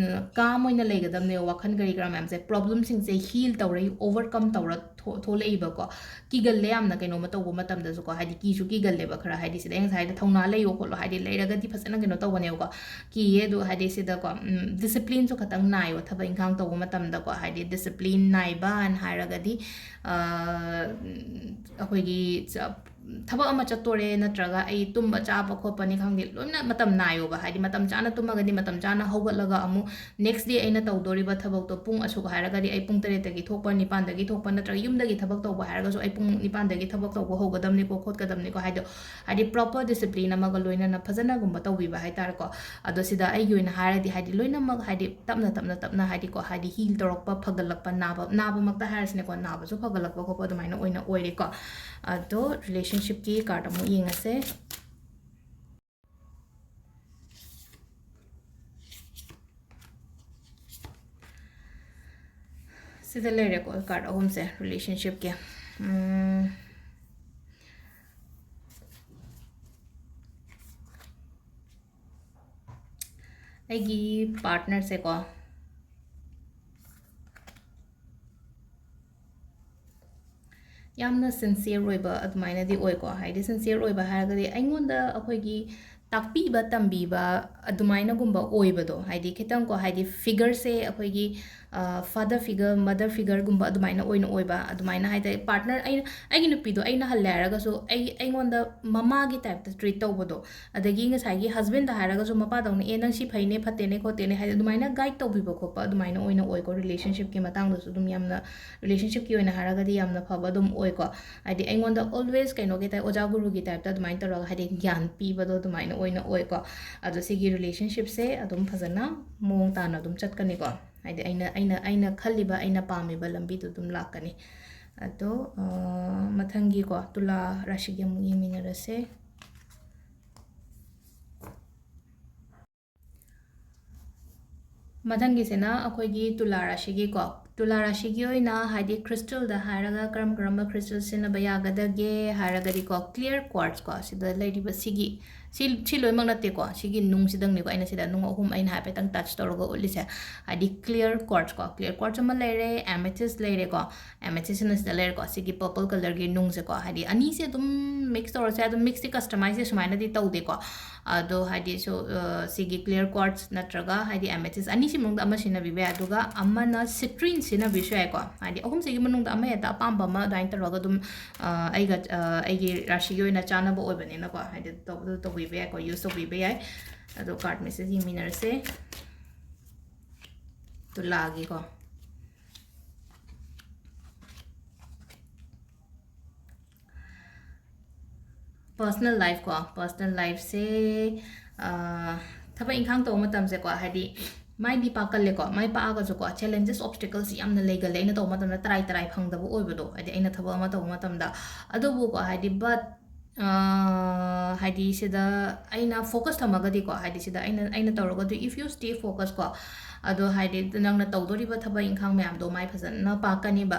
calm ꯑꯣꯏꯅ ꯂꯩꯒꯗꯕꯅꯦꯕ꯫ ꯋꯥꯈꯜ ꯀꯔꯤ ꯀꯔꯥ ꯃꯌꯥꯝꯁꯦ, problemꯁꯤꯡꯁꯦ heal ꯇꯧꯔ, overcome ꯇꯧꯔ ꯊꯣ-, ꯊꯣꯛꯂꯛꯏꯕꯀꯣ꯫ ꯀꯤꯒꯜꯂꯦ ꯌꯥꯝꯅ ꯀꯩꯅꯣꯝꯃ ꯇꯧꯕ ꯃꯇꯝꯗꯁꯨꯀꯣ, ꯍꯥꯏꯗꯤ ꯀꯤꯁꯨ ꯀꯤꯒꯜꯂꯦꯕ ꯈꯔ꯫ ꯍꯥꯏꯗꯤ ꯁꯤꯗ ꯑꯩ ꯉꯁꯥꯏꯗ ꯊꯧꯅꯥ ꯂꯩꯌꯣ ꯈꯣꯠꯂꯣ ꯍꯥꯏꯗꯤ ꯂꯩꯔꯒꯗꯤ ꯐꯖꯅ ꯀꯩꯅꯣ ꯇꯧꯕꯅꯦꯕꯀꯣ꯫ ꯀꯤꯌꯦ ꯑꯗꯨ ꯍꯥꯏꯗꯤ ꯁꯤꯗꯀꯣ, ꯎꯝ, disciplineꯁꯨ ꯈꯇꯪ ꯅꯥꯏꯌꯣ ꯊꯕꯛ ꯏꯪꯈꯥꯡ ꯇꯧꯕ ꯃꯇꯝꯗꯀꯣ꯫ ꯍꯥꯏꯗꯤ discipline ꯅꯥꯏꯕꯅ ꯍꯥꯏꯔꯒꯗꯤ, ꯑ, ꯎꯝ, ꯑꯩꯈꯣꯏꯒꯤ ꯆ-, ꯊꯕꯛ ꯑꯃ ꯆꯠꯇꯣꯔꯦ, ꯅꯠꯇ꯭ꯔꯒ ꯑꯩ ꯇꯨꯝꯕ ꯆꯥꯕ ꯈꯣꯠꯄꯅꯤ ꯈꯪꯗꯦ, ꯂꯣꯏꯅ ꯃꯇꯝ ꯅꯥꯏꯌꯣꯕ꯫ ꯍꯥꯏꯗꯤ ꯃꯇꯝ ꯆꯥꯅ ꯇꯨꯝꯃꯒꯗꯤ ꯃꯇꯝ ꯆꯥꯅ ꯍꯧꯒꯠꯂꯒ ꯑꯃꯨꯛ next day ꯑꯩꯅ ꯇꯧꯗꯣꯔꯤꯕ ꯊꯕꯛꯇꯣ ꯄꯨꯡ ꯑꯁꯨꯛ ꯍꯥꯏꯔꯒꯗꯤ ꯑꯩ ꯄꯨꯡ ꯇꯔꯦꯠꯇꯒꯤ ꯊꯣꯛꯄ, ꯅꯤꯄꯥꯟꯗꯒꯤ ꯊꯣꯛꯄ, ꯅꯠꯇ꯭ꯔꯒ ꯌꯨꯝꯗꯒꯤ ꯊꯕꯛ ꯇꯧꯕ ꯍꯥꯏꯔꯒꯁꯨ ꯑꯩ ꯄꯨꯡ ꯅꯤꯄꯥꯟꯗꯒꯤ ꯊꯕꯛ ꯇꯧꯕ ꯍꯧꯒꯗꯕꯅꯤꯀꯣ, ꯈꯣꯠꯀꯗꯕꯅꯤꯀꯣ ꯍꯥꯏꯗꯣ, ꯍꯥꯏꯗꯤ proper discipline ꯑꯃꯒ ꯂꯣꯏꯅꯅ ꯐꯖꯅꯒꯨꯝꯕ ꯇꯧꯕꯤꯕ ꯍꯥꯏꯇꯥꯔꯦꯀꯣ꯫ ꯑꯗꯣ ꯁꯤꯗ ꯑꯩꯒꯤ ꯑꯣꯏꯅ ꯍꯥꯏꯔꯗꯤ ꯍꯥꯏꯗꯤ ꯂꯣꯏꯅꯃꯛ ꯍꯥꯏꯗꯤ ꯇꯞꯅ, ꯇꯞꯅ, ꯇꯞꯅ ꯍꯥꯏꯗꯤꯀꯣ, ꯍꯥꯏꯗꯤ heal ꯇꯧꯔꯛꯄ, ꯐꯒꯠꯂꯛꯄ, ꯅꯥꯕ, ꯅꯥꯕꯃꯛꯇ ꯍꯥꯏꯔꯁꯤꯅꯦꯀꯣ, ꯅꯥꯕꯁꯨ ꯐꯒꯠꯂꯛꯄ ꯈꯣꯠꯄ ꯑꯗꯨꯃꯥꯏꯅ ꯑꯣꯏꯅ ꯑꯣꯏꯔꯦꯀꯣ꯫ ꯑꯗꯣ relationshipꯀꯤ card ꯑꯃꯨꯛ ꯌꯦꯡꯉꯁꯦ꯫ ꯁꯤꯗ ꯂꯩꯔꯦꯀꯣ card ꯑꯍꯨꯝꯁꯦ relationshipꯀꯤ꯫ ꯎꯝ, ꯑꯩꯒꯤ partnerꯁꯦꯀꯣ, ꯌꯥꯝꯅ sincere ꯑꯣꯏꯕ ꯑꯗꯨꯃꯥꯏꯅꯗꯤ ꯑꯣꯏꯀꯣ꯫ ꯍꯥꯏꯗꯤ sincere ꯑꯣꯏꯕ ꯍꯥꯏꯔꯒꯗꯤ ꯑꯩꯉꯣꯟꯗ ꯑꯩꯈꯣꯏꯒꯤ ꯇꯥꯛꯄꯤꯕ ꯇꯝꯕꯤꯕ ꯑꯗꯨꯃꯥꯏꯅꯒꯨꯝꯕ ꯑꯣꯏꯕꯗꯣ, ꯍꯥꯏꯗꯤ ꯈꯤꯇꯪꯀꯣ, ꯍꯥꯏꯗꯤ figureꯁꯦ ꯑꯩꯈꯣꯏꯒꯤ, ꯐꯥꯗꯔ ꯐꯤꯒꯔ ꯃꯗꯔ ꯐꯤꯒꯔꯒꯨꯝꯕ ꯑꯗꯨꯃꯥꯏꯅ ꯑꯣꯏꯅ ꯑꯣꯏꯕ, ꯑꯗꯨꯃꯥꯏꯅ ꯍꯥꯏ ꯇꯥꯔꯦ꯫ ꯄꯥꯔꯠꯅꯔ ꯑꯩꯅ, ꯑꯩꯒꯤ ꯅꯨꯄꯤꯗꯣ ꯑꯩꯅ ꯍꯜꯂꯦ ꯍꯥꯏꯔꯒꯁꯨ ꯑꯩ, ꯑꯩꯉꯣꯟꯗ ꯃꯃꯥꯒꯤ ꯇꯥꯏꯞꯇ ꯇ꯭ꯔꯤꯠ ꯇꯧꯕꯗꯣ, ꯑꯗꯒꯤ ꯉꯁꯥꯏꯒꯤ ꯍꯁꯕꯦꯟꯗ ꯍꯥꯏꯔꯒꯁꯨ ꯃꯄꯥꯗꯧꯅ, "ꯑꯦ, ꯅꯪ ꯁꯤ ꯐꯩꯅꯦ ꯐꯠꯇꯦꯅꯦ ꯈꯣꯠꯇꯦꯅꯦ" ꯍꯥꯏꯗꯤ ꯑꯗꯨꯃꯥꯏꯅ ꯒꯥꯏꯗ ꯇꯧꯕꯤꯕ ꯈꯣꯠꯄ ꯑꯗꯨꯃꯥꯏꯅ ꯑꯣꯏꯅ ꯑꯣꯏꯀꯣ꯫ ꯔꯤꯂꯦꯁꯟꯁꯤꯞꯀꯤ ꯃꯇꯥꯡꯗꯁꯨ ꯑꯗꯨꯝ ꯌꯥꯝꯅ, ꯔꯤꯂꯦꯁꯟꯁꯤꯞꯀꯤ ꯑꯣꯏꯅ ꯍꯥꯏꯔꯒꯗꯤ ꯌꯥꯝꯅ ꯐꯕ ꯑꯗꯨꯝ ꯑꯣꯏꯀꯣ꯫ ꯍꯥꯏꯗꯤ ꯑꯩꯉꯣꯟꯗ ꯑꯣꯜꯋꯦꯁ ꯀꯩꯅꯣꯒꯤ ꯇꯥꯏꯞ, ꯑꯣꯖꯥ ꯒꯨꯔꯨꯒꯤ ꯇꯥꯏꯞꯇ ꯑꯗꯨꯃꯥꯏꯅ ꯇꯧꯔꯒ ꯍꯥꯏꯗꯤ ꯒ꯭ꯌꯥꯟ ꯄꯤꯕꯗꯣ ꯑꯗꯨꯃꯥꯏꯅ ꯑꯣꯏꯅ ꯑꯣꯏꯀꯣ꯫ ꯑꯗꯣ ꯁꯤꯒꯤ ꯔꯤꯂꯦꯁꯟꯁꯤꯞꯁꯦ ꯑꯗꯨꯝ ꯐꯖꯅ ꯃꯑꯣꯡ ꯇꯥꯅ ꯑꯗꯨꯝ ꯆꯠꯀꯅꯤꯀꯣ꯫ ꯍꯥꯏꯗꯤ ꯑꯩꯅ, ꯑꯩꯅ, ꯑꯩꯅ ꯈꯜꯂꯤꯕ, ꯑꯩꯅ ꯄꯥꯝꯃꯤꯕ ꯂꯝꯕꯤꯗꯨ ꯑꯗꯨꯝ ꯂꯥꯛꯀꯅꯤ꯫ ꯑꯗꯣ, ꯑ, ꯃꯊꯪꯒꯤꯀꯣ, ꯇꯨꯂꯥ ꯔꯥꯁꯤꯒꯤ ꯑꯃꯨꯛ ꯌꯦꯡꯃꯤꯟꯅꯔꯁꯦ꯫ ꯃꯊꯪꯒꯤꯁꯤꯅ ꯑꯩꯈꯣꯏꯒꯤ ꯇꯨꯂꯥ ꯔꯥꯁꯤꯒꯤꯀꯣ꯫ ꯇꯨꯂꯥ ꯔꯥꯁꯤꯒꯤ ꯑꯣꯏꯅ ꯍꯥꯏꯗꯤ ꯈ꯭ꯔꯤꯁꯇꯦꯜꯗ ꯍꯥꯏꯔꯒ ꯀꯔꯝ ꯀꯔꯝꯕ ꯈ꯭ꯔꯤꯁꯇꯦꯜ ꯁꯤꯖꯤꯟꯅꯕ ꯌꯥꯒꯗꯒꯦ ꯍꯥꯏꯔꯒꯗꯤꯀꯣ, ꯀ꯭ꯂꯤꯌꯔ ꯀ꯭ꯋꯥꯔꯠꯁꯀꯣ, ꯁꯤꯗ ꯂꯩꯔꯤꯕ ꯁꯤꯒꯤ, ꯁꯤ, ꯁꯤ ꯂꯣꯏꯅꯃꯛ ꯅꯠꯇꯦꯀꯣ, ꯁꯤꯒꯤ ꯅꯨꯡꯁꯤꯗꯪꯅꯤꯀꯣ꯫ ꯑꯩꯅ ꯁꯤꯗ ꯅꯨꯡ ꯑꯍꯨꯝ ꯑꯩꯅ ꯍꯥꯏꯐꯦꯠꯇꯪ ꯇꯆ ꯇꯧꯔꯒ ꯎꯠꯂꯤꯁꯦ꯫ ꯍꯥꯏꯗꯤ ꯀ꯭ꯂꯤꯌꯔ ꯀ꯭ꯋꯥꯔꯠꯁꯀꯣ, ꯀ꯭ꯂꯤꯌꯔ ꯀ꯭ꯋꯥꯔꯠꯁ ꯑꯃ ꯂꯩꯔꯦ, ꯑꯦꯃꯦꯊꯤꯁ ꯂꯩꯔꯦꯀꯣ, ꯑꯦꯃꯦꯊꯤꯁꯁꯤꯅ ꯁꯤꯗ ꯂꯩꯔꯦꯀꯣ, ꯁꯤꯒꯤ ꯄꯔꯄꯜ ꯀꯂꯔꯒꯤ ꯅꯨꯡꯁꯦꯀꯣ꯫ ꯍꯥꯏꯗꯤ ꯑꯅꯤꯁꯦ ꯑꯗꯨꯝ ꯃꯤꯛꯁ ꯇꯧꯔꯁꯨ ꯌꯥꯏ, ꯑꯗꯨꯝ ꯃꯤꯛꯁꯇꯤ ꯀꯁꯇꯃꯥꯏꯖꯁꯦ ꯁꯨꯃꯥꯏꯅꯗꯤ ꯇꯧꯗꯦꯀꯣ꯫ ꯑꯗꯣ ꯍꯥꯏꯗꯤ ꯁꯣ-, ꯑ, ꯁꯤꯒꯤ ꯀ꯭ꯂꯤꯌꯔ ꯀ꯭ꯋꯥꯔꯠꯁ ꯅꯠꯇ꯭ꯔꯒ ꯍꯥꯏꯗꯤ ꯑꯦꯃꯦꯊꯤꯁ ꯑꯅꯤꯁꯤ ꯃꯅꯨꯡꯗ ꯑꯃ ꯁꯤꯖꯤꯟꯅꯕꯤꯕ ꯌꯥꯏ, ꯑꯗꯨꯒ ꯑꯃꯅ ꯁꯤꯇ꯭ꯔꯤꯟ ꯁꯤꯖꯤꯟꯅꯕꯤꯁꯨ ꯌꯥꯏꯀꯣ꯫ ꯍꯥꯏꯗꯤ ꯑꯍꯨꯝꯁꯤꯒꯤ ꯃꯅꯨꯡꯗ ꯑꯃ ꯍꯦꯛꯇ ꯑꯄꯥꯝꯕ ꯑꯃ ꯑꯗꯨꯃꯥꯏꯅ ꯇꯧꯔꯒ ꯑꯗꯨꯝ, ꯑ, ꯑꯩꯒ, ꯑ, ꯑꯩꯒꯤ ꯔꯥꯁꯤꯒꯤ ꯑꯣꯏꯅ ꯆꯥꯅꯕ ꯑꯣꯏꯕꯅꯤꯅꯀꯣ, ꯍꯥꯏꯗꯤ ꯇꯧ-, ꯑꯗꯨ ꯇꯧꯕꯤꯕ ꯌꯥꯏꯀꯣ, ꯌꯨꯁ ꯇꯧꯕꯤꯕ ꯌꯥꯏ꯫ ꯑꯗꯣ ꯀꯥꯔꯠ ꯃꯦꯁꯦꯖ ꯌꯦꯡꯃꯤꯟꯅꯔꯁꯦ꯫ ꯇꯨꯂꯥꯒꯤꯀꯣ꯫ ꯄꯔꯁꯅꯦꯜ ꯂꯥꯏꯐꯀꯣ, ꯄꯔꯁꯅꯦꯜ ꯂꯥꯏꯐꯁꯦ, ꯑ, ꯊꯕꯛ ꯏꯪꯈꯥꯡ ꯇꯧꯕ ꯃꯇꯝꯁꯦꯀꯣ, ꯍꯥꯏꯗꯤ ꯃꯥꯏꯗꯤ ꯄꯥꯛꯀꯜꯂꯦꯀꯣ, ꯃꯥꯏ ꯄꯥꯛꯑꯒꯁꯨꯀꯣ, ꯆꯦꯂꯦꯟꯖꯦꯁ, ꯑꯣꯕꯁꯇꯤꯀꯜꯁ ꯌꯥꯝꯅ ꯂꯩꯒꯜꯂꯦ꯫ ꯑꯩꯅ ꯇꯧꯕ ꯃꯇꯝꯗ ꯇꯔꯥꯏ ꯇꯔꯥꯏ ꯐꯪꯗꯕ ꯑꯣꯏꯕꯗꯣ, ꯍꯥꯏꯗꯤ ꯑꯩꯅ ꯊꯕꯛ ꯑꯃ ꯇꯧꯕ ꯃꯇꯝꯗ꯫ ꯑꯗꯨꯕꯨꯀꯣ, ꯍꯥꯏꯗꯤ, but, ꯑ, ꯍꯥꯏꯗꯤ ꯁꯤꯗ ꯑꯩꯅ ꯐꯣꯀꯁ ꯊꯝꯃꯒꯗꯤꯀꯣ, ꯍꯥꯏꯗꯤ ꯁꯤꯗ ꯑꯩꯅ, ꯑꯩꯅ ꯇꯧꯔꯒꯗꯤ, if you stay focus ꯀꯣ, ꯑꯗꯣ ꯍꯥꯏꯗꯤ ꯅꯪꯅ ꯇꯧꯗꯣꯔꯤꯕ ꯊꯕꯛ ꯏꯪꯈꯥꯡ ꯃꯌꯥꯝꯗꯣ ꯃꯥꯏ ꯐꯖꯅ ꯄꯥꯛꯀꯅꯤꯕ꯫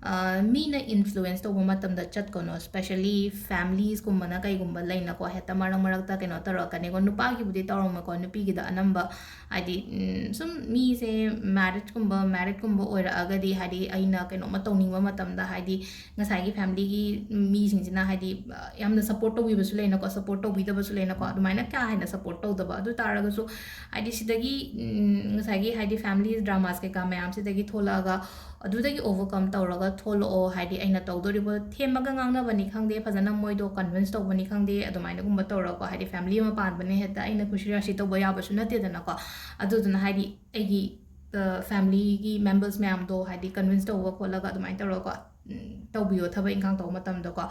ꯑ, ꯃꯤꯅ influence ꯇꯧꯕ ꯃꯇꯝꯗ ꯆꯠꯀꯅꯣ, especially families ꯀꯨꯝꯕꯅ ꯀꯩꯒꯨꯝꯕ ꯂꯩꯅꯀꯣ, ꯍꯦꯛꯇ ꯃꯔꯛ ꯃꯔꯛꯇ ꯀꯩꯅꯣ ꯇꯧꯔꯛꯀꯅꯤꯀꯣ꯫ ꯅꯨꯄꯥꯒꯤꯕꯨꯗꯤ ꯇꯧꯔꯝꯃꯣꯏꯀꯣ, ꯅꯨꯄꯤꯒꯤꯗ ꯑꯅꯝꯕ, ꯍꯥꯏꯗꯤ, ꯎꯝ, ꯁꯨꯝ ꯃꯤꯁꯦ marriage ꯀꯨꯝꯕ, married ꯀꯨꯝꯕ ꯑꯣꯏꯔꯛꯑꯒꯗꯤ, ꯍꯥꯏꯗꯤ, ꯑꯩꯅ ꯀꯩꯅꯣꯝꯃ ꯇꯧꯅꯤꯡꯕ ꯃꯇꯝꯗ, ꯍꯥꯏꯗꯤ, ꯉꯁꯥꯏꯒꯤ family ꯒꯤ ꯃꯤꯁꯤꯡꯁꯤꯅ, ꯍꯥꯏꯗꯤ, ꯑ, ꯌꯥꯝꯅ support ꯇꯧꯕꯤꯕꯁꯨ ꯂꯩꯅꯀꯣ, support ꯇꯧꯕꯤꯗꯕꯁꯨ ꯂꯩꯅꯀꯣ, ꯑꯗꯨꯃꯥꯏꯅ ꯀꯥ ꯍꯦꯟꯅ support ꯇꯧꯗꯕ꯫ ꯑꯗꯨ ꯇꯥꯔꯒꯁꯨ, ꯍꯥꯏꯗꯤ, ꯁꯤꯗꯒꯤ, ꯎꯝ, ꯉꯁꯥꯏꯒꯤ, ꯍꯥꯏꯗꯤ, family dramas ꯀꯩꯀꯥ ꯃꯌꯥꯝꯁꯤꯗꯒꯤ ꯊꯣꯛꯂꯛꯑꯒ, ꯑꯗꯨꯗꯒꯤ overcome ꯇꯧꯔꯒ ꯊꯣꯛꯂꯛꯑꯣ, ꯍꯥꯏꯗꯤ, ꯑꯩꯅ ꯇꯧꯗꯣꯔꯤꯕ, ꯊꯦꯝꯃꯒ ꯉꯥꯡꯅꯕꯅꯤ ꯈꯪꯗꯦ, ꯐꯖꯅ ꯃꯣꯏꯗꯣ convince ꯇꯧꯕꯅꯤ ꯈꯪꯗꯦ, ꯑꯗꯨꯃꯥꯏꯅꯒꯨꯝꯕ ꯇꯧꯔꯒꯀꯣ, ꯍꯥꯏꯗꯤ, family ꯑꯃ ꯄꯥꯟꯕꯅꯦ ꯍꯦꯛꯇ ꯑꯩꯅ ꯀꯨꯁꯤ ꯔꯥꯁꯤ ꯇꯧꯕ ꯌꯥꯕꯁꯨ ꯅꯠꯇꯦꯗꯅꯀꯣ꯫ ꯑꯗꯨꯗꯨꯅ, ꯍꯥꯏꯗꯤ, ꯑꯩꯒꯤ, ꯑ, family ꯒꯤ members ꯃꯌꯥꯝꯗꯣ, ꯍꯥꯏꯗꯤ, convince ꯇꯧꯕ ꯈꯣꯠꯂꯒ ꯑꯗꯨꯃꯥꯏꯅ ꯇꯧꯔꯒꯀꯣ, ꯎꯝ, ꯇꯧꯕꯤꯌꯣ ꯊꯕꯛ ꯏꯪꯈꯥꯡ ꯇꯧꯕ ꯃꯇꯝꯗꯀꯣ꯫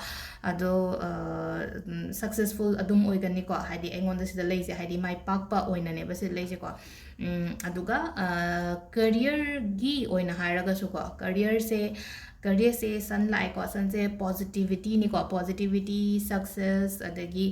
ꯑꯗꯣ, ꯑ, ꯎꯝ, successful ꯑꯗꯨꯝ ꯑꯣꯏꯒꯅꯤꯀꯣ, ꯍꯥꯏꯗꯤ, ꯑꯩꯉꯣꯟꯗ ꯁꯤꯗ ꯂꯩꯁꯦ, ꯍꯥꯏꯗꯤ, ꯃꯥꯏ ꯄꯥꯛꯄ ꯑꯣꯏꯅꯅꯦꯕ ꯁꯤꯗ ꯂꯩꯁꯦꯀꯣ꯫ ꯎꯝ, ꯑꯗꯨꯒ, ꯑ, career ꯒꯤ ꯑꯣꯏꯅ ꯍꯥꯏꯔꯒꯁꯨꯀꯣ, career ꯁꯦ, career ꯁꯦ sun ꯂꯥꯛꯑꯦꯀꯣ, sun ꯁꯦ positivity ꯅꯤꯀꯣ, positivity, success, ꯑꯗꯒꯤ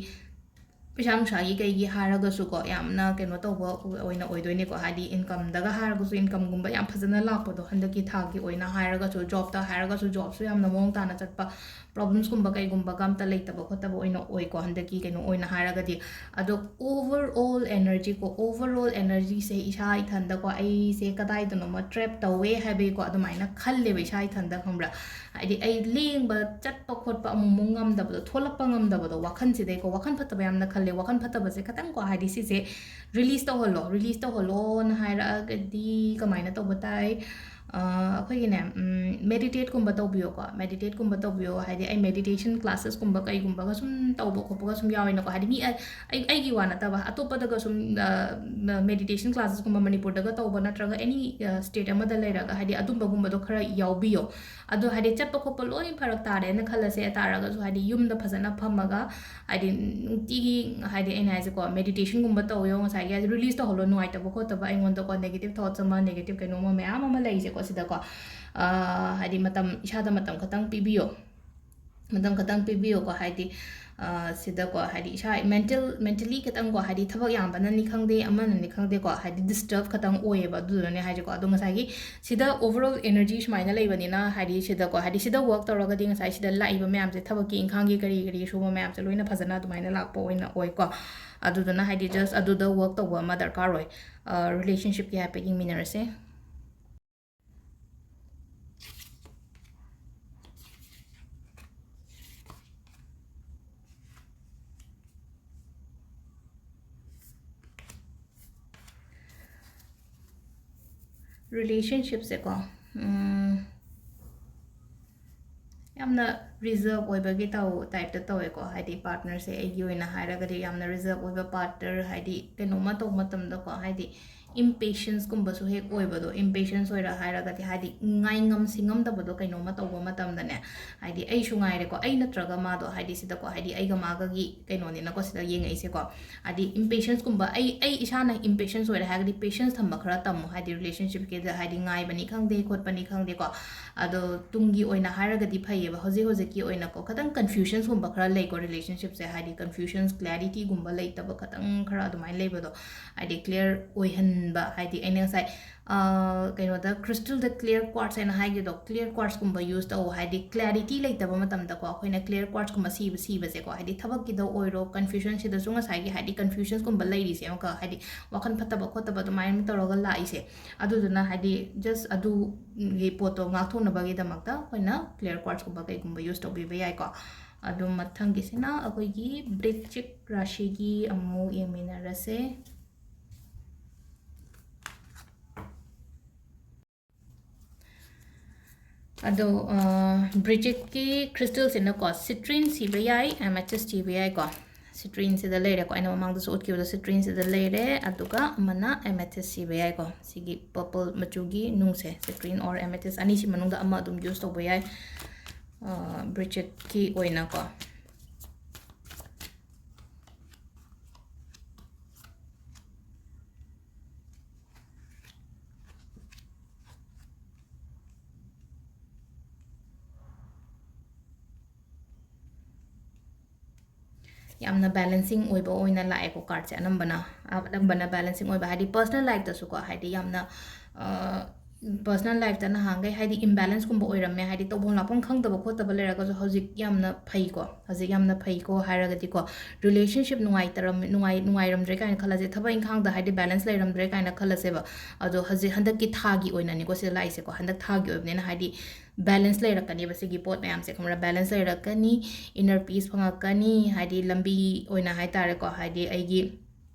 ꯄꯩꯁꯥ ꯅꯨꯡꯁꯥꯒꯤ ꯀꯩꯒꯤ ꯍꯥꯏꯔꯒꯁꯨꯀꯣ, ꯌꯥꯝꯅ ꯀꯩꯅꯣ ꯇꯧꯕ ꯑꯣꯏꯅ ꯑꯣꯏꯗꯣꯏꯅꯤꯀꯣ, ꯍꯥꯏꯗꯤ, income ꯗꯒ ꯍꯥꯏꯔꯒꯁꯨ, income ꯒꯨꯝꯕ ꯌꯥꯝ ꯐꯖꯅ ꯂꯥꯛꯄꯗꯣ, ꯍꯟꯗꯛꯀꯤ ꯊꯥꯒꯤ ꯑꯣꯏꯅ ꯍꯥꯏꯔꯒꯁꯨ, job ꯇ ꯍꯥꯏꯔꯒꯁꯨ, job ꯁꯨ ꯌꯥꯝꯅ ꯃꯑꯣꯡ ꯇꯥꯅ ꯆꯠꯄ, problems ꯀꯨꯝꯕ ꯀꯩꯒꯨꯝꯕꯒ ꯑꯝꯇ ꯂꯩꯇꯕ ꯈꯣꯠꯇꯕ ꯑꯣꯏꯅ ꯑꯣꯏꯀꯣ, ꯍꯟꯗꯛꯀꯤ ꯀꯩꯅꯣ ꯑꯣꯏꯅ ꯍꯥꯏꯔꯒꯗꯤ꯫ ꯑꯗꯣ overall energy ꯀꯣ, overall energy ꯁꯦ ꯏꯁꯥ ꯏꯊꯟꯗꯀꯣ, ꯑꯩꯁꯦ ꯀꯗꯥꯏꯗꯅꯣꯃ trap ꯇꯧꯋꯦ ꯍꯥꯏꯕꯒꯤꯀꯣ, ꯑꯗꯨꯃꯥꯏꯅ ꯈꯜꯂꯦꯕ ꯏꯁꯥ ꯏꯊꯟꯗ, ꯈꯪꯕ꯭ꯔꯥ? ꯍꯥꯏꯗꯤ, ꯑꯩ ꯂꯦꯡꯕ, ꯆꯠꯄ ꯈꯣꯠꯄ ꯑꯃꯨꯛ ꯑꯃꯨꯛ ꯉꯝꯗꯕꯗꯣ, ꯊꯣꯛꯂꯛꯄ ꯉꯝꯗꯕꯗꯣ, ꯋꯥꯈꯜꯁꯤꯗꯩꯀꯣ, ꯋꯥꯈꯜ ꯐꯠꯇꯕ ꯌꯥꯝꯅ ꯈꯜꯂꯦ꯫ ꯋꯥꯈꯜ ꯐꯠꯇꯕꯁꯦ ꯈꯇꯪꯀꯣ, ꯍꯥꯏꯗꯤ, ꯁꯤꯁꯦ release ꯇꯧꯍꯜꯂꯣ, release ꯇꯧꯍꯜꯂꯣꯅ ꯍꯥꯏꯔꯛꯑꯒꯗꯤ ꯀꯃꯥꯏꯅ ꯇꯧꯕ ꯇꯥꯏ? ꯑ, ꯑꯩꯈꯣꯏꯒꯤꯅꯦ, ꯎꯝ, meditate ꯀꯨꯝꯕ ꯇꯧꯕꯤꯌꯣꯀꯣ, meditate ꯀꯨꯝꯕ ꯇꯧꯕꯤꯌꯣ꯫ ꯍꯥꯏꯗꯤ, ꯑꯩ meditation classes ꯀꯨꯝꯕ ꯀꯩꯒꯨꯝꯕꯒ ꯁꯨꯝ ꯇꯧꯕ ꯈꯣꯠꯄꯒ ꯁꯨꯝ ꯌꯥꯎꯋꯦꯅꯀꯣ꯫ ꯍꯥꯏꯗꯤ, ꯃꯤ ꯑ-, ꯑꯩ, ꯑꯩꯒꯤ ꯋꯥ ꯅꯠꯇꯕ, ꯑꯇꯣꯞꯄꯗꯒ ꯁꯨꯝ, ꯑ, meditation classes ꯀꯨꯝꯕ ꯃꯅꯤꯄꯨꯔꯗꯒ ꯇꯧꯕ ꯅꯠꯇ꯭ꯔꯒ any, ꯑ, state ꯑꯃꯗ ꯂꯩꯔꯒ, ꯍꯥꯏꯗꯤ, ꯑꯗꯨꯝꯕꯒꯨꯝꯕꯗꯣ ꯈꯔ ꯌꯥꯎꯕꯤꯌꯣ꯫ ꯑꯗꯣ, ꯍꯥꯏꯗꯤ, ꯆꯠꯄ ꯈꯣꯠꯄ ꯂꯣꯏ ꯐꯔꯛ ꯇꯥꯔꯦꯅ ꯈꯜꯂꯁꯦ, ꯇꯥꯔꯒꯁꯨ, ꯍꯥꯏꯗꯤ, ꯌꯨꯝꯗ ꯐꯖꯅ ꯐꯝꯃꯒ, ꯍꯥꯏꯗꯤ, ꯅꯨꯡꯇꯤꯒꯤ, ꯍꯥꯏꯗꯤ, ꯑꯩꯅ ꯍꯥꯏꯁꯦꯀꯣ, meditation ꯒꯨꯝꯕ ꯇꯧꯋꯦ, ꯉꯁꯥꯏꯒꯤ, ꯍꯥꯏꯗꯤ, release ꯇꯧꯍꯜꯂꯣ, ꯅꯨꯡꯉꯥꯏꯇꯕ ꯈꯣꯠꯇꯕ ꯑꯩꯉꯣꯟꯗꯀꯣ, negative thoughts ꯑꯃ, negative ꯀꯩꯅꯣꯝꯃ ꯃꯌꯥꯝ ꯑꯃ ꯂꯩꯔꯤꯁꯦꯀꯣ, ꯁꯤꯗꯀꯣ, ꯑ, ꯍꯥꯏꯗꯤ, ꯃꯇꯝ, ꯏꯁꯥꯗ ꯃꯇꯝ ꯈꯛꯇꯪ ꯄꯤꯕꯤꯌꯣ꯫ ꯃꯇꯝ ꯈꯛꯇꯪ ꯄꯤꯕꯤꯌꯣꯀꯣ, ꯍꯥꯏꯗꯤ, ꯑ, ꯁꯤꯗꯀꯣ, ꯍꯥꯏꯗꯤ ꯏꯁꯥ mental, mentally ꯈꯤꯇꯪꯀꯣ, ꯍꯥꯏꯗꯤ ꯊꯕꯛ ꯌꯥꯝꯕꯅꯅꯤ ꯈꯪꯗꯦ, ꯑꯃꯅꯅꯤ ꯈꯪꯗꯦꯀꯣ, ꯍꯥꯏꯗꯤ disturb ꯈꯛꯇꯪ ꯑꯣꯏꯌꯦꯕ, ꯑꯗꯨꯗꯨꯅꯅꯦ ꯍꯥꯏꯁꯦꯀꯣ꯫ ꯑꯗꯣ ꯉꯁꯥꯏꯒꯤ ꯁꯤꯗ overall energy ꯁꯨꯃꯥꯏꯅ ꯂꯩꯕꯅꯤꯅ, ꯍꯥꯏꯗꯤ ꯁꯤꯗꯀꯣ, ꯍꯥꯏꯗꯤ ꯁꯤꯗ work ꯇꯧꯔꯒꯗꯤ ꯉꯁꯥꯏ ꯁꯤꯗ ꯂꯥꯛꯏꯕ ꯃꯌꯥꯝꯁꯦ, ꯊꯕꯛꯀꯤ ꯏꯪꯈꯥꯡꯒꯤ ꯀꯔꯤ ꯀꯔꯤ ꯁꯨꯕ ꯃꯌꯥꯝꯁꯦ ꯂꯣꯏꯅ ꯐꯖꯅ ꯑꯗꯨꯃꯥꯏꯅ ꯂꯥꯛꯄ ꯑꯣꯏꯅ ꯑꯣꯏꯀꯣ꯫ ꯑꯗꯨꯗꯨꯅ ꯍꯥꯏꯗꯤ just ꯑꯗꯨꯗ work ꯇꯧꯕ ꯑꯃ ꯗꯔꯀꯥꯔ ꯑꯣꯏ꯫ ꯑ, relationship ꯀꯤ ꯍꯥꯏꯐꯦꯠ ꯌꯦꯡꯃꯤꯟꯅꯔꯁꯦ꯫ Relationship ꯁꯦꯀꯣ, ꯎꯝ, ꯌꯥꯝꯅ reserve ꯑꯣꯏꯕꯒꯤ ꯇꯧ-, type ꯇ ꯇꯧꯋꯦꯀꯣ꯫ ꯍꯥꯏꯗꯤ partner ꯁꯦ, ꯑꯩꯒꯤ ꯑꯣꯏꯅ ꯍꯥꯏꯔꯒꯗꯤ ꯌꯥꯝꯅ reserve ꯑꯣꯏꯕ partner, ꯍꯥꯏꯗꯤ ꯀꯩꯅꯣꯝꯃ ꯇꯧꯕ ꯃꯇꯝꯗꯀꯣ, ꯍꯥꯏꯗꯤ impatience ꯀꯨꯝꯕꯁꯨ ꯍꯦꯛ ꯑꯣꯏꯕꯗꯣ, impatience ꯑꯣꯏꯔ ꯍꯥꯏꯔꯒꯗꯤ ꯍꯥꯏꯗꯤ ꯉꯥꯏꯉꯝ ꯁꯤꯡꯉꯝꯗꯕꯗꯣ ꯀꯩꯅꯣꯝꯃ ꯇꯧꯕ ꯃꯇꯝꯗꯅꯦ꯫ ꯍꯥꯏꯗꯤ ꯑꯩꯁꯨ ꯉꯥꯏꯔꯦꯀꯣ, ꯑꯩ ꯅꯠꯇ꯭ꯔꯒ ꯃꯥꯗꯣ, ꯍꯥꯏꯗꯤ ꯁꯤꯗꯀꯣ, ꯍꯥꯏꯗꯤ ꯑꯩꯒ ꯃꯥꯒꯒꯤ ꯀꯩꯅꯣꯅꯤꯅꯀꯣ ꯁꯤꯗ ꯌꯦꯡꯉꯛꯏꯁꯦꯀꯣ꯫ ꯍꯥꯏꯗꯤ impatience ꯀꯨꯝꯕ, ꯑꯩ, ꯑꯩ ꯏꯁꯥꯅ impatience ꯑꯣꯏꯔꯦ ꯍꯥꯏꯔꯒꯗꯤ patience ꯊꯝꯕ ꯈꯔ ꯇꯝꯃꯣ, ꯍꯥꯏꯗꯤ relationship ꯀꯤꯗ, ꯍꯥꯏꯗꯤ ꯉꯥꯏꯕꯅꯤ ꯈꯪꯗꯦ, ꯈꯣꯠꯄꯅꯤ ꯈꯪꯗꯦꯀꯣ꯫ ꯑꯗꯣ ꯇꯨꯡꯒꯤ ꯑꯣꯏꯅ ꯍꯥꯏꯔꯒꯗꯤ ꯐꯩꯌꯦꯕ꯫ ꯍꯧꯖꯤꯛ ꯍꯧꯖꯤꯛꯀꯤ ꯑꯣꯏꯅꯀꯣ ꯈꯤꯇꯪ confusions ꯀꯨꯝꯕ ꯈꯔ ꯂꯩꯀꯣ relationship ꯁꯦ, ꯍꯥꯏꯗꯤ confusions, clarity ꯒꯨꯝꯕ ꯂꯩꯇꯕ ꯈꯤꯇꯪ ꯈꯔ ꯑꯗꯨꯃꯥꯏꯅ ꯂꯩꯕꯗꯣ, ꯍꯥꯏꯗꯤ clear ꯑꯣꯏꯍꯟꯕ, ꯍꯥꯏꯗꯤ ꯑꯩꯅ ꯉꯁꯥꯏ, ꯑ, ꯀꯩꯅꯣꯗ crystal ꯗ clear quartz ꯍꯥꯏꯅ ꯍꯥꯏꯈꯤꯕꯗꯣ, clear quartz ꯀꯨꯝꯕ use ꯇꯧ, ꯍꯥꯏꯗꯤ clarity ꯂꯩꯇꯕ ꯃꯇꯝꯗꯀꯣ ꯑꯩꯈꯣꯏꯅ clear quartz ꯀꯨꯝꯕ ꯁꯤꯕ, ꯁꯤꯕꯁꯦꯀꯣ, ꯍꯥꯏꯗꯤ ꯊꯕꯛꯀꯤꯗ ꯑꯣꯏꯔꯣ, confusion ꯁꯤꯗꯁꯨ ꯉꯁꯥꯏꯒꯤ ꯍꯥꯏꯗꯤ confusions ꯀꯨꯝꯕ ꯂꯩꯔꯤꯁꯦ ꯑꯃꯨꯛꯀ, ꯍꯥꯏꯗꯤ ꯋꯥꯈꯜ ꯐꯠꯇꯕ ꯈꯣꯠꯇꯕ ꯑꯗꯨꯃꯥꯏꯅ ꯇꯧꯔꯒ ꯂꯥꯛꯏꯁꯦ꯫ ꯑꯗꯨꯗꯨꯅ ꯍꯥꯏꯗꯤ just ꯑꯗꯨꯒꯤ ꯄꯣꯠꯇꯣ ꯉꯥꯛꯊꯣꯛꯅꯕꯒꯤꯗꯃꯛꯇ ꯑꯩꯈꯣꯏꯅ clear quartz ꯀꯨꯝꯕ ꯀꯩꯒꯨꯝꯕ use ꯇꯧꯕꯤꯕ ꯌꯥꯏꯀꯣ꯫ ꯑꯗꯨ ꯃꯊꯪꯒꯤꯁꯤꯅ ꯑꯩꯈꯣꯏꯒꯤ ꯕ꯭ꯔꯤꯆꯤꯛ ꯔꯥꯁꯤꯒꯤ ꯑꯃꯨꯛ ꯌꯦꯡꯃꯤꯟꯅꯔꯁꯦ꯫ ꯑꯗꯣ, ꯑ, ꯕ꯭ꯔꯤꯆꯤꯛꯀꯤ crystal ꯁꯤꯅꯀꯣ citrine ꯁꯤꯕ ꯌꯥꯏ, amethyst ꯁꯤꯕ ꯌꯥꯏꯀꯣ꯫ Citrine ꯁꯤꯗ ꯂꯩꯔꯦꯀꯣ, ꯑꯩꯅ ꯃꯃꯥꯡꯗꯁꯨ ꯎꯠꯈꯤꯕꯗꯣ citrine ꯁꯤꯗ ꯂꯩꯔꯦ, ꯑꯗꯨꯒ ꯑꯃꯅ amethyst ꯁꯤꯕ ꯌꯥꯏꯀꯣ꯫ ꯁꯤꯒꯤ purple ꯃꯆꯨꯒꯤ ꯅꯨꯡꯁꯦ, citrine or amethyst, ꯑꯅꯤꯁꯤ ꯃꯅꯨꯡꯗ ꯑꯃ ꯑꯗꯨꯝ use ꯇꯧꯕ ꯌꯥꯏ, ꯑ, ꯕ꯭ꯔꯤꯆꯤꯛꯀꯤ ꯑꯣꯏꯅꯀꯣ꯫ ꯌꯥꯝꯅ balancing ꯑꯣꯏꯕ ꯑꯣꯏꯅ ꯂꯥꯛꯑꯦꯀꯣ, cardꯁꯦ ꯑꯅꯝꯕꯅ꯫ ꯑꯅꯝꯕꯅ balancing ꯑꯣꯏꯕ ꯍꯥꯏꯗꯤ personal lifeꯇꯁꯨꯀꯣ, ꯍꯥꯏꯗꯤ ꯌꯥꯝꯅ personal lifeꯇ ꯅꯍꯥꯟꯈꯩ ꯍꯥꯏꯗꯤ imbalanceꯀꯨꯝꯕ ꯑꯣꯏꯔꯝꯃꯦ, ꯍꯥꯏꯗꯤ ꯇꯧꯐꯝ ꯂꯥꯛꯐꯝ ꯈꯪꯗꯕ ꯈꯣꯠꯇꯕ ꯂꯩꯔꯒꯁꯨ ꯍꯧꯖꯤꯛ ꯌꯥꯝꯅ ꯐꯩꯀꯣ꯫ ꯍꯧꯖꯤꯛ ꯌꯥꯝꯅ ꯐꯩꯀꯣ ꯍꯥꯏꯔꯒꯗꯤꯀꯣ, relationship ꯅꯨꯡꯉꯥꯏꯇꯔꯝ-, ꯅꯨꯡꯉꯥꯏ-, ꯅꯨꯡꯉꯥꯏꯔꯝꯗ꯭ꯔꯦ ꯀꯥꯏꯅ ꯈꯜꯂꯁꯦ, ꯊꯕꯛ ꯏꯪꯈꯥꯡꯗ ꯍꯥꯏꯗꯤ balance ꯂꯩꯔꯝꯗ꯭ꯔꯦ ꯀꯥꯏꯅ ꯈꯜꯂꯁꯦꯕ꯫ ꯑꯗꯣ ꯍꯧꯖꯤꯛ ꯍꯟꯗꯛꯀꯤ ꯊꯥꯒꯤ ꯑꯣꯏꯅꯅꯤꯀꯣ ꯁꯤꯗ ꯂꯥꯛꯏꯁꯦꯀꯣ, ꯍꯟꯗꯛ ꯊꯥꯒꯤ ꯑꯣꯏꯕꯅꯤꯅ ꯍꯥꯏꯗꯤ balance ꯂꯩꯔꯛꯀꯅꯦꯕ ꯁꯤꯒꯤ ꯄꯣꯠ ꯃꯌꯥꯝꯁꯦ, ꯈꯪꯕ꯭ꯔꯥ? Balance ꯂꯩꯔꯛꯀꯅꯤ, inner peace ꯐꯪꯉꯛꯀꯅꯤ, ꯍꯥꯏꯗꯤ ꯂꯝꯕꯤ ꯑꯣꯏꯅ ꯍꯥꯏ ꯇꯥꯔꯦꯀꯣ, ꯍꯥꯏꯗꯤ ꯑꯩꯒꯤ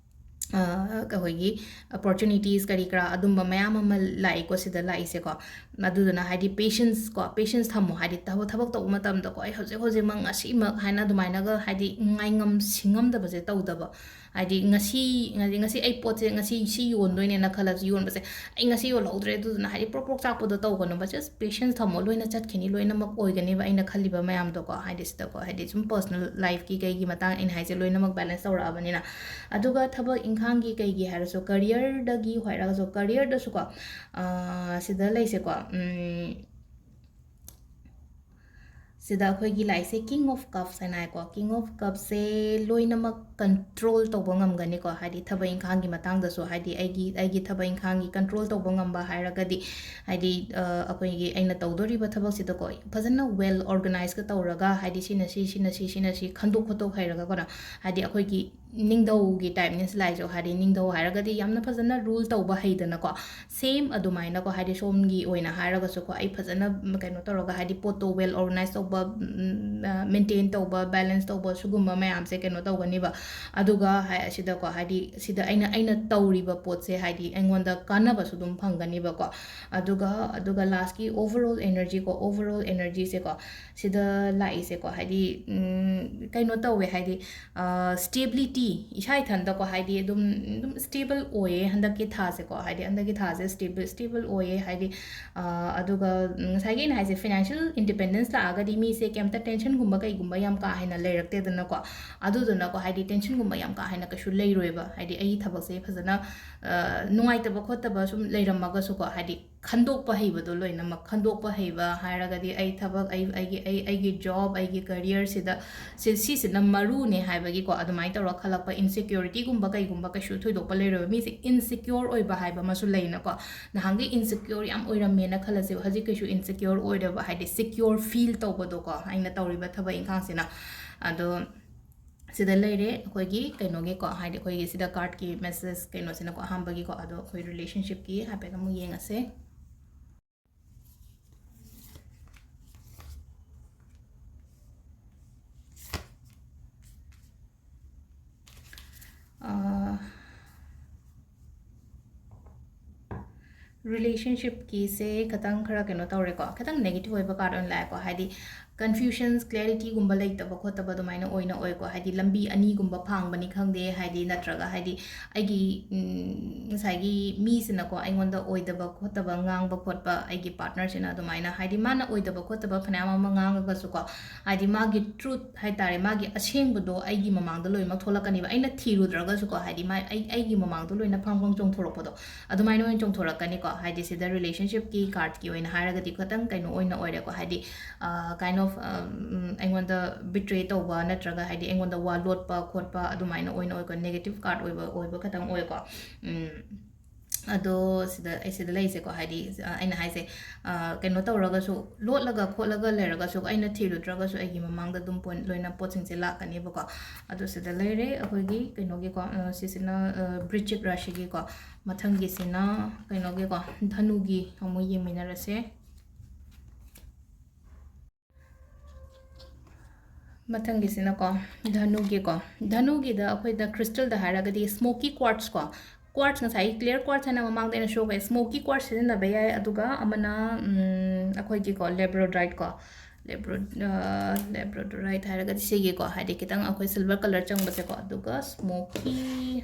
ꯑ, ꯑꯩꯈꯣꯏꯒꯤ opportunities ꯀꯔꯤ ꯀꯔꯥ ꯑꯗꯨꯝꯕ ꯃꯌꯥꯝ ꯑꯃ ꯂꯥꯛꯏꯀꯣ ꯁꯤꯗ ꯂꯥꯛꯏꯁꯦꯀꯣ꯫ ꯑꯗꯨꯗꯨꯅ ꯍꯥꯏꯗꯤ patience ꯀꯣ, patience ꯊꯝꯃꯣ꯫ ꯍꯥꯏꯗꯤ ꯊꯕꯛ, ꯊꯕꯛ ꯇꯧꯕ ꯃꯇꯝꯗꯀꯣ, "ꯑꯩ ꯍꯧꯖꯤꯛ ꯍꯧꯖꯤꯛꯃꯛ ꯉꯁꯤꯃꯛ" ꯍꯥꯏꯅ ꯑꯗꯨꯃꯥꯏꯅꯒ ꯍꯥꯏꯗꯤ ꯉꯥꯏꯉꯝ ꯁꯤꯡꯉꯝꯗꯕꯁꯦ ꯇꯧꯗꯕ꯫ ꯍꯥꯏꯗꯤ ꯉꯁꯤ, ꯉꯁꯤ, "ꯉꯁꯤ ꯑꯩ ꯄꯣꯠꯁꯦ ꯉꯁꯤ ꯁꯤ ꯌꯣꯟꯗꯣꯏꯅꯦꯅ" ꯈꯜꯂꯁꯨ, ꯌꯣꯟꯕꯁꯦ "ꯑꯩ ꯉꯁꯤ ꯌꯣꯜꯍꯧꯗ꯭ꯔꯦ" ꯑꯗꯨꯗꯨꯅ ꯍꯥꯏꯗꯤ ꯄ꯭ꯔꯣꯛ ꯄ꯭ꯔꯣꯛ ꯆꯥꯛꯄꯗꯣ ꯇꯧꯒꯅꯨꯕ꯫ Just patience ꯊꯝꯃꯣ, ꯂꯣꯏꯅ ꯆꯠꯈꯤꯅꯤ, ꯂꯣꯏꯅꯃꯛ ꯑꯣꯏꯒꯅꯦꯕ ꯑꯩꯅ ꯈꯜꯂꯤꯕ ꯃꯌꯥꯝꯗꯣꯀꯣ꯫ ꯍꯥꯏꯗꯤ ꯁꯤꯗꯀꯣ, ꯍꯥꯏꯗꯤ ꯁꯨꯝ personal lifeꯀꯤ ꯀꯩꯒꯤ ꯃꯇꯥꯡ ꯑꯩꯅ ꯍꯥꯏꯁꯦ, ꯂꯣꯏꯅꯃꯛ balance ꯇꯧꯔꯛꯑꯕꯅꯤꯅ꯫ ꯑꯗꯨꯒ ꯊꯕꯛ ꯏꯪꯈꯥꯡꯒꯤ ꯀꯩꯒꯤ ꯍꯥꯏꯔꯁꯨ, careerꯗꯒꯤ ꯍꯥꯏꯔꯒꯁꯨ, careerꯗꯁꯨꯀꯣ, ꯑ, ꯁꯤꯗ ꯂꯩꯁꯦꯀꯣ, ꯎꯝ, ꯁꯤꯗ ꯑꯩꯈꯣꯏꯒꯤ ꯂꯥꯛꯏꯁꯦ King of Cups ꯍꯥꯏꯅ ꯍꯥꯏꯀꯣ꯫ King of Cupꯁꯦ ꯂꯣꯏꯅꯃꯛ control ꯇꯧꯕ ꯉꯝꯒꯅꯤꯀꯣ, ꯍꯥꯏꯗꯤ ꯊꯕꯛ ꯏꯪꯈꯥꯡꯒꯤ ꯃꯇꯥꯡꯗꯁꯨ, ꯍꯥꯏꯗꯤ ꯑꯩꯒꯤ, ꯑꯩꯒꯤ ꯊꯕꯛ ꯏꯪꯈꯥꯡꯒꯤ control ꯇꯧꯕ ꯉꯝꯕ ꯍꯥꯏꯔꯒꯗꯤ, ꯍꯥꯏꯗꯤ, ꯑ, ꯑꯩꯈꯣꯏꯒꯤ ꯑꯩꯅ ꯇꯧꯗꯣꯔꯤꯕ ꯊꯕꯛꯁꯤꯗꯀꯣ ꯐꯖꯅ well organizeꯀ ꯇꯧꯔꯒ, ꯍꯥꯏꯗꯤ ꯁꯤꯅ ꯁꯤ, ꯁꯤꯅ ꯁꯤ, ꯁꯤꯅ ꯁꯤ ꯈꯟꯗꯣꯛ ꯈꯣꯠꯇꯣꯛ ꯍꯩꯔꯒꯀꯣ, ꯍꯥꯏꯗꯤ ꯑꯩꯈꯣꯏꯒꯤ ꯅꯤꯡꯊꯧꯒꯤ typeꯅꯦ ꯁꯤ ꯂꯥꯛꯏꯁꯦ꯫ ꯍꯥꯏꯗꯤ ꯅꯤꯡꯊꯧ ꯍꯥꯏꯔꯒꯗꯤ ꯌꯥꯝꯅ ꯐꯖꯅ rule ꯇꯧꯕ ꯍꯩꯗꯅꯀꯣ, same ꯑꯗꯨꯃꯥꯏꯅꯀꯣ, ꯍꯥꯏꯗꯤ ꯁꯣꯝꯒꯤ ꯑꯣꯏꯅ ꯍꯥꯏꯔꯒꯁꯨꯀꯣ, ꯑꯩ ꯐꯖꯅ ꯀꯩꯅꯣ ꯇꯧꯔꯒ, ꯍꯥꯏꯗꯤ ꯄꯣꯠꯇꯣ well organize ꯇꯧꯕ, ꯎꯝ, ꯑ, maintain ꯇꯧꯕ, balance ꯇꯧꯕ, ꯁꯤꯒꯨꯝꯕ ꯃꯌꯥꯝꯁꯦ ꯀꯩꯅꯣ ꯇꯧꯒꯅꯤꯕ꯫ ꯑꯗꯨꯒ ꯍꯥꯏ-, ꯁꯤꯗꯀꯣ, ꯍꯥꯏꯗꯤ ꯁꯤꯗ ꯑꯩꯅ, ꯑꯩꯅ ꯇꯧꯔꯤꯕ ꯄꯣꯠꯁꯦ ꯍꯥꯏꯗꯤ ꯑꯩꯉꯣꯟꯗ ꯀꯥꯟꯅꯕꯁꯨ ꯑꯗꯨꯝ ꯐꯪꯒꯅꯤꯕꯀꯣ꯫ ꯑꯗꯨꯒ, ꯑꯗꯨꯒ lastꯀꯤ overall energyꯀꯣ, overall energyꯁꯦꯀꯣ, ꯁꯤꯗ ꯂꯥꯛꯏꯁꯦꯀꯣ, ꯍꯥꯏꯗꯤ, ꯎꯝ, ꯀꯩꯅꯣ ꯇꯧꯋꯦ, ꯍꯥꯏꯗꯤ, ꯑ, stability, ꯏꯁꯥ ꯏꯊꯟꯇꯀꯣ, ꯍꯥꯏꯗꯤ ꯑꯗꯨꯝ, ꯑꯗꯨꯝ stable ꯑꯣꯏꯌꯦ ꯍꯟꯗꯛꯀꯤ ꯊꯥꯁꯦꯀꯣ, ꯍꯥꯏꯗꯤ ꯍꯟꯗꯛꯀꯤ ꯊꯥꯁꯦ stable, stable ꯑꯣꯏꯌꯦ, ꯍꯥꯏꯗꯤ, ꯑ, ꯑꯗꯨꯒ ꯉꯁꯥꯏꯒꯤ ꯑꯩꯅ ꯍꯥꯏꯁꯦ financial independence ꯂꯥꯛꯑꯒꯗꯤ ꯃꯤꯁꯦ ꯀꯩꯝꯇ tensionꯒꯨꯝꯕ ꯀꯩꯒꯨꯝꯕ ꯌꯥꯝ ꯀꯥ ꯍꯦꯟꯅ ꯂꯩꯔꯛꯇꯦꯗꯅꯀꯣ, ꯑꯗꯨꯗꯨꯅꯀꯣ, ꯍꯥꯏꯗꯤ tensionꯒꯨꯝꯕ ꯌꯥꯝ ꯀꯥ ꯍꯦꯟꯅ ꯀꯩꯁꯨ ꯂꯩꯔꯣꯏꯕ, ꯍꯥꯏꯗꯤ ꯑꯩꯒꯤ ꯊꯕꯛꯁꯦ ꯐꯖꯅ, ꯑ, ꯅꯨꯡꯉꯥꯏꯇꯕ ꯈꯣꯠꯇꯕ ꯁꯨꯝ ꯂꯩꯔꯝꯃꯒꯁꯨꯀꯣ, ꯍꯥꯏꯗꯤ ꯈꯟꯗꯣꯛꯄ ꯍꯩꯕꯗꯣ ꯂꯣꯏꯅꯃꯛ꯫ ꯈꯟꯗꯣꯛꯄ ꯍꯩꯕ ꯍꯥꯏꯔꯒꯗꯤ ꯑꯩ ꯊꯕꯛ, ꯑꯩ, ꯑꯩꯒꯤ, ꯑꯩ, ꯑꯩꯒꯤ job, ꯑꯩꯒꯤ career ꯁꯤꯗ, ꯁꯤ, ꯁꯤꯁꯤꯅ ꯃꯔꯨꯅꯦ ꯍꯥꯏꯕꯒꯤꯀꯣ, ꯑꯗꯨꯃꯥꯏꯅ ꯇꯧꯔ ꯈꯜꯂꯛꯄ insecurity ꯒꯨꯝꯕ ꯀꯩꯒꯨꯝꯕ ꯀꯩꯁꯨ ꯊꯣꯏꯗꯣꯛꯄ ꯂꯩꯔꯣꯏꯕ꯫ ꯃꯤꯁꯦ insecure ꯑꯣꯏꯕ ꯍꯥꯏꯕ ꯑꯃꯁꯨ ꯂꯩꯅꯀꯣ꯫ ꯅꯍꯥꯟꯒꯩ insecure ꯌꯥꯝ ꯑꯣꯏꯔꯝꯃꯦꯅ ꯈꯜꯂꯁꯦꯕ, ꯍꯧꯖꯤꯛ ꯀꯩꯁꯨ insecure ꯑꯣꯏꯗꯕ, ꯍꯥꯏꯗꯤ secure feel ꯇꯧꯕꯗꯣꯀꯣ, ꯑꯩꯅ ꯇꯧꯔꯤꯕ ꯊꯕꯛ ꯏꯪꯈꯥꯡꯁꯤꯅ꯫ ꯑꯗꯣ ꯁꯤꯗ ꯂꯩꯔꯦ ꯑꯩꯈꯣꯏꯒꯤ ꯀꯩꯅꯣꯒꯤꯀꯣ, ꯍꯥꯏꯗꯤ ꯑꯩꯈꯣꯏꯒꯤ ꯁꯤꯗ card ꯀꯤ message ꯀꯩꯅꯣꯁꯤꯅꯀꯣ, ꯑꯍꯥꯟꯕꯒꯤꯀꯣ꯫ ꯑꯗꯣ ꯑꯩꯈꯣꯏ relationship ꯀꯤ ꯍꯥꯏꯐꯦꯠ ꯑꯃꯨꯛ ꯌꯦꯡꯉꯁꯦ꯫ ꯑꯥ, relationship ꯀꯤꯁꯦ ꯈꯤꯇꯪ ꯈꯔ ꯀꯩꯅꯣ ꯇꯧꯔꯦꯀꯣ, ꯈꯤꯇꯪ negative ꯑꯣꯏꯕ card ꯑꯣꯏꯅ ꯂꯥꯛꯑꯦꯀꯣ꯫ ꯍꯥꯏꯗꯤ confusions, clarity ꯒꯨꯝꯕ ꯂꯩꯇꯕ ꯈꯣꯠꯇꯕ ꯑꯗꯨꯃꯥꯏꯅ ꯑꯣꯏꯅ ꯑꯣꯏꯀꯣ꯫ ꯍꯥꯏꯗꯤ ꯂꯝꯕꯤ ꯑꯅꯤꯒꯨꯝꯕ ꯐꯥꯡꯕꯅꯤ ꯈꯪꯗꯦ, ꯍꯥꯏꯗꯤ ꯅꯠꯇ꯭ꯔꯒ ꯍꯥꯏꯗꯤ ꯑꯩꯒꯤ, ꯎꯝ, ꯉꯁꯥꯏꯒꯤ ꯃꯤꯁꯤꯅꯀꯣ ꯑꯩꯉꯣꯟꯗ ꯑꯣꯏꯗꯕ ꯈꯣꯠꯇꯕ ꯉꯥꯡꯕ ꯈꯣꯠꯄ, ꯑꯩꯒꯤ partner ꯁꯤꯅ ꯑꯗꯨꯃꯥꯏꯅ, ꯍꯥꯏꯗꯤ ꯃꯥꯅ ꯑꯣꯏꯗꯕ ꯈꯣꯠꯇꯕ ꯐꯅꯌꯥꯝ ꯑꯃ ꯉꯥꯡꯉꯒꯁꯨꯀꯣ, ꯍꯥꯏꯗꯤ ꯃꯥꯒꯤ truth ꯍꯥꯏ ꯇꯥꯔꯦ, ꯃꯥꯒꯤ ꯑꯁꯦꯡꯕꯗꯣ ꯑꯩꯒꯤ ꯃꯃꯥꯡꯗ ꯂꯣꯏꯅꯃꯛ ꯊꯣꯛꯂꯛꯀꯅꯤꯕ꯫ ꯑꯩꯅ ꯊꯤꯔꯨꯗ꯭ꯔꯒꯁꯨꯀꯣ, ꯍꯥꯏꯗꯤ ꯃꯥ-, ꯑꯩ-, ꯑꯩꯒꯤ ꯃꯃꯥꯡꯗ ꯂꯣꯏꯅ ꯐꯪ ꯐꯪ ꯆꯣꯡꯊꯣꯔꯛꯄꯗꯣ, ꯑꯗꯨꯃꯥꯏꯅ ꯑꯣꯏꯅ ꯆꯣꯡꯊꯣꯔꯛꯀꯅꯤꯀꯣ꯫ ꯍꯥꯏꯗꯤ ꯁꯤꯗ relationship ꯀꯤ card ꯀꯤ ꯑꯣꯏꯅ ꯍꯥꯏꯔꯒꯗꯤ ꯈꯤꯇꯪ ꯀꯩꯅꯣ ꯑꯣꯏꯅ ꯑꯣꯏꯔꯦꯀꯣ, ꯍꯥꯏꯗꯤ, ꯑ, kind of, ꯎꯝ, ꯑꯩꯉꯣꯟꯗ betray ꯇꯧꯕ ꯅꯠꯇ꯭ꯔꯒ ꯍꯥꯏꯗꯤ ꯑꯩꯉꯣꯟꯗ ꯋꯥ ꯂꯣꯠꯄ ꯈꯣꯠꯄ ꯑꯗꯨꯃꯥꯏꯅ ꯑꯣꯏꯅ ꯑꯣꯏꯀꯣ, negative card ꯑꯣꯏꯕ, ꯑꯣꯏꯕ ꯈꯤꯇꯪ ꯑꯣꯏꯀꯣ꯫ ꯎꯝ, ꯑꯗꯣ ꯁꯤꯗ, ꯑꯩ ꯁꯤꯗ ꯂꯩꯁꯦꯀꯣ, ꯍꯥꯏꯗꯤ, ꯑ, ꯑꯩꯅ ꯍꯥꯏꯁꯦ, ꯑ, ꯀꯩꯅꯣ ꯇꯧꯔꯒꯁꯨ, ꯂꯣꯠꯂꯒ ꯈꯣꯠꯂꯒ ꯂꯩꯔꯒꯁꯨ, ꯑꯩꯅ ꯊꯤꯔꯨꯗ꯭ꯔꯒꯁꯨ ꯑꯩꯒꯤ ꯃꯃꯥꯡꯗ ꯑꯗꯨꯝ point ꯂꯣꯏꯅ ꯄꯣꯠꯁꯤꯡꯁꯦ ꯂꯥꯛꯀꯅꯦꯕꯀꯣ꯫ ꯑꯗꯣ ꯁꯤꯗ ꯂꯩꯔꯦ ꯑꯩꯈꯣꯏꯒꯤ ꯀꯩꯅꯣꯒꯤꯀꯣ, ꯑ, ꯁꯤꯁꯤꯅ, ꯑ, ꯕ꯭ꯔꯤꯆꯤꯛ ꯔꯥꯁꯤꯒꯤꯀꯣ꯫ ꯃꯊꯪꯒꯤꯁꯤꯅ ꯀꯩꯅꯣꯒꯤꯀꯣ, ꯙꯅꯨꯒꯤ ꯑꯃꯨꯛ ꯌꯦꯡꯃꯤꯟꯅꯔꯁꯦ꯫ ꯃꯊꯪꯒꯤꯁꯤꯅꯀꯣ, ꯙꯅꯨꯒꯤꯀꯣ, ꯙꯅꯨꯒꯤꯗ ꯑꯩꯈꯣꯏꯗ crystal ꯗ ꯍꯥꯏꯔꯒꯗꯤ smoky quartz ꯀꯣ, quartz, ꯉꯁꯥꯏꯒꯤ clear quartz ꯍꯥꯏꯅ ꯃꯃꯥꯡꯗ ꯑꯩꯅ show ꯇꯧꯋꯦ, smoky quartz ꯁꯤꯖꯤꯟꯅꯕ ꯌꯥꯏ꯫ ꯑꯗꯨꯒ ꯑꯃꯅ, ꯎꯝ, ꯑꯩꯈꯣꯏꯒꯤꯀꯣ, labradorite ꯀꯣ, labra-, ꯑ, labradorite ꯍꯥꯏꯔꯒꯗꯤ ꯁꯤꯒꯤꯀꯣ, ꯍꯥꯏꯗꯤ ꯈꯤꯇꯪ ꯑꯩꯈꯣꯏ silver colour ꯆꯪꯕꯁꯦꯀꯣ, ꯑꯗꯨꯒ smoky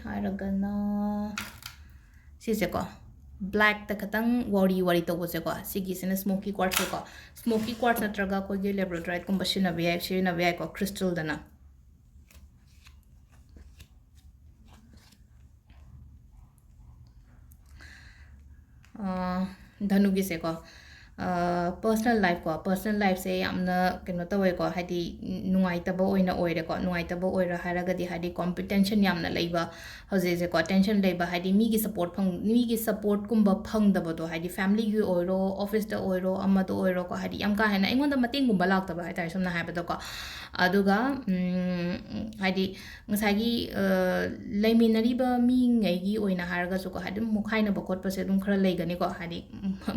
ꯍꯥꯏꯔꯒꯅ ꯁꯤꯁꯦꯀꯣ, black ꯇ ꯈꯤꯇꯪ ꯋꯥꯎꯔꯤ ꯋꯥꯎꯔꯤ ꯇꯧꯕꯁꯦꯀꯣ, ꯁꯤꯒꯤꯁꯤꯅ smoky quartz ꯁꯦꯀꯣ꯫ Smoky quartz ꯅꯠꯇ꯭ꯔꯒ ꯑꯩꯈꯣꯏꯒꯤ labradorite ꯀꯨꯝꯕ ꯁꯤꯖꯤꯟꯅꯕ ꯌꯥꯏ, ꯁꯤꯖꯤꯟꯅꯕ ꯌꯥꯏꯀꯣ, crystal ꯗꯅ꯫ ꯑꯥ, ꯙꯅꯨꯒꯤꯁꯦꯀꯣ, ꯄꯔꯁꯅꯦꯜ ꯂꯥꯏꯐꯀꯣ, ꯄꯔꯁꯅꯦꯜ ꯂꯥꯏꯐꯁꯦ ꯌꯥꯝꯅ ꯀꯩꯅꯣ ꯇꯧꯋꯦꯀꯣ, ꯍꯥꯏꯗꯤ ꯅꯨꯡꯉꯥꯏꯇꯕ ꯑꯣꯏꯅ ꯑꯣꯏꯔꯦꯀꯣ꯫ ꯅꯨꯡꯉꯥꯏꯇꯕ ꯑꯣꯏꯔ ꯍꯥꯏꯔꯒꯗꯤ, ꯍꯥꯏꯗꯤ ꯀꯣꯝꯄꯤ- ꯇꯦꯟꯁꯟ ꯌꯥꯝꯅ ꯂꯩꯕ ꯍꯧꯖꯤꯛꯁꯦꯀꯣ, ꯇꯦꯟꯁꯟ ꯂꯩꯕ, ꯍꯥꯏꯗꯤ ꯃꯤꯒꯤ ꯁꯞꯄꯣꯔꯠ ꯐꯪ ꯃꯤꯒꯤ ꯁꯞꯄꯣꯔꯠꯀꯨꯝꯕ ꯐꯪꯗꯕꯗꯣ, ꯍꯥꯏꯗꯤ ꯐꯦꯃꯤꯂꯤꯒꯤ ꯑꯣꯏꯔꯣ, ꯑꯣꯐꯤꯁꯇ ꯑꯣꯏꯔꯣ, ꯑꯃꯗ ꯑꯣꯏꯔꯣꯀꯣ, ꯍꯥꯏꯗꯤ ꯌꯥꯝ ꯀꯥ ꯍꯦꯟꯅ ꯑꯩꯉꯣꯟꯗ ꯃꯇꯦꯡꯒꯨꯝꯕ ꯂꯥꯛꯇꯕ ꯍꯥꯏꯇꯥꯔꯦ, ꯁꯝꯅ ꯍꯥꯏꯔꯕꯗꯀꯣ꯫ ꯑꯗꯨꯒ ꯎꯝ, ꯍꯥꯏꯗꯤ ꯉꯁꯥꯏꯒꯤ ꯑ, ꯂꯩꯃꯤꯟꯅꯔꯤꯕ ꯃꯤꯉꯩꯒꯤ ꯑꯣꯏꯅ ꯍꯥꯏꯔꯒꯁꯨꯀꯣ, ꯍꯥꯏꯗꯤ ꯑꯗꯨꯝ ꯃꯨꯛꯈꯥꯏꯅꯕ ꯈꯣꯠꯄꯁꯦ ꯑꯗꯨꯝ ꯈꯔ ꯂꯩꯒꯅꯤꯀꯣ, ꯍꯥꯏꯗꯤ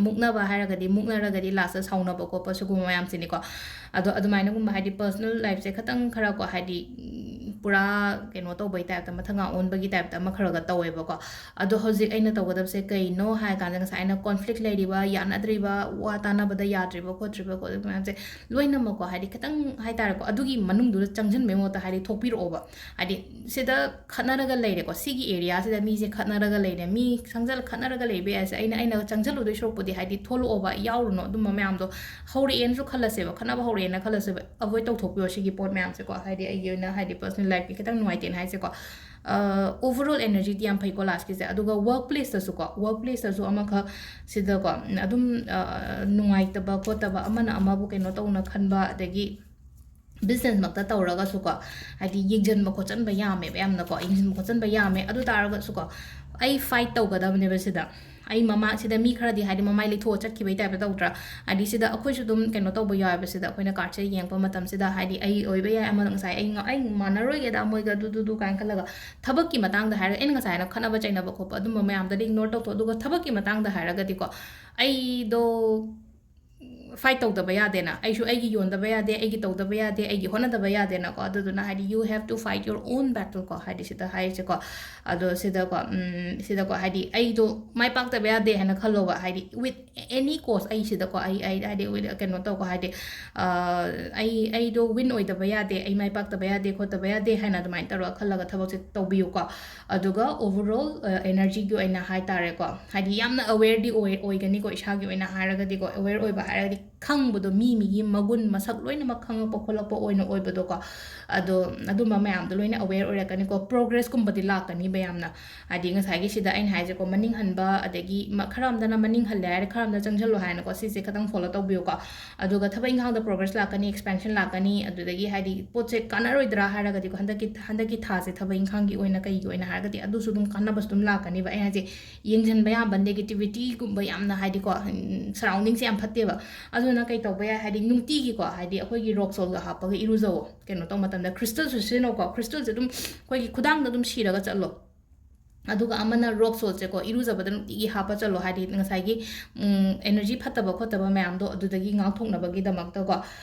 ꯃꯨꯛꯅꯕ ꯍꯥꯏꯔꯒꯗꯤ, ꯃꯨꯛꯅꯔꯒꯗꯤ ꯂꯥꯁꯇ ꯁꯥꯎꯅꯕ ꯈꯣꯠꯄ ꯁꯤꯒꯨꯝꯕ ꯃꯌꯥꯝꯁꯤꯅꯤꯀꯣ꯫ ꯑꯗꯣ ꯑꯗꯨꯃꯥꯏꯅꯒꯨꯝꯕ, ꯍꯥꯏꯗꯤ ꯄꯔꯁꯅꯦꯜ ꯂꯥꯏꯐꯁꯦ ꯈꯇꯪ ꯈꯔꯀꯣ, ꯍꯥꯏꯗꯤ ꯎꯝ, ꯄꯨꯔꯥ ꯀꯩꯅꯣ ꯇꯧꯕꯩ ꯇꯥꯏꯞꯇ, ꯃꯊꯪꯒ ꯑꯣꯟꯕꯒꯤ ꯇꯥꯏꯞꯇ ꯑꯃ ꯈꯔꯒ ꯇꯧꯋꯦꯕꯀꯣ꯫ ꯑꯗꯣ ꯍꯧꯖꯤꯛ ꯑꯩꯅ ꯇꯧꯒꯗꯕꯁꯦ ꯀꯩꯅꯣ ꯍꯥꯏ ꯀꯥꯟꯗ, ꯉꯁꯥꯏ ꯑꯩꯅ ꯀꯣꯟꯐ꯭ꯂꯤꯛ ꯂꯩꯔꯤꯕ, ꯌꯥꯅꯗ꯭ꯔꯤꯕ, ꯋꯥ ꯇꯥꯅꯕꯗ ꯌꯥꯗ꯭ꯔꯤꯕ ꯈꯣꯠꯇ꯭ꯔꯤꯕ ꯈꯣꯠꯂꯤꯕ ꯃꯌꯥꯝꯁꯦ ꯂꯣꯏꯅꯃꯛꯀꯣ, ꯍꯥꯏꯗꯤ ꯈꯤꯇꯪ ꯍꯥꯏꯇꯥꯔꯦꯀꯣ, ꯑꯗꯨꯒꯤ ꯃꯅꯨꯡꯗꯨꯗ ꯆꯪꯁꯤꯟꯕꯩ ꯃꯍꯨꯠꯇ, ꯍꯥꯏꯗꯤ ꯊꯣꯛꯄꯤꯔꯛꯑꯣꯕ꯫ ꯍꯥꯏꯗꯤ ꯁꯤꯗ ꯈꯠꯅꯔꯒ ꯂꯩꯔꯦꯀꯣ, ꯁꯤꯒꯤ ꯑꯦꯔꯤꯌꯥꯁꯤꯗ ꯃꯤꯁꯦ ꯈꯠꯅꯔꯒ ꯂꯩꯔꯦ, ꯃꯤ ꯁꯪꯁꯜ ꯈꯠꯅꯔꯒ ꯂꯩꯕ ꯌꯥꯏꯁꯦ, ꯑꯩꯅ ꯑꯩꯅ ꯆꯪꯁꯤꯜꯂꯨꯗꯣꯏ ꯁꯔꯨꯛꯄꯨꯗꯤ, ꯍꯥꯏꯗꯤ ꯊꯣꯛꯂꯛꯑꯣꯕ, ꯌꯥꯎꯔꯨꯅꯣ ꯑꯗꯨꯝꯕ ꯃꯌꯥꯝꯗꯣ꯫ ꯍꯧꯔꯛꯑꯦꯅꯁꯨ ꯈꯜꯂꯁꯦꯕ, ꯈꯠꯅꯕ ꯍꯧꯔꯛꯑꯦꯅ ꯈꯜꯂꯁꯦꯕ, ꯑꯦꯚꯣꯏꯗ ꯇꯧꯊꯣꯛꯄꯤꯌꯣ ꯁꯤꯒꯤ ꯄꯣꯠ ꯃꯌꯥꯝꯁꯦꯀꯣ꯫ ꯍꯥꯏꯗꯤ ꯑꯩꯒꯤ ꯑꯣꯏꯅ, ꯍꯥꯏꯗꯤ ꯄꯔꯁꯅꯦꯜ ꯂꯥꯏꯐꯀꯤ ꯈꯤꯇꯪ ꯅꯨꯡꯉꯥꯏꯇꯦꯅ ꯍꯥꯏꯁꯦꯀꯣ, ꯑꯣꯚꯔ ꯑꯣꯜ ꯑꯦꯅꯔꯖꯤꯗꯤ ꯌꯥꯝ ꯐꯩꯀꯣ ꯂꯥꯁꯀꯤꯁꯦ꯫ ꯑꯗꯨꯒ ꯋꯔꯛ ꯄ꯭ꯂꯦꯁꯇꯁꯨꯀꯣ, ꯋꯔꯛ ꯄ꯭ꯂꯦꯁꯇꯁꯨ ꯑꯃꯈꯛ ꯁꯤꯗꯀꯣ ꯑꯗꯨꯝ ꯑ, ꯅꯨꯡꯉꯥꯏꯇꯕ ꯈꯣꯠꯇꯕ, ꯑꯃꯅ ꯑꯃꯕꯨ ꯀꯩꯅꯣ ꯇꯧꯅ ꯈꯟꯕ, ꯑꯗꯒꯤ ꯕꯤꯖꯤꯅꯦꯁꯃꯛꯇ ꯇꯧꯔꯒꯁꯨꯀꯣ, ꯍꯥꯏꯗꯤ ꯌꯦꯡꯁꯤꯟꯕ ꯈꯣꯠꯆꯟꯕ ꯌꯥꯝꯃꯦꯕ, ꯌꯥꯝꯅꯀꯣ ꯌꯦꯡꯁꯤꯟꯕ ꯈꯣꯠꯆꯟꯕ ꯌꯥꯝꯃꯦ꯫ ꯑꯗꯨ ꯇꯥꯔꯒꯁꯨꯀꯣ, ꯑꯩ ꯐꯥꯏꯠ ꯇꯧꯒꯗꯕꯅꯦꯕ ꯁꯤꯗ꯫ ꯑꯩ ꯃꯃꯥꯡꯁꯤꯗ ꯃꯤ ꯈꯔꯗꯤ ꯍꯥꯏꯗꯤ ꯃꯃꯥꯏ ꯂꯩꯊꯣꯛꯑ ꯆꯠꯈꯤꯕꯩ ꯇꯥꯏꯞꯇ ꯇꯧꯗ꯭ꯔꯥ? ꯍꯥꯏꯗꯤ ꯁꯤꯗ ꯑꯩꯈꯣꯏꯁꯨ ꯑꯗꯨꯝ ꯀꯩꯅꯣ ꯇꯧꯕ ꯌꯥꯎꯋꯦꯕ, ꯁꯤꯗ ꯑꯩꯈꯣꯏꯅ ꯀꯥꯔꯠꯁꯦ ꯌꯦꯡꯉꯛꯄ ꯃꯇꯝꯁꯤꯗ, ꯍꯥꯏꯗꯤ ꯑꯩ ꯑꯣꯏꯕ ꯌꯥꯏ, ꯑꯃ ꯉꯁꯥꯏ ꯑꯩ ꯉ- ꯑꯩ ꯃꯥꯟꯅꯔꯣꯏꯒꯦꯗ ꯃꯣꯏꯒ ꯑꯗꯨ ꯗꯨ ꯗꯨ ꯀꯥꯏꯅ ꯈꯜꯂꯒ, ꯊꯕꯛꯀꯤ ꯃꯇꯥꯡꯗ ꯍꯥꯏꯔꯒ ꯑꯩꯅ ꯉꯁꯥꯏ ꯍꯥꯏꯅ ꯈꯠꯅꯕ ꯆꯩꯅꯕ ꯈꯣꯠꯄ ꯑꯗꯨꯝꯕ ꯃꯌꯥꯝꯗꯗꯤ ꯏꯒꯅꯣꯔ ꯇꯧꯊꯣꯛ꯫ ꯑꯗꯨꯒ ꯊꯕꯛꯀꯤ ꯃꯇꯥꯡꯗ ꯍꯥꯏꯔꯒꯗꯤꯀꯣ, ꯑꯩꯗꯣ ꯐꯥꯏꯠ ꯇꯧꯗꯕ ꯌꯥꯗꯦꯅ, ꯑꯩꯁꯨ ꯑꯩꯒꯤ ꯌꯣꯟꯗꯕ ꯌꯥꯗꯦ, ꯑꯩꯒꯤ ꯇꯧꯗꯕ ꯌꯥꯗꯦ, ꯑꯩꯒꯤ ꯍꯣꯠꯅꯗꯕ ꯌꯥꯗꯦꯅꯀꯣ꯫ ꯑꯗꯨꯗꯨꯅ ꯍꯥꯏꯗꯤ you have to fight your own battle ꯀꯣ, ꯍꯥꯏꯗꯤ ꯁꯤꯗ ꯍꯥꯏꯔꯤꯁꯦꯀꯣ꯫ ꯑꯗꯣ ꯁꯤꯗꯀꯣ ꯎꯝ, ꯁꯤꯗꯀꯣ ꯍꯥꯏꯗꯤ ꯑꯩꯗꯣ ꯃꯥꯏ ꯄꯥꯛꯇꯕ ꯌꯥꯗꯦ ꯍꯥꯏꯅ ꯈꯜꯂꯣꯕ, ꯍꯥꯏꯗꯤ with any cost ꯑꯩ ꯁꯤꯗꯀꯣ, ꯑꯩ ꯑꯩ ꯍꯥꯏꯗꯤ with ꯀꯩꯅꯣ ꯇꯧꯀꯣ, ꯍꯥꯏꯗꯤ ꯑ, ꯑꯩ ꯑꯩꯗꯣ ꯋꯤꯟ ꯑꯣꯏꯗꯕ ꯌꯥꯗꯦ, ꯑꯩ ꯃꯥꯏ ꯄꯥꯛꯇꯕ ꯌꯥꯗꯦ ꯈꯣꯠꯇꯕ ꯌꯥꯗꯦ ꯍꯥꯏꯅ ꯑꯗꯨꯃꯥꯏꯅ ꯇꯧꯔꯒ ꯈꯜꯂꯒ ꯊꯕꯛꯁꯦ ꯇꯧꯕꯤꯌꯨꯀꯣ꯫ ꯑꯗꯨꯒ ꯑꯣꯚꯔ ꯑꯣꯜ ꯑꯦꯅꯔꯖꯤꯒꯤ ꯑꯣꯏꯅ ꯍꯥꯏ ꯇꯥꯔꯦꯀꯣ, ꯍꯥꯏꯗꯤ ꯌꯥꯝꯅ ꯑꯋꯦꯔꯗꯤ ꯑꯣꯏ ꯑꯣꯏꯒꯅꯤꯀꯣ꯫ ꯏꯁꯥꯒꯤ ꯑꯣꯏꯅ ꯍꯥꯏꯔꯒꯗꯤꯀꯣ, ꯑꯋꯦꯔ ꯑꯣꯏꯕ ꯍꯥꯏꯔꯒꯗꯤ ꯈꯪꯕꯗꯣ, ꯃꯤ ꯃꯤꯒꯤ ꯃꯒꯨꯟ ꯃꯁꯛ ꯂꯣꯏꯅꯃꯛ ꯈꯪꯉꯛꯄ ꯈꯣꯠꯂꯛꯄ ꯑꯣꯏꯅ ꯑꯣꯏꯕꯗꯣꯀꯣ꯫ ꯑꯗꯣ ꯑꯗꯨꯝꯕ ꯃꯌꯥꯝꯗꯣ ꯂꯣꯏꯅ aware ꯑꯣꯏꯔꯛꯀꯅꯤꯀꯣ꯫ ꯄ꯭ꯔꯣꯒ꯭ꯔꯦꯁꯀꯨꯝꯕꯗꯤ ꯂꯥꯛꯀꯅꯤꯕ ꯌꯥꯝꯅ꯫ ꯍꯥꯏꯗꯤ ꯉꯁꯥꯏꯒꯤ ꯁꯤꯗ ꯑꯩꯅ ꯍꯥꯏꯁꯦꯀꯣ, ꯃꯅꯤꯡ ꯍꯟꯕ, ꯑꯗꯒꯤ ꯃ-, ꯈꯔ ꯑꯝꯗꯅ ꯃꯅꯤꯡ ꯍꯜꯂꯦ ꯍꯥꯏꯔꯦ, ꯈꯔ ꯑꯝꯗ ꯆꯪꯁꯤꯜꯂꯣ ꯍꯥꯏꯅꯀꯣ, ꯁꯤꯁꯦ ꯈꯤꯇꯪ ꯐꯣꯂꯣ ꯇꯧꯕꯤꯌꯨꯀꯣ꯫ ꯑꯗꯨꯒ ꯊꯕꯛ ꯏꯪꯈꯥꯡꯗ ꯄ꯭ꯔꯣꯒ꯭ꯔꯦꯁ ꯂꯥꯛꯀꯅꯤ, ꯑꯦꯛꯁꯄꯦꯟꯁꯟ ꯂꯥꯛꯀꯅꯤ, ꯑꯗꯨꯗꯒꯤ ꯍꯥꯏꯗꯤ ꯄꯣꯠꯁꯦ ꯀꯥꯟꯅꯔꯣꯏꯗ꯭ꯔꯥ ꯍꯥꯏꯔꯒꯗꯤꯀꯣ, ꯍꯟꯗꯛꯀꯤ, ꯍꯟꯗꯛꯀꯤ ꯊꯥꯁꯦ ꯊꯕꯛ ꯏꯪꯈꯥꯡꯒꯤ ꯑꯣꯏꯅ ꯀꯩꯒꯤ ꯑꯣꯏꯅ ꯍꯥꯏꯔꯒꯗꯤ ꯑꯗꯨꯁꯨ ꯑꯗꯨꯝ ꯀꯥꯟꯅꯕꯁꯨ ꯑꯗꯨꯝ ꯂꯥꯛꯀꯅꯤꯕ꯫ ꯑꯩꯅ ꯍꯥꯏꯁꯦ, ꯌꯦꯡꯁꯤꯟꯕ ꯌꯥꯕ ꯅꯦꯒꯦꯇꯤꯚꯤꯇꯤꯒꯨꯝꯕ ꯌꯥꯝꯅ ꯍꯥꯏꯗꯤꯀꯣ, ꯁꯔꯥꯎꯟꯗꯤꯡꯁꯦ ꯌꯥꯝ ꯐꯠꯇꯦꯕ꯫ ꯑꯗꯨꯅ ꯀꯩ ꯇꯧꯕ ꯌꯥꯏ, ꯍꯥꯏꯗꯤ ꯅꯨꯡꯇꯤꯒꯤꯀꯣ, ꯍꯥꯏꯗꯤ ꯑꯩꯈꯣꯏꯒꯤ ꯔꯣꯛ ꯁꯣꯜꯒ ꯍꯥꯞꯄꯒ ꯏꯔꯨꯖꯧꯋꯣ꯫ ꯀꯩꯅꯣ ꯇꯧꯕ ꯃꯇꯝꯗ ꯀ꯭ꯔꯤꯁꯇꯜꯁꯨ ꯁꯤꯖꯤꯟꯅꯧꯀꯣ꯫ ꯀ꯭ꯔꯤꯁꯇꯜꯁꯦ ꯑꯗꯨꯝ ꯑꯩꯈꯣꯏꯒꯤ ꯈꯨꯗꯥꯡꯗ ꯑꯗꯨꯝ ꯁꯤꯔꯒ ꯆꯠꯂꯣ꯫ ꯑꯗꯨꯒ ꯑꯃꯅ ꯔꯣꯛ ꯁꯣꯜꯁꯦꯀꯣ, ꯏꯔꯨꯖꯕꯗ ꯅꯨꯡꯇꯤꯒꯤ ꯍꯥꯞꯄ ꯆꯠꯂꯣ, ꯍꯥꯏꯗꯤ ꯉꯁꯥꯏꯒꯤ, ꯎꯝ, ꯑꯦꯅꯔꯖꯤ ꯐꯠꯇꯕ ꯈꯣꯠꯇꯕ ꯃꯌꯥꯝꯗꯣ ꯑꯗꯨꯗꯒꯤ ꯉꯥꯛꯊꯣꯛꯅꯕꯒꯤꯗꯃꯛꯇꯀꯣ꯫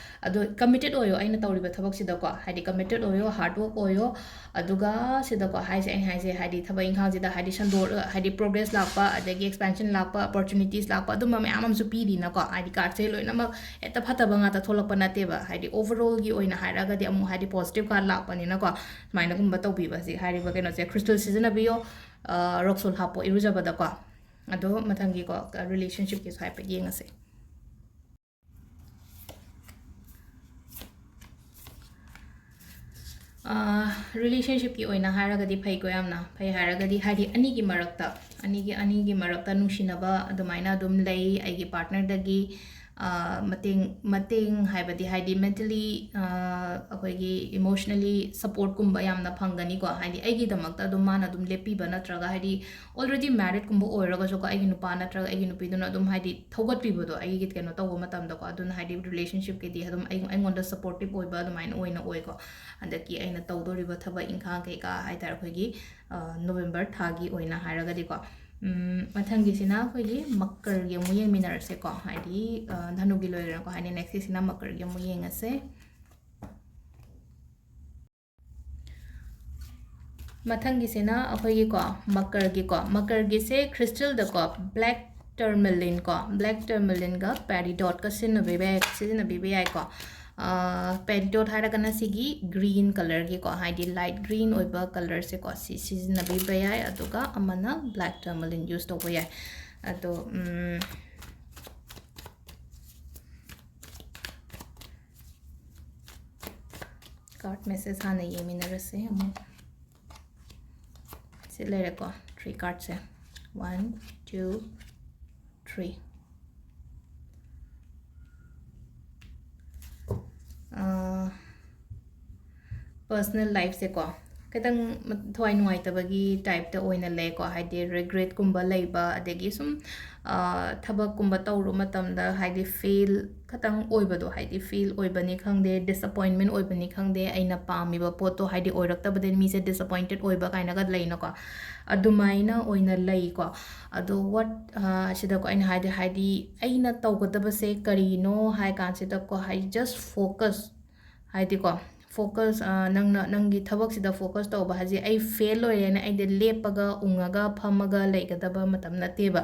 ꯑꯗꯣ ꯀꯃꯤꯇꯦꯠ ꯑꯣꯏꯌꯣ ꯑꯩꯅ ꯇꯧꯔꯤꯕ ꯊꯕꯛꯁꯤꯗꯀꯣ, ꯍꯥꯏꯗꯤ ꯀꯃꯤꯇꯦꯠ ꯑꯣꯏꯌꯣ, ꯍꯥꯔꯗ ꯋꯥꯔꯛ ꯑꯣꯏꯌꯣ꯫ ꯑꯗꯨꯒ ꯁꯤꯗꯀꯣ ꯍꯥꯏꯁꯦ, ꯑꯩꯅ ꯍꯥꯏꯁꯦ, ꯍꯥꯏꯗꯤ ꯊꯕꯛ ꯏꯪꯈꯥꯡꯁꯤꯗ ꯍꯥꯏꯗꯤ ꯁꯟꯗꯣꯛ-, ꯍꯥꯏꯗꯤ ꯄ꯭ꯔꯣꯒ꯭ꯔꯦꯁ ꯂꯥꯛꯄ, ꯑꯗꯒꯤ ꯑꯦꯛꯁꯄꯦꯟꯁꯟ ꯂꯥꯛꯄ, ꯑꯣꯄꯣꯔꯆꯨꯅꯤꯇꯤꯁ ꯂꯥꯛꯄ, ꯑꯗꯨꯝꯕ ꯃꯌꯥꯝ ꯑꯃꯁꯨ ꯄꯤꯔꯤꯅꯀꯣ꯫ ꯍꯥꯏꯗꯤ ꯀꯥꯔꯗꯁꯦ ꯂꯣꯏꯅꯃꯛ ꯍꯦꯛꯇ ꯐꯠꯇꯕ ꯉꯥꯛꯇ ꯊꯣꯛꯂꯛꯄ ꯅꯠꯇꯦꯕ꯫ ꯍꯥꯏꯗꯤ ꯑꯣꯚꯔꯑꯣꯜꯒꯤ ꯑꯣꯏꯅ ꯍꯥꯏꯔꯒꯗꯤ ꯑꯃꯨꯛ ꯍꯥꯏꯗꯤ ꯄꯣꯖꯤꯇꯤꯚ ꯀꯥꯔꯗ ꯂꯥꯛꯄꯅꯤꯅꯀꯣ꯫ ꯁꯨꯃꯥꯏꯅꯒꯨꯝꯕ ꯇꯧꯕꯤꯕ, ꯍꯧꯖꯤꯛ ꯍꯥꯏꯔꯤꯕ ꯀꯩꯅꯣꯁꯦ, ꯀ꯭ꯔꯤꯁꯇꯜ ꯁꯤꯖꯤꯟꯅꯕꯤꯌꯣ, ꯑ, ꯔꯣꯛ ꯁꯣꯜ ꯍꯥꯞꯄꯣ ꯏꯔꯨꯖꯕꯗꯀꯣ꯫ ꯑꯗꯣ ꯃꯊꯪꯒꯤꯀꯣ, ꯔꯤꯂꯦꯁꯟꯁꯤꯞꯀꯤꯁꯨ ꯍꯥꯏꯐꯦꯠ ꯌꯦꯡꯉꯁꯦ꯫ ꯑ, ꯔꯤꯂꯦꯁꯟꯁꯤꯞꯀꯤ ꯑꯣꯏꯅ ꯍꯥꯏꯔꯒꯗꯤ ꯐꯩꯀꯣ, ꯌꯥꯝꯅ ꯐꯩ꯫ ꯍꯥꯏꯔꯒꯗꯤ ꯍꯥꯏꯗꯤ ꯑꯅꯤꯒꯤ ꯃꯔꯛꯇ, ꯑꯅꯤꯒꯤ, ꯑꯅꯤꯒꯤ ꯃꯔꯛꯇ ꯅꯨꯡꯁꯤꯅꯕ ꯑꯗꯨꯃꯥꯏꯅ ꯑꯗꯨꯝ ꯂꯩ꯫ ꯑꯩꯒꯤ ꯄꯥꯔꯠꯅꯔꯗꯒꯤ, ꯑ, ꯃꯇꯦꯡ, ꯃꯇꯦꯡ ꯍꯥꯏꯕꯗꯤ ꯍꯥꯏꯗꯤ ꯃꯦꯟꯇꯦꯜꯂꯤ, ꯑ, ꯑꯩꯈꯣꯏꯒꯤ ꯏꯃꯣꯁꯅꯦꯜꯂꯤ ꯁꯄꯣꯔꯠꯀꯨꯝꯕ ꯌꯥꯝꯅ ꯐꯪꯒꯅꯤꯀꯣ꯫ ꯍꯥꯏꯗꯤ ꯑꯩꯒꯤꯗꯃꯛꯇ ꯑꯗꯨꯝ ꯃꯥꯅ ꯑꯗꯨꯝ ꯂꯦꯞꯄꯤꯕ, ꯅꯠꯇ꯭ꯔꯒ ꯍꯥꯏꯗꯤ already marriedꯀꯨꯝꯕ ꯑꯣꯏꯔꯒꯁꯨꯀꯣ, ꯑꯩꯒꯤ ꯅꯨꯄꯥ ꯅꯠꯇ꯭ꯔꯒ ꯑꯩꯒꯤ ꯅꯨꯄꯤꯗꯨꯅ ꯑꯗꯨꯝ ꯍꯥꯏꯗꯤ ꯊꯧꯒꯠꯄꯤꯕꯗꯣ ꯑꯩꯒꯤ ꯀꯩꯅꯣ ꯇꯧꯕ ꯃꯇꯝꯗꯀꯣ꯫ ꯑꯗꯨꯅ ꯍꯥꯏꯗꯤ ꯔꯤꯂꯦꯁꯟꯁꯤꯞꯀꯤꯗꯤ ꯑꯗꯨꯝ ꯑꯩ-, ꯑꯩꯉꯣꯟꯗ ꯁꯄꯣꯔꯇꯤꯞ ꯑꯣꯏꯕ ꯑꯗꯨꯃꯥꯏꯅ ꯑꯣꯏꯅ ꯑꯣꯏꯀꯣ꯫ ꯍꯟꯗꯛꯀꯤ ꯑꯩꯅ ꯇꯧꯗꯣꯔꯤꯕ ꯊꯕꯛ ꯏꯪꯈꯥꯡ ꯀꯩꯀꯥ ꯍꯥꯏꯇꯥꯔꯦ, ꯑꯩꯈꯣꯏꯒꯤ, ꯑ, ꯅꯣꯕꯦꯝꯕꯔ ꯊꯥꯒꯤ ꯑꯣꯏꯅ ꯍꯥꯏꯔꯒꯗꯤꯀꯣ꯫ ꯎꯝ, ꯃꯊꯪꯒꯤꯁꯤꯅ ꯑꯩꯈꯣꯏꯒꯤ ꯃꯀꯔꯒꯤ ꯑꯃꯨꯛ ꯌꯦꯡꯃꯤꯟꯅꯔꯁꯦꯀꯣ꯫ ꯍꯥꯏꯗꯤ, ꯑ, ꯙꯅꯨꯒꯤ ꯂꯣꯏꯔꯦꯅꯀꯣ꯫ ꯍꯥꯏꯗꯤ ꯅꯦꯛꯁꯀꯤꯁꯤꯅ ꯃꯀꯔꯒꯤ ꯑꯃꯨꯛ ꯌꯦꯡꯉꯁꯦ꯫ ꯃꯊꯪꯒꯤꯁꯤꯅ ꯑꯩꯈꯣꯏꯒꯤꯀꯣ, ꯃꯀꯔꯒꯤꯀꯣ, ꯃꯀꯔꯒꯤꯁꯦ ꯈ꯭ꯔꯤꯁꯇꯦꯜꯗꯀꯣ, ꯕ꯭ꯂꯦꯛ ꯇꯔꯃꯦꯂꯤꯟ ꯀꯣ, ꯕ꯭ꯂꯦꯛ ꯇꯔꯃꯦꯂꯤꯟꯒ ꯄꯦꯔꯤꯗꯣꯠꯀ ꯁꯤꯖꯤꯟꯅꯕꯤꯕ ꯌꯥꯏ, ꯁꯤꯖꯤꯟꯅꯕꯤꯕ ꯌꯥꯏꯀꯣ꯫ ꯑ, ꯄꯦꯔꯤꯗꯣꯠ ꯍꯥꯏꯔꯒꯅ ꯁꯤꯒꯤ ꯒ꯭ꯔꯤꯟ ꯀꯂꯔꯒꯤꯀꯣ, ꯍꯥꯏꯗꯤ ꯂꯥꯏꯠ ꯒ꯭ꯔꯤꯟ ꯑꯣꯏꯕ ꯀꯂꯔꯁꯦꯀꯣ, ꯁꯤ ꯁꯤꯖꯤꯟꯅꯕꯤꯕ ꯌꯥꯏ꯫ ꯑꯗꯨꯒ ꯑꯃꯅ ꯕ꯭ꯂꯦꯛ ꯇꯔꯃꯦꯂꯤꯟ ꯌꯨꯁ ꯇꯧꯕ ꯌꯥꯏ꯫ ꯑꯗꯣ, ꯎꯝ, Card message ꯍꯥꯟꯅ ꯌꯦꯡꯃꯤꯟꯅꯔꯁꯦ ꯑꯃꯨꯛ꯫ ꯁꯤ ꯂꯩꯔꯦꯀꯣ, three cardꯁꯦ, one, two, three꯫ Personal lifeꯁꯦꯀꯣ, ꯈꯤꯇꯪ ꯊꯋꯥꯏ ꯅꯨꯡꯉꯥꯏꯇꯕꯒꯤ typeꯇ ꯑꯣꯏꯅ ꯂꯩꯀꯣ, ꯍꯥꯏꯗꯤ regretꯀꯨꯝꯕ ꯂꯩꯕ, ꯑꯗꯒꯤ ꯁꯨꯝ ꯊꯕꯛꯀꯨꯝꯕ ꯇꯧꯔꯨ ꯃꯇꯝꯗ ꯍꯥꯏꯗꯤ fail ꯈꯇꯪ ꯑꯣꯏꯕꯗꯣ, ꯍꯥꯏꯗꯤ fail ꯑꯣꯏꯕꯅꯤ ꯈꯪꯗꯦ, disappointment ꯑꯣꯏꯕꯅꯤ ꯈꯪꯗꯦ, ꯑꯩꯅ ꯄꯥꯝꯃꯤꯕ ꯄꯣꯠꯇꯣ ꯍꯥꯏꯗꯤ ꯑꯣꯏꯔꯛꯇꯕꯗꯒꯤ ꯃꯤꯁꯦ disappointed ꯑꯣꯏꯕ ꯀꯥꯏꯅꯒ ꯂꯩꯅꯀꯣ, ꯑꯗꯨꯃꯥꯏꯅ ꯑꯣꯏꯅ ꯂꯩꯀꯣ꯫ ꯑꯗꯣ what, ꯁꯤꯗꯀꯣ ꯑꯩꯅ ꯍꯥꯏꯗꯤ, ꯍꯥꯏꯗꯤ ꯑꯩꯅ ꯇꯧꯒꯗꯕꯁꯦ ꯀꯔꯤꯅꯣ ꯍꯥꯏ ꯀꯥꯟꯁꯤꯗꯀꯣ, ꯍꯥꯏꯗꯤ just focus, ꯍꯥꯏꯗꯤꯀꯣ, focus, ꯅꯪꯅ ꯅꯪꯒꯤ ꯊꯕꯛꯁꯤꯗ focus ꯇꯧꯕ ꯍꯥꯏꯁꯦ, ꯑꯩ fail ꯑꯣꯏꯔꯦꯅ ꯑꯩꯗꯤ ꯂꯦꯞꯄꯒ ꯎꯪꯉꯒ ꯐꯝꯃꯒ ꯂꯩꯒꯗꯕ ꯃꯇꯝ ꯅꯠꯇꯦꯕ꯫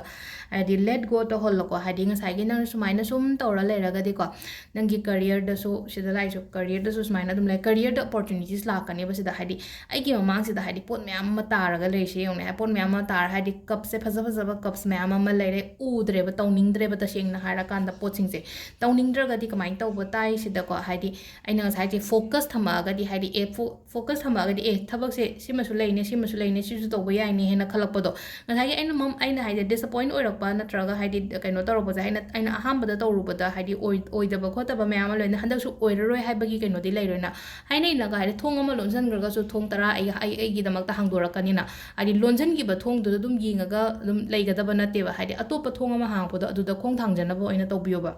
ꯍꯥꯏꯗꯤ let go ꯇꯧꯍꯜꯂꯣꯀꯣ꯫ ꯍꯥꯏꯗꯤ ꯉꯁꯥꯏꯒꯤ ꯅꯪ ꯁꯨꯃꯥꯏꯅ ꯁꯨꯝ ꯇꯧꯔ ꯂꯩꯔꯒꯗꯤꯀꯣ, ꯅꯪꯒꯤ careerꯗꯁꯨ, ꯁꯤꯗ ꯂꯥꯛꯏꯁꯨ careerꯗꯁꯨ ꯁꯨꯃꯥꯏꯅ ꯑꯗꯨꯝ ꯂꯩ, careerꯗ opportunities ꯂꯥꯛꯀꯅꯦꯕ ꯁꯤꯗ꯫ ꯍꯥꯏꯗꯤ ꯑꯩꯒꯤ ꯃꯃꯥꯡꯁꯤꯗ ꯍꯥꯏꯗꯤ ꯄꯣꯠ ꯃꯌꯥꯝ ꯑꯃ ꯇꯥꯔꯒ ꯂꯩꯔꯤꯁꯦ ꯌꯦꯡꯉꯨꯅꯦ꯫ ꯄꯣꯠ ꯃꯌꯥꯝ ꯑꯃ ꯇꯥꯔ, ꯍꯥꯏꯗꯤ cupꯁꯦ ꯐꯖ ꯐꯖꯕ cups ꯃꯌꯥꯝ ꯑꯃ ꯂꯩꯔꯦ, ꯎꯗ꯭ꯔꯦꯕ, ꯇꯧꯅꯤꯡꯗ꯭ꯔꯦꯕ, ꯇꯁꯦꯡꯅ ꯍꯥꯏꯔꯀꯥꯟꯗ ꯄꯣꯠꯁꯤꯡꯁꯦ꯫ ꯇꯧꯅꯤꯡꯗ꯭ꯔꯒꯗꯤ ꯀꯃꯥꯏꯅ ꯇꯧꯕ ꯇꯥꯏ ꯁꯤꯗꯀꯣ, ꯍꯥꯏꯗꯤ ꯑꯩꯅ ꯉꯁꯥꯏꯁꯦ focus ꯊꯝꯃꯛꯑꯒꯗꯤ, ꯍꯥꯏꯗꯤ ꯑꯦ, fo-, focus ꯊꯝꯃꯛꯑꯒꯗꯤ ꯑꯦ, ꯊꯕꯛꯁꯦ ꯁꯤꯃꯁꯨ ꯂꯩꯅꯦ, ꯁꯤꯃꯁꯨ ꯂꯩꯅꯦ, ꯁꯤꯁꯨ ꯇꯧꯕ ꯌꯥꯏꯅꯦ ꯍꯥꯏꯅ ꯈꯜꯂꯛꯄꯗꯣ꯫ ꯉꯁꯥꯏꯒꯤ ꯑꯩꯅ ꯃꯝ-, ꯑꯩꯅ ꯍꯥꯏꯁꯦ disappoint ꯑꯣꯏꯔꯛꯄ ꯅꯠꯇ꯭ꯔꯒ ꯍꯥꯏꯗꯤ ꯀꯩꯅꯣ ꯇꯧꯔꯛꯄꯁꯦ, ꯑꯩꯅ, ꯑꯩꯅ ꯑꯍꯥꯟꯕꯗ ꯇꯧꯔꯨꯕꯗ ꯍꯥꯏꯗꯤ ꯑꯣꯏ-, ꯑꯣꯏꯗꯕ ꯈꯣꯠꯇꯕ ꯃꯌꯥꯝ ꯑꯃ ꯂꯩꯅ ꯍꯟꯗꯛꯁꯨ ꯑꯣꯏꯔꯔꯣꯏ ꯍꯥꯏꯕꯒꯤ ꯀꯩꯅꯣꯗꯤ ꯂꯩꯔꯣꯏꯅ ꯍꯥꯏꯅꯩꯅꯒ ꯍꯥꯏꯗꯤ ꯊꯣꯡ ꯑꯃ ꯂꯣꯟꯁꯤꯟꯈ꯭ꯔꯒꯁꯨ ꯊꯣꯡ ꯇꯔꯥ ꯑꯩ, ꯑꯩ, ꯑꯩꯒꯤꯗꯃꯛꯇ ꯍꯥꯡꯗꯣꯔꯛꯀꯅꯤꯅ꯫ ꯍꯥꯏꯗꯤ ꯂꯣꯟꯁꯤꯟꯈꯤꯕ ꯊꯣꯡꯗꯨꯗ ꯑꯗꯨꯝ ꯌꯦꯡꯉꯒ ꯑꯗꯨꯝ ꯂꯩꯒꯗꯕ ꯅꯠꯇꯦꯕ꯫ ꯍꯥꯏꯗꯤ ꯑꯇꯣꯞꯄ ꯊꯣꯡ ꯑꯃ ꯍꯥꯡꯉꯛꯄꯗꯣ ꯑꯗꯨꯗ ꯈꯣꯡ ꯊꯥꯡꯖꯅꯕ ꯑꯣꯏꯅ ꯇꯧꯕꯤꯌꯣꯕ꯫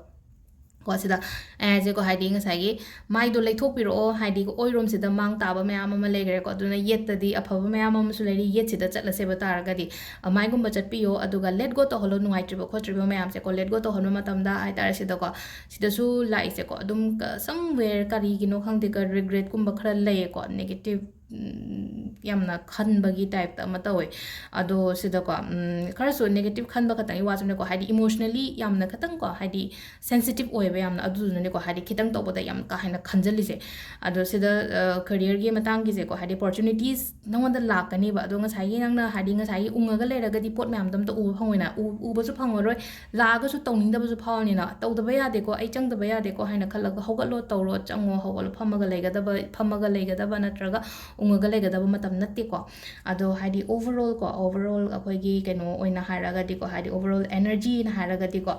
ꯀꯣ ꯁꯤꯗ ꯑꯩ ꯍꯥꯏꯁꯦꯀꯣ, ꯍꯥꯏꯗꯤ ꯉꯁꯥꯏꯒꯤ ꯃꯥꯏꯗꯣ ꯂꯩꯊꯣꯛꯄꯤꯔꯛꯑꯣ, ꯍꯥꯏꯗꯤ ꯑꯣꯏꯔꯣꯝꯁꯤꯗ ꯃꯥꯡ ꯇꯥꯕ ꯃꯌꯥꯝ ꯑꯃ ꯂꯩꯈ꯭ꯔꯦꯀꯣ, ꯑꯗꯨꯅ ꯌꯦꯠꯇꯗꯤ ꯑꯐꯕ ꯃꯌꯥꯝ ꯑꯃꯁꯨ ꯂꯩꯔꯤ, ꯌꯦꯠꯁꯤꯗ ꯆꯠꯂꯁꯦꯕ ꯇꯥꯔꯒꯗꯤ꯫ ꯑꯗꯨꯃꯥꯏꯒꯨꯝꯕ ꯆꯠꯄꯤꯌꯣ, ꯑꯗꯨꯒ let go ꯇꯧꯍꯜꯂꯣ, ꯅꯨꯡꯉꯥꯏꯇ꯭ꯔꯤꯕ ꯈꯣꯠꯇ꯭ꯔꯤꯕ ꯃꯌꯥꯝꯁꯦꯀꯣ, let go ꯇꯧꯍꯟꯕ ꯃꯇꯝꯗ ꯍꯥꯏꯇꯥꯔꯦ ꯁꯤꯗꯀꯣ, ꯁꯤꯗꯁꯨ ꯂꯥꯛꯏꯁꯦꯀꯣ, ꯑꯗꯨꯝ ꯀ-, somewhere ꯀꯔꯤꯒꯤꯅꯣ ꯈꯪꯗꯦ, ꯀ-, regretꯀꯨꯝꯕ ꯈꯔ ꯂꯩꯌꯦꯀꯣ, negative ꯎꯝ, ꯌꯥꯝꯅ ꯈꯟꯕꯒꯤ type ꯇ ꯑꯃ ꯇꯧꯋꯦ꯫ ꯑꯗꯣ ꯁꯤꯗꯀꯣ, ꯎꯝ, ꯈꯔꯁꯨ negative ꯈꯟꯕ ꯈꯛꯇꯪꯒꯤ ꯋꯥꯁꯨ ꯅꯠꯇꯦꯀꯣ, ꯍꯥꯏꯗꯤ emotionally ꯌꯥꯝꯅ ꯈꯤꯇꯪꯀꯣ, ꯍꯥꯏꯗꯤ sensitive ꯑꯣꯏꯕ ꯌꯥꯝꯅ, ꯑꯗꯨꯗꯨꯅꯅꯦꯀꯣ, ꯍꯥꯏꯗꯤ ꯈꯤꯇꯪ ꯇꯧꯕꯗ ꯌꯥꯝ ꯀꯥ ꯍꯦꯟꯅ ꯈꯟꯖꯜꯂꯤꯁꯦ꯫ ꯑꯗꯣ ꯁꯤꯗ, ꯑ, career ꯒꯤ ꯃꯇꯥꯡꯒꯤꯁꯦꯀꯣ, ꯍꯥꯏꯗꯤ opportunities ꯅꯉꯣꯟꯗ ꯂꯥꯛꯀꯅꯤꯕ꯫ ꯑꯗꯣ ꯉꯁꯥꯏꯒꯤ ꯅꯪꯅ, ꯍꯥꯏꯗꯤ ꯉꯁꯥꯏꯒꯤ ꯎꯪꯉꯒ ꯂꯩꯔꯒꯗꯤ ꯄꯣꯠ ꯃꯌꯥꯝꯗꯣ ꯑꯝꯇ ꯎꯕ ꯐꯪꯉꯣꯏꯅ, ꯎ-, ꯎꯕꯁꯨ ꯐꯪꯉꯔꯣꯏ꯫ ꯂꯥꯛꯑꯒꯁꯨ ꯇꯧꯅꯤꯡꯗꯕꯁꯨ ꯐꯥꯎꯔꯅꯤꯅ, "ꯇꯧꯗꯕ ꯌꯥꯗꯦꯀꯣ, ꯑꯩ ꯆꯪꯗꯕ ꯌꯥꯗꯦꯀꯣ" ꯍꯥꯏꯅ ꯈꯜꯂꯒ, "ꯍꯧꯒꯠꯂꯣ, ꯇꯧꯔꯣ, ꯆꯪꯉꯣ, ꯍꯧꯒꯠꯂꯣ, ꯐꯝꯃꯒ ꯂꯩꯒꯗꯕ, ꯐꯝꯃꯒ ꯂꯩꯒꯗꯕ ꯅꯠꯇ꯭ꯔꯒ ꯎꯪꯉꯒ ꯂꯩꯒꯗꯕ ꯃꯇꯝ ꯅꯠꯇꯦꯀꯣ"꯫ ꯑꯗꯣ ꯍꯥꯏꯗꯤ overall ꯀꯣ, overall ꯑꯩꯈꯣꯏꯒꯤ ꯀꯩꯅꯣ ꯑꯣꯏꯅ ꯍꯥꯏꯔꯒꯗꯤꯀꯣ, ꯍꯥꯏꯗꯤ overall energy ꯅ ꯍꯥꯏꯔꯒꯗꯤꯀꯣ,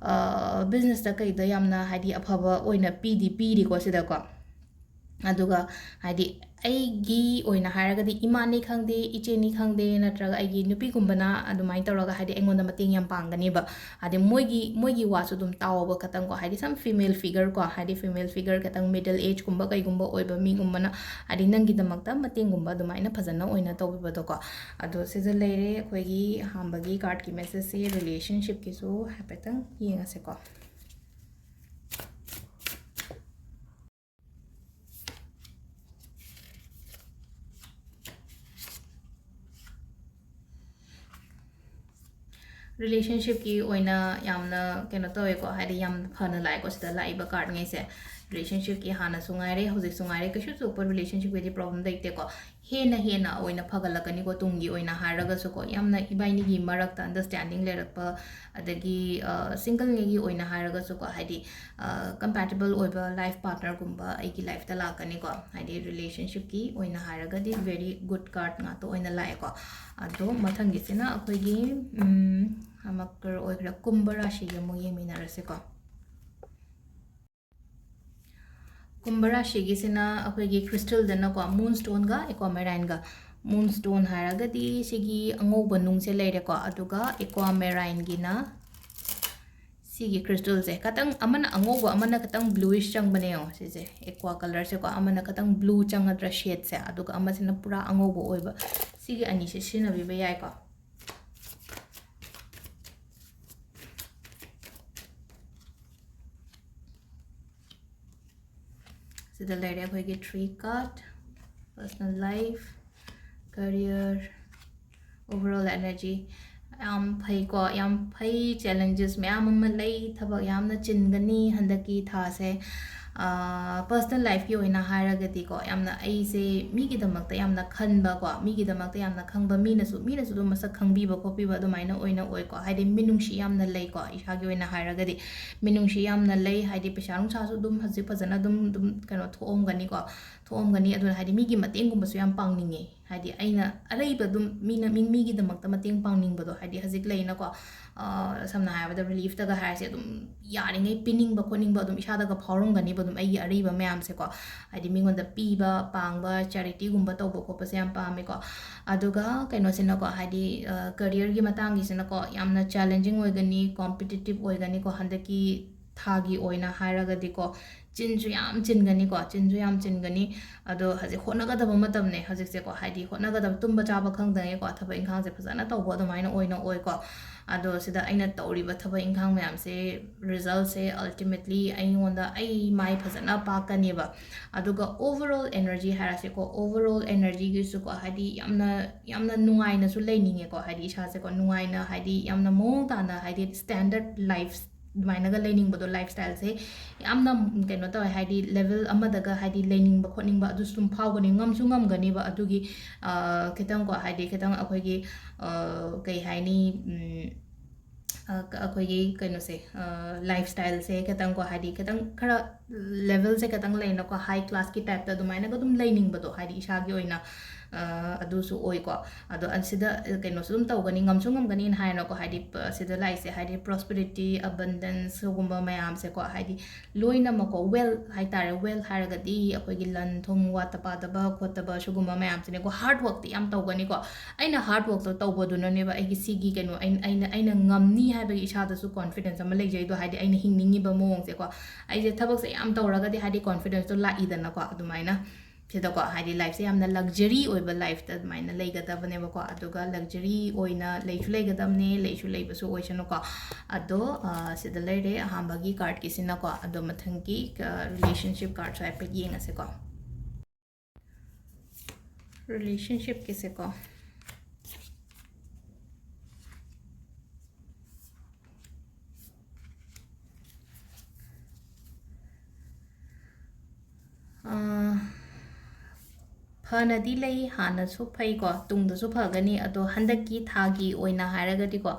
ꯑ, business ꯇ ꯀꯩꯗ ꯌꯥꯝꯅ ꯍꯥꯏꯗꯤ ꯑꯐꯕ ꯑꯣꯏꯅ ꯄꯤꯗꯤ ꯄꯤꯔꯤꯀꯣ ꯁꯤꯗꯀꯣ꯫ ꯑꯗꯨꯒ ꯍꯥꯏꯗꯤ ꯑꯩꯒꯤ ꯑꯣꯏꯅ ꯍꯥꯏꯔꯒꯗꯤ ꯏꯃꯥꯅꯤ ꯈꯪꯗꯦ, ꯏꯆꯦꯅꯤ ꯈꯪꯗꯦ, ꯅꯠꯇ꯭ꯔꯒ ꯑꯩꯒꯤ ꯅꯨꯄꯤꯒꯨꯝꯕꯅ ꯑꯗꯨꯃꯥꯏꯅ ꯇꯧꯔꯒ ꯍꯥꯏꯗꯤ ꯑꯩꯉꯣꯟꯗ ꯃꯇꯦꯡ ꯌꯥꯝ ꯄꯥꯡꯒꯅꯦꯕ꯫ ꯍꯥꯏꯗꯤ ꯃꯣꯏꯒꯤ, ꯃꯣꯏꯒꯤ ꯋꯥꯁꯨ ꯑꯗꯨꯝ ꯇꯥꯎꯑꯣꯕ ꯈꯇꯪꯀꯣ, ꯍꯥꯏꯗꯤ some female figure ꯀꯣ, ꯍꯥꯏꯗꯤ female figure ꯈꯇꯪ middle age ꯀꯨꯝꯕ ꯀꯩꯒꯨꯝꯕ ꯑꯣꯏꯕ ꯃꯤꯒꯨꯝꯕꯅ ꯍꯥꯏꯗꯤ ꯅꯪꯒꯤꯗꯃꯛꯇ ꯃꯇꯦꯡꯒꯨꯝꯕ ꯑꯗꯨꯃꯥꯏꯅ ꯐꯖꯅ ꯑꯣꯏꯅ ꯇꯧꯕꯤꯕꯗꯣꯀꯣ꯫ ꯑꯗꯣ ꯁꯤꯗ ꯂꯩꯔꯦ ꯑꯩꯈꯣꯏꯒꯤ ꯑꯍꯥꯟꯕꯒꯤ card ꯀꯤ message ꯁꯦ꯫ Relationship ꯀꯤꯁꯨ ꯍꯥꯏꯐꯦꯠꯇꯪ ꯌꯦꯡꯉꯁꯦꯀꯣ꯫ Relationship ꯀꯤ ꯑꯣꯏꯅ ꯌꯥꯝꯅ ꯀꯩꯅꯣ ꯇꯧꯋꯦꯀꯣ, ꯍꯥꯏꯗꯤ ꯌꯥꯝ ꯐꯅ ꯂꯥꯛꯑꯦꯀꯣ ꯁꯤꯗ ꯂꯥꯛꯏꯕ card ꯉꯩꯁꯦ꯫ Relationship ꯀꯤ ꯍꯥꯟꯅꯁꯨ ꯉꯥꯏꯔꯦ, ꯍꯧꯖꯤꯛꯁꯨ ꯉꯥꯏꯔꯦ, ꯀꯩꯁꯨ ꯊꯣꯏꯗꯣꯛꯄ relationship ꯀꯤꯗꯤ problem ꯂꯩꯇꯦꯀꯣ꯫ ꯍꯦꯟꯅ ꯍꯦꯟꯅ ꯑꯣꯏꯅ ꯐꯒꯠꯂꯛꯀꯅꯤꯀꯣ, ꯇꯨꯡꯒꯤ ꯑꯣꯏꯅ ꯍꯥꯏꯔꯒꯁꯨꯀꯣ, ꯌꯥꯝꯅ ꯏꯕꯥꯏꯅꯤꯒꯤ ꯃꯔꯛꯇ understanding ꯂꯩꯔꯛꯄ, ꯑꯗꯒꯤ, ꯑ, single ꯉꯩꯒꯤ ꯑꯣꯏꯅ ꯍꯥꯏꯔꯒꯁꯨꯀꯣ, ꯍꯥꯏꯗꯤ, ꯑ, compatible ꯑꯣꯏꯕ life partner ꯒꯨꯝꯕ ꯑꯩꯒꯤ life ꯇ ꯂꯥꯛꯀꯅꯤꯀꯣ꯫ ꯍꯥꯏꯗꯤ relationship ꯀꯤ ꯑꯣꯏꯅ ꯍꯥꯏꯔꯒꯗꯤ very good card ꯉꯥꯛꯇ ꯑꯣꯏꯅ ꯂꯥꯛꯑꯦꯀꯣ꯫ ꯑꯗꯣ ꯃꯊꯪꯒꯤꯁꯤꯅ ꯑꯩꯈꯣꯏꯒꯤ, ꯎꯝ, ꯑꯃꯛꯀꯔ ꯑꯣꯏꯈ꯭ꯔꯦ, ꯀꯨꯝꯚ ꯔꯥꯁꯤꯒꯤ ꯑꯃꯨꯛ ꯌꯦꯡꯃꯤꯟꯅꯔꯁꯤꯀꯣ꯫ ꯀꯨꯝꯚ ꯔꯥꯁꯤꯒꯤꯁꯤꯅ ꯑꯩꯈꯣꯏꯒꯤ crystal ꯗꯅꯀꯣ, moonstone ꯒ aquamarine ꯒ꯫ Moonstone ꯍꯥꯏꯔꯒꯗꯤ ꯁꯤꯒꯤ ꯑꯉꯧꯕ ꯅꯨꯡꯁꯦ ꯂꯩꯔꯦꯀꯣ, ꯑꯗꯨꯒ aquamarine ꯒꯤꯅ ꯁꯤꯒꯤ crystal ꯁꯦ ꯈꯇꯪ, ꯑꯃꯅ ꯑꯉꯧꯕ, ꯑꯃꯅ ꯈꯇꯪ bluish ꯆꯪꯕꯅꯦ꯫ ꯌꯦꯡꯉꯣ ꯁꯤꯁꯦ, aqua colour ꯁꯦꯀꯣ, ꯑꯃꯅ ꯈꯇꯪ blue ꯆꯪꯒꯗ꯭ꯔꯥ shade ꯁꯦ, ꯑꯗꯨꯒ ꯑꯃꯁꯤꯅ ꯄꯨꯔꯥ ꯑꯉꯧꯕ ꯑꯣꯏꯕ꯫ ꯁꯤꯒꯤ ꯑꯅꯤꯁꯦ ꯁꯤꯖꯤꯟꯅꯕꯤꯕ ꯌꯥꯏꯀꯣ꯫ ꯁꯤꯗ ꯂꯩꯔꯦ ꯑꯩꯈꯣꯏꯒꯤ three card꯫ Personal life, career, overall energy. ꯌꯥꯝ ꯐꯩꯀꯣ, ꯌꯥꯝ ꯐꯩ꯫ Challenges ꯃꯌꯥꯝ ꯑꯃ ꯂꯩ, ꯊꯕꯛ ꯌꯥꯝꯅ ꯆꯤꯟꯒꯅꯤ ꯍꯟꯗꯛꯀꯤ ꯊꯥꯁꯦ꯫ ꯄꯔꯁꯅꯦꯜ ꯂꯥꯏꯐꯀꯤ ꯑꯣꯏꯅ ꯍꯥꯏꯔꯒꯗꯤꯀꯣ, ꯌꯥꯝꯅ ꯑꯩꯁꯦ ꯃꯤꯒꯤꯗꯃꯛꯇ ꯌꯥꯝꯅ ꯈꯟꯕꯀꯣ, ꯃꯤꯒꯤꯗꯃꯛꯇ ꯌꯥꯝꯅ ꯈꯪꯕ, ꯃꯤꯅꯁꯨ ꯃꯤꯅꯁꯨ ꯑꯗꯨꯝ ꯃꯁꯛ ꯈꯪꯕꯤꯕ ꯈꯣꯠꯄꯤꯕ ꯑꯗꯨꯃꯥꯏꯅ ꯑꯣꯏꯅ ꯑꯣꯏꯀꯣ꯫ ꯍꯥꯏꯗꯤ ꯃꯤꯅꯨꯡꯁꯤ ꯌꯥꯝꯅ ꯂꯩꯀꯣ, ꯏꯁꯥꯒꯤ ꯑꯣꯏꯅ ꯍꯥꯏꯔꯒꯗꯤ ꯃꯤꯅꯨꯡꯁꯤ ꯌꯥꯝꯅ ꯂꯩ꯫ ꯍꯥꯏꯗꯤ ꯄꯩꯁꯥ ꯅꯨꯡꯁꯥꯁꯨ ꯑꯗꯨꯝ ꯍꯧꯖꯤꯛ ꯐꯖꯅ ꯑꯗꯨꯝ ꯑꯗꯨꯝ ꯀꯩꯅꯣ ꯊꯣꯛꯑꯝꯒꯅꯤꯀꯣ, ꯊꯣꯛꯑꯝꯒꯅꯤ꯫ ꯑꯗꯨꯅ ꯍꯥꯏꯗꯤ ꯃꯤꯒꯤ ꯃꯇꯦꯡꯒꯨꯝꯕꯁꯨ ꯌꯥꯝ ꯄꯥꯡꯅꯤꯡꯉꯦ꯫ ꯍꯥꯏꯗꯤ ꯑꯩꯅ ꯑꯔꯩꯕ ꯑꯗꯨꯝ ꯃꯤꯅ ꯃꯤ ꯃꯤꯒꯤꯗꯃꯛꯇ ꯃꯇꯦꯡ ꯄꯥꯡꯅꯤꯡꯕꯗꯣ, ꯍꯥꯏꯗꯤ ꯍꯧꯖꯤꯛ ꯂꯩꯅꯀꯣ, ꯁꯝꯅ ꯍꯥꯏꯔꯕꯗ ꯔꯤꯂꯤꯐꯇꯒ ꯍꯥꯏꯔꯁꯦ, ꯑꯗꯨꯝ ꯌꯥꯔꯤꯉꯩ ꯄꯤꯅꯤꯡꯕ ꯈꯣꯠꯅꯤꯡꯕ ꯑꯗꯨꯝ ꯏꯁꯥꯗꯒ ꯐꯥꯎꯔꯝꯒꯅꯤꯕ ꯑꯗꯨꯝ ꯑꯩꯒꯤ ꯑꯔꯩꯕ ꯃꯌꯥꯝꯁꯦꯀꯣ꯫ ꯍꯥꯏꯗꯤ ꯃꯤꯉꯣꯟꯗ ꯄꯤꯕ ꯄꯥꯡꯕ, ꯆꯦꯔꯤꯇꯤꯒꯨꯝꯕ ꯇꯧꯕ ꯈꯣꯠꯄꯁꯦ ꯌꯥꯝ ꯄꯥꯝꯃꯦꯀꯣ꯫ ꯑꯗꯨꯒ ꯀꯩꯅꯣꯁꯤꯅꯀꯣ, ꯍꯥꯏꯗꯤ ꯀꯦꯔꯤꯌꯔꯒꯤ ꯃꯇꯥꯡꯒꯤꯁꯤꯅꯀꯣ, ꯌꯥꯝꯅ ꯆꯦꯂꯦꯟꯖꯤꯡ ꯑꯣꯏꯒꯅꯤ, ꯀꯣꯝꯄꯤꯇꯤꯇꯤꯞ ꯑꯣꯏꯒꯅꯤꯀꯣ꯫ ꯍꯟꯗꯛꯀꯤ ꯊꯥꯒꯤ ꯑꯣꯏꯅ ꯍꯥꯏꯔꯒꯗꯤꯀꯣ, ꯆꯤꯟꯁꯨ ꯌꯥꯝ ꯆꯤꯟꯒꯅꯤꯀꯣ, ꯆꯤꯟꯁꯨ ꯌꯥꯝ ꯆꯤꯟꯒꯅꯤ꯫ ꯑꯗꯣ ꯍꯧꯖꯤꯛ ꯍꯣꯠꯅꯒꯗꯕ ꯃꯇꯝꯅꯦ ꯍꯧꯖꯤꯛꯁꯦꯀꯣ, ꯍꯥꯏꯗꯤ ꯍꯣꯠꯅꯒꯗꯕ, ꯇꯨꯝꯕ ꯆꯥꯕ ꯈꯪꯗꯉꯩꯀꯣ, ꯊꯕꯛ ꯏꯪꯈꯥꯡꯁꯦ ꯐꯖꯅ ꯇꯧꯕ ꯑꯗꯨꯃꯥꯏꯅ ꯑꯣꯏꯅ ꯑꯣꯏꯀꯣ꯫ ꯑꯗꯣ ꯁꯤꯗ ꯑꯩꯅ ꯇꯧꯔꯤꯕ ꯊꯕꯛ ꯏꯪꯈꯥꯡ ꯃꯌꯥꯝꯁꯦ, ꯔꯤꯖꯜꯁꯦ ꯑꯜꯇꯤꯃꯦꯠꯂꯤ ꯑꯩꯉꯣꯟꯗ, ꯑꯩ ꯃꯥꯏ ꯐꯖꯅ ꯄꯥꯛꯀꯅꯦꯕ꯫ ꯑꯗꯨꯒ ꯑꯣꯚꯔ ꯑꯣꯜ ꯑꯦꯅꯔꯖꯤ ꯍꯥꯏꯔꯁꯦꯀꯣ, ꯑꯣꯚꯔ ꯑꯣꯜ ꯑꯦꯅꯔꯖꯤꯒꯤꯁꯨꯀꯣ, ꯍꯥꯏꯗꯤ ꯌꯥꯝꯅ ꯌꯥꯝꯅ ꯅꯨꯡꯉꯥꯏꯅꯁꯨ ꯂꯩꯅꯤꯡꯉꯦꯀꯣ꯫ ꯍꯥꯏꯗꯤ ꯏꯁꯥꯁꯦꯀꯣ ꯅꯨꯡꯉꯥꯏꯅ, ꯍꯥꯏꯗꯤ ꯌꯥꯝꯅ ꯃꯑꯣꯡ ꯇꯥꯅ, ꯍꯥꯏꯗꯤ ꯁ꯭ꯇꯦꯟꯗꯔꯠ ꯂꯥꯏꯐ ꯑꯗꯨꯃꯥꯏꯅꯒ ꯂꯩꯅꯤꯡꯕꯗꯣ, ꯂꯥꯏꯐ ꯁ꯭ꯇꯥꯏꯜꯁꯦ ꯌꯥꯝꯅ, ꯀꯩꯅꯣ ꯇꯧꯋꯦ, ꯍꯥꯏꯗꯤ ꯂꯦꯚꯦꯜ ꯑꯃꯗꯒ ꯍꯥꯏꯗꯤ ꯂꯩꯅꯤꯡꯕ ꯈꯣꯠꯅꯤꯡꯕ ꯑꯗꯨꯁꯨ ꯑꯗꯨꯝ ꯐꯥꯎꯒꯅꯤ, ꯉꯝꯁꯨ ꯉꯝꯒꯅꯤꯕ꯫ ꯑꯗꯨꯒꯤ ꯈꯤꯇꯪꯀꯣ, ꯍꯥꯏꯗꯤ ꯈꯤꯇꯪ ꯑꯩꯈꯣꯏꯒꯤ, ꯀꯩ ꯍꯥꯏꯅꯤ, ꯑꯩꯈꯣꯏꯒꯤ ꯀꯩꯅꯣꯁꯦ, ꯂꯥꯏꯐ ꯁ꯭ꯇꯥꯏꯜꯁꯦ ꯈꯤꯇꯪꯀꯣ, ꯍꯥꯏꯗꯤ ꯈꯤꯇꯪ ꯈꯔ ꯂꯦꯚꯦꯜꯁꯦ ꯈꯤꯇꯪ ꯂꯩꯅꯀꯣ, ꯍꯥꯏ ꯀ꯭ꯂꯥꯁꯀꯤ ꯇꯥꯏꯞꯇ ꯑꯗꯨꯃꯥꯏꯅꯒ ꯑꯗꯨꯝ ꯂꯩꯅꯤꯡꯕꯗꯣ, ꯍꯥꯏꯗꯤ ꯏꯁꯥꯒꯤ ꯑꯣꯏꯅ꯫ ꯑꯗꯨꯁꯨ ꯑꯣꯏꯀꯣ꯫ ꯑꯗꯣ ꯑꯁꯤꯗ ꯀꯩꯅꯣꯁꯨ ꯑꯗꯨꯝ ꯇꯧꯒꯅꯤ, ꯉꯝꯁꯨ ꯉꯝꯒꯅꯤꯅ ꯍꯥꯏꯔꯀꯣ, ꯍꯥꯏꯗꯤ ꯁꯤꯗ ꯂꯥꯛꯏꯁꯦ, ꯍꯥꯏꯗꯤ ꯄ꯭ꯔꯣꯁꯄꯦꯔꯤꯇꯤ, ꯑꯕꯟꯗꯦꯟꯁ, ꯁꯤꯒꯨꯝꯕ ꯃꯌꯥꯝꯁꯦꯀꯣ, ꯍꯥꯏꯗꯤ ꯂꯣꯏꯅꯃꯛꯀꯣ, ꯋꯦꯜ ꯍꯥꯏꯇꯥꯔꯦ, ꯋꯦꯜ ꯍꯥꯏꯔꯒꯗꯤ ꯑꯩꯈꯣꯏꯒꯤ ꯂꯟ ꯊꯨꯝ ꯋꯥꯠꯇ ꯄꯥꯗꯕ ꯈꯣꯠꯇꯕ ꯁꯤꯒꯨꯝꯕ ꯃꯌꯥꯝꯁꯤꯅꯦꯀꯣ꯫ ꯍꯥꯔꯗ ꯋꯥꯔꯛꯇꯤ ꯌꯥꯝ ꯇꯧꯒꯅꯤꯀꯣ꯫ ꯑꯩꯅ ꯍꯥꯔꯗ ꯋꯥꯔꯛꯇꯣ ꯇꯧꯕꯗꯨꯅꯅꯦꯕ ꯑꯩꯒꯤ ꯁꯤꯒꯤ ꯀꯩꯅꯣ, ꯑꯩꯅ ꯑꯩꯅ ꯑꯩꯅ ꯉꯝꯅꯤ ꯍꯥꯏꯕꯒꯤ ꯏꯁꯥꯗꯁꯨ ꯀꯣꯟꯐꯤꯗꯦꯟꯁ ꯑꯃ ꯂꯩꯖꯩꯗꯣ, ꯍꯥꯏꯗꯤ ꯑꯩꯅ ꯍꯤꯡꯅꯤꯡꯉꯤꯕ ꯃꯑꯣꯡꯁꯦꯀꯣ꯫ ꯑꯩꯁꯦ ꯊꯕꯛꯁꯦ ꯌꯥꯝ ꯇꯧꯔꯒꯗꯤ ꯍꯥꯏꯗꯤ ꯀꯣꯟꯐꯤꯗꯦꯟꯁꯇꯣ ꯂꯥꯛꯏꯗꯅꯀꯣ꯫ ꯑꯗꯨꯃꯥꯏꯅ ꯁꯤꯗꯀꯣ, ꯍꯥꯏꯗꯤ ꯂꯥꯏꯐꯁꯦ ꯌꯥꯝꯅ ꯂꯛꯖꯔꯤ ꯑꯣꯏꯕ ꯂꯥꯏꯐꯇ ꯑꯗꯨꯃꯥꯏꯅ ꯂꯩꯒꯗꯕꯅꯦꯕꯀꯣ꯫ ꯑꯗꯨꯒ ꯂꯛꯖꯔꯤ ꯑꯣꯏꯅ ꯂꯩꯁꯨ ꯂꯩꯒꯗꯕꯅꯦ, ꯂꯩꯁꯨ ꯂꯩꯕꯁꯨ ꯑꯣꯏꯁꯅꯨꯀꯣ꯫ ꯑꯗꯣ ꯁꯤꯗ ꯂꯩꯔꯦ ꯑꯍꯥꯟꯕꯒꯤ ꯀꯥꯔꯠꯀꯤꯁꯤꯅꯀꯣ꯫ ꯑꯗꯣ ꯃꯊꯪꯒꯤ ꯔꯤꯂꯦꯁꯟꯁꯤꯞ ꯀꯥꯔꯠꯁꯨ ꯍꯥꯏꯐꯦꯠ ꯌꯦꯡꯉꯁꯦꯀꯣ꯫ ꯔꯤꯂꯦꯁꯟꯁꯤꯞꯀꯤꯁꯦꯀꯣ, ꯑꯥ, ꯐꯅꯗꯤ ꯂꯩ, ꯍꯥꯟꯅꯁꯨ ꯐꯩꯀꯣ, ꯇꯨꯡꯗꯁꯨ ꯐꯒꯅꯤ꯫ ꯑꯗꯣ ꯍꯟꯗꯛꯀꯤ ꯊꯥꯒꯤ ꯑꯣꯏꯅ ꯍꯥꯏꯔꯒꯗꯤꯀꯣ,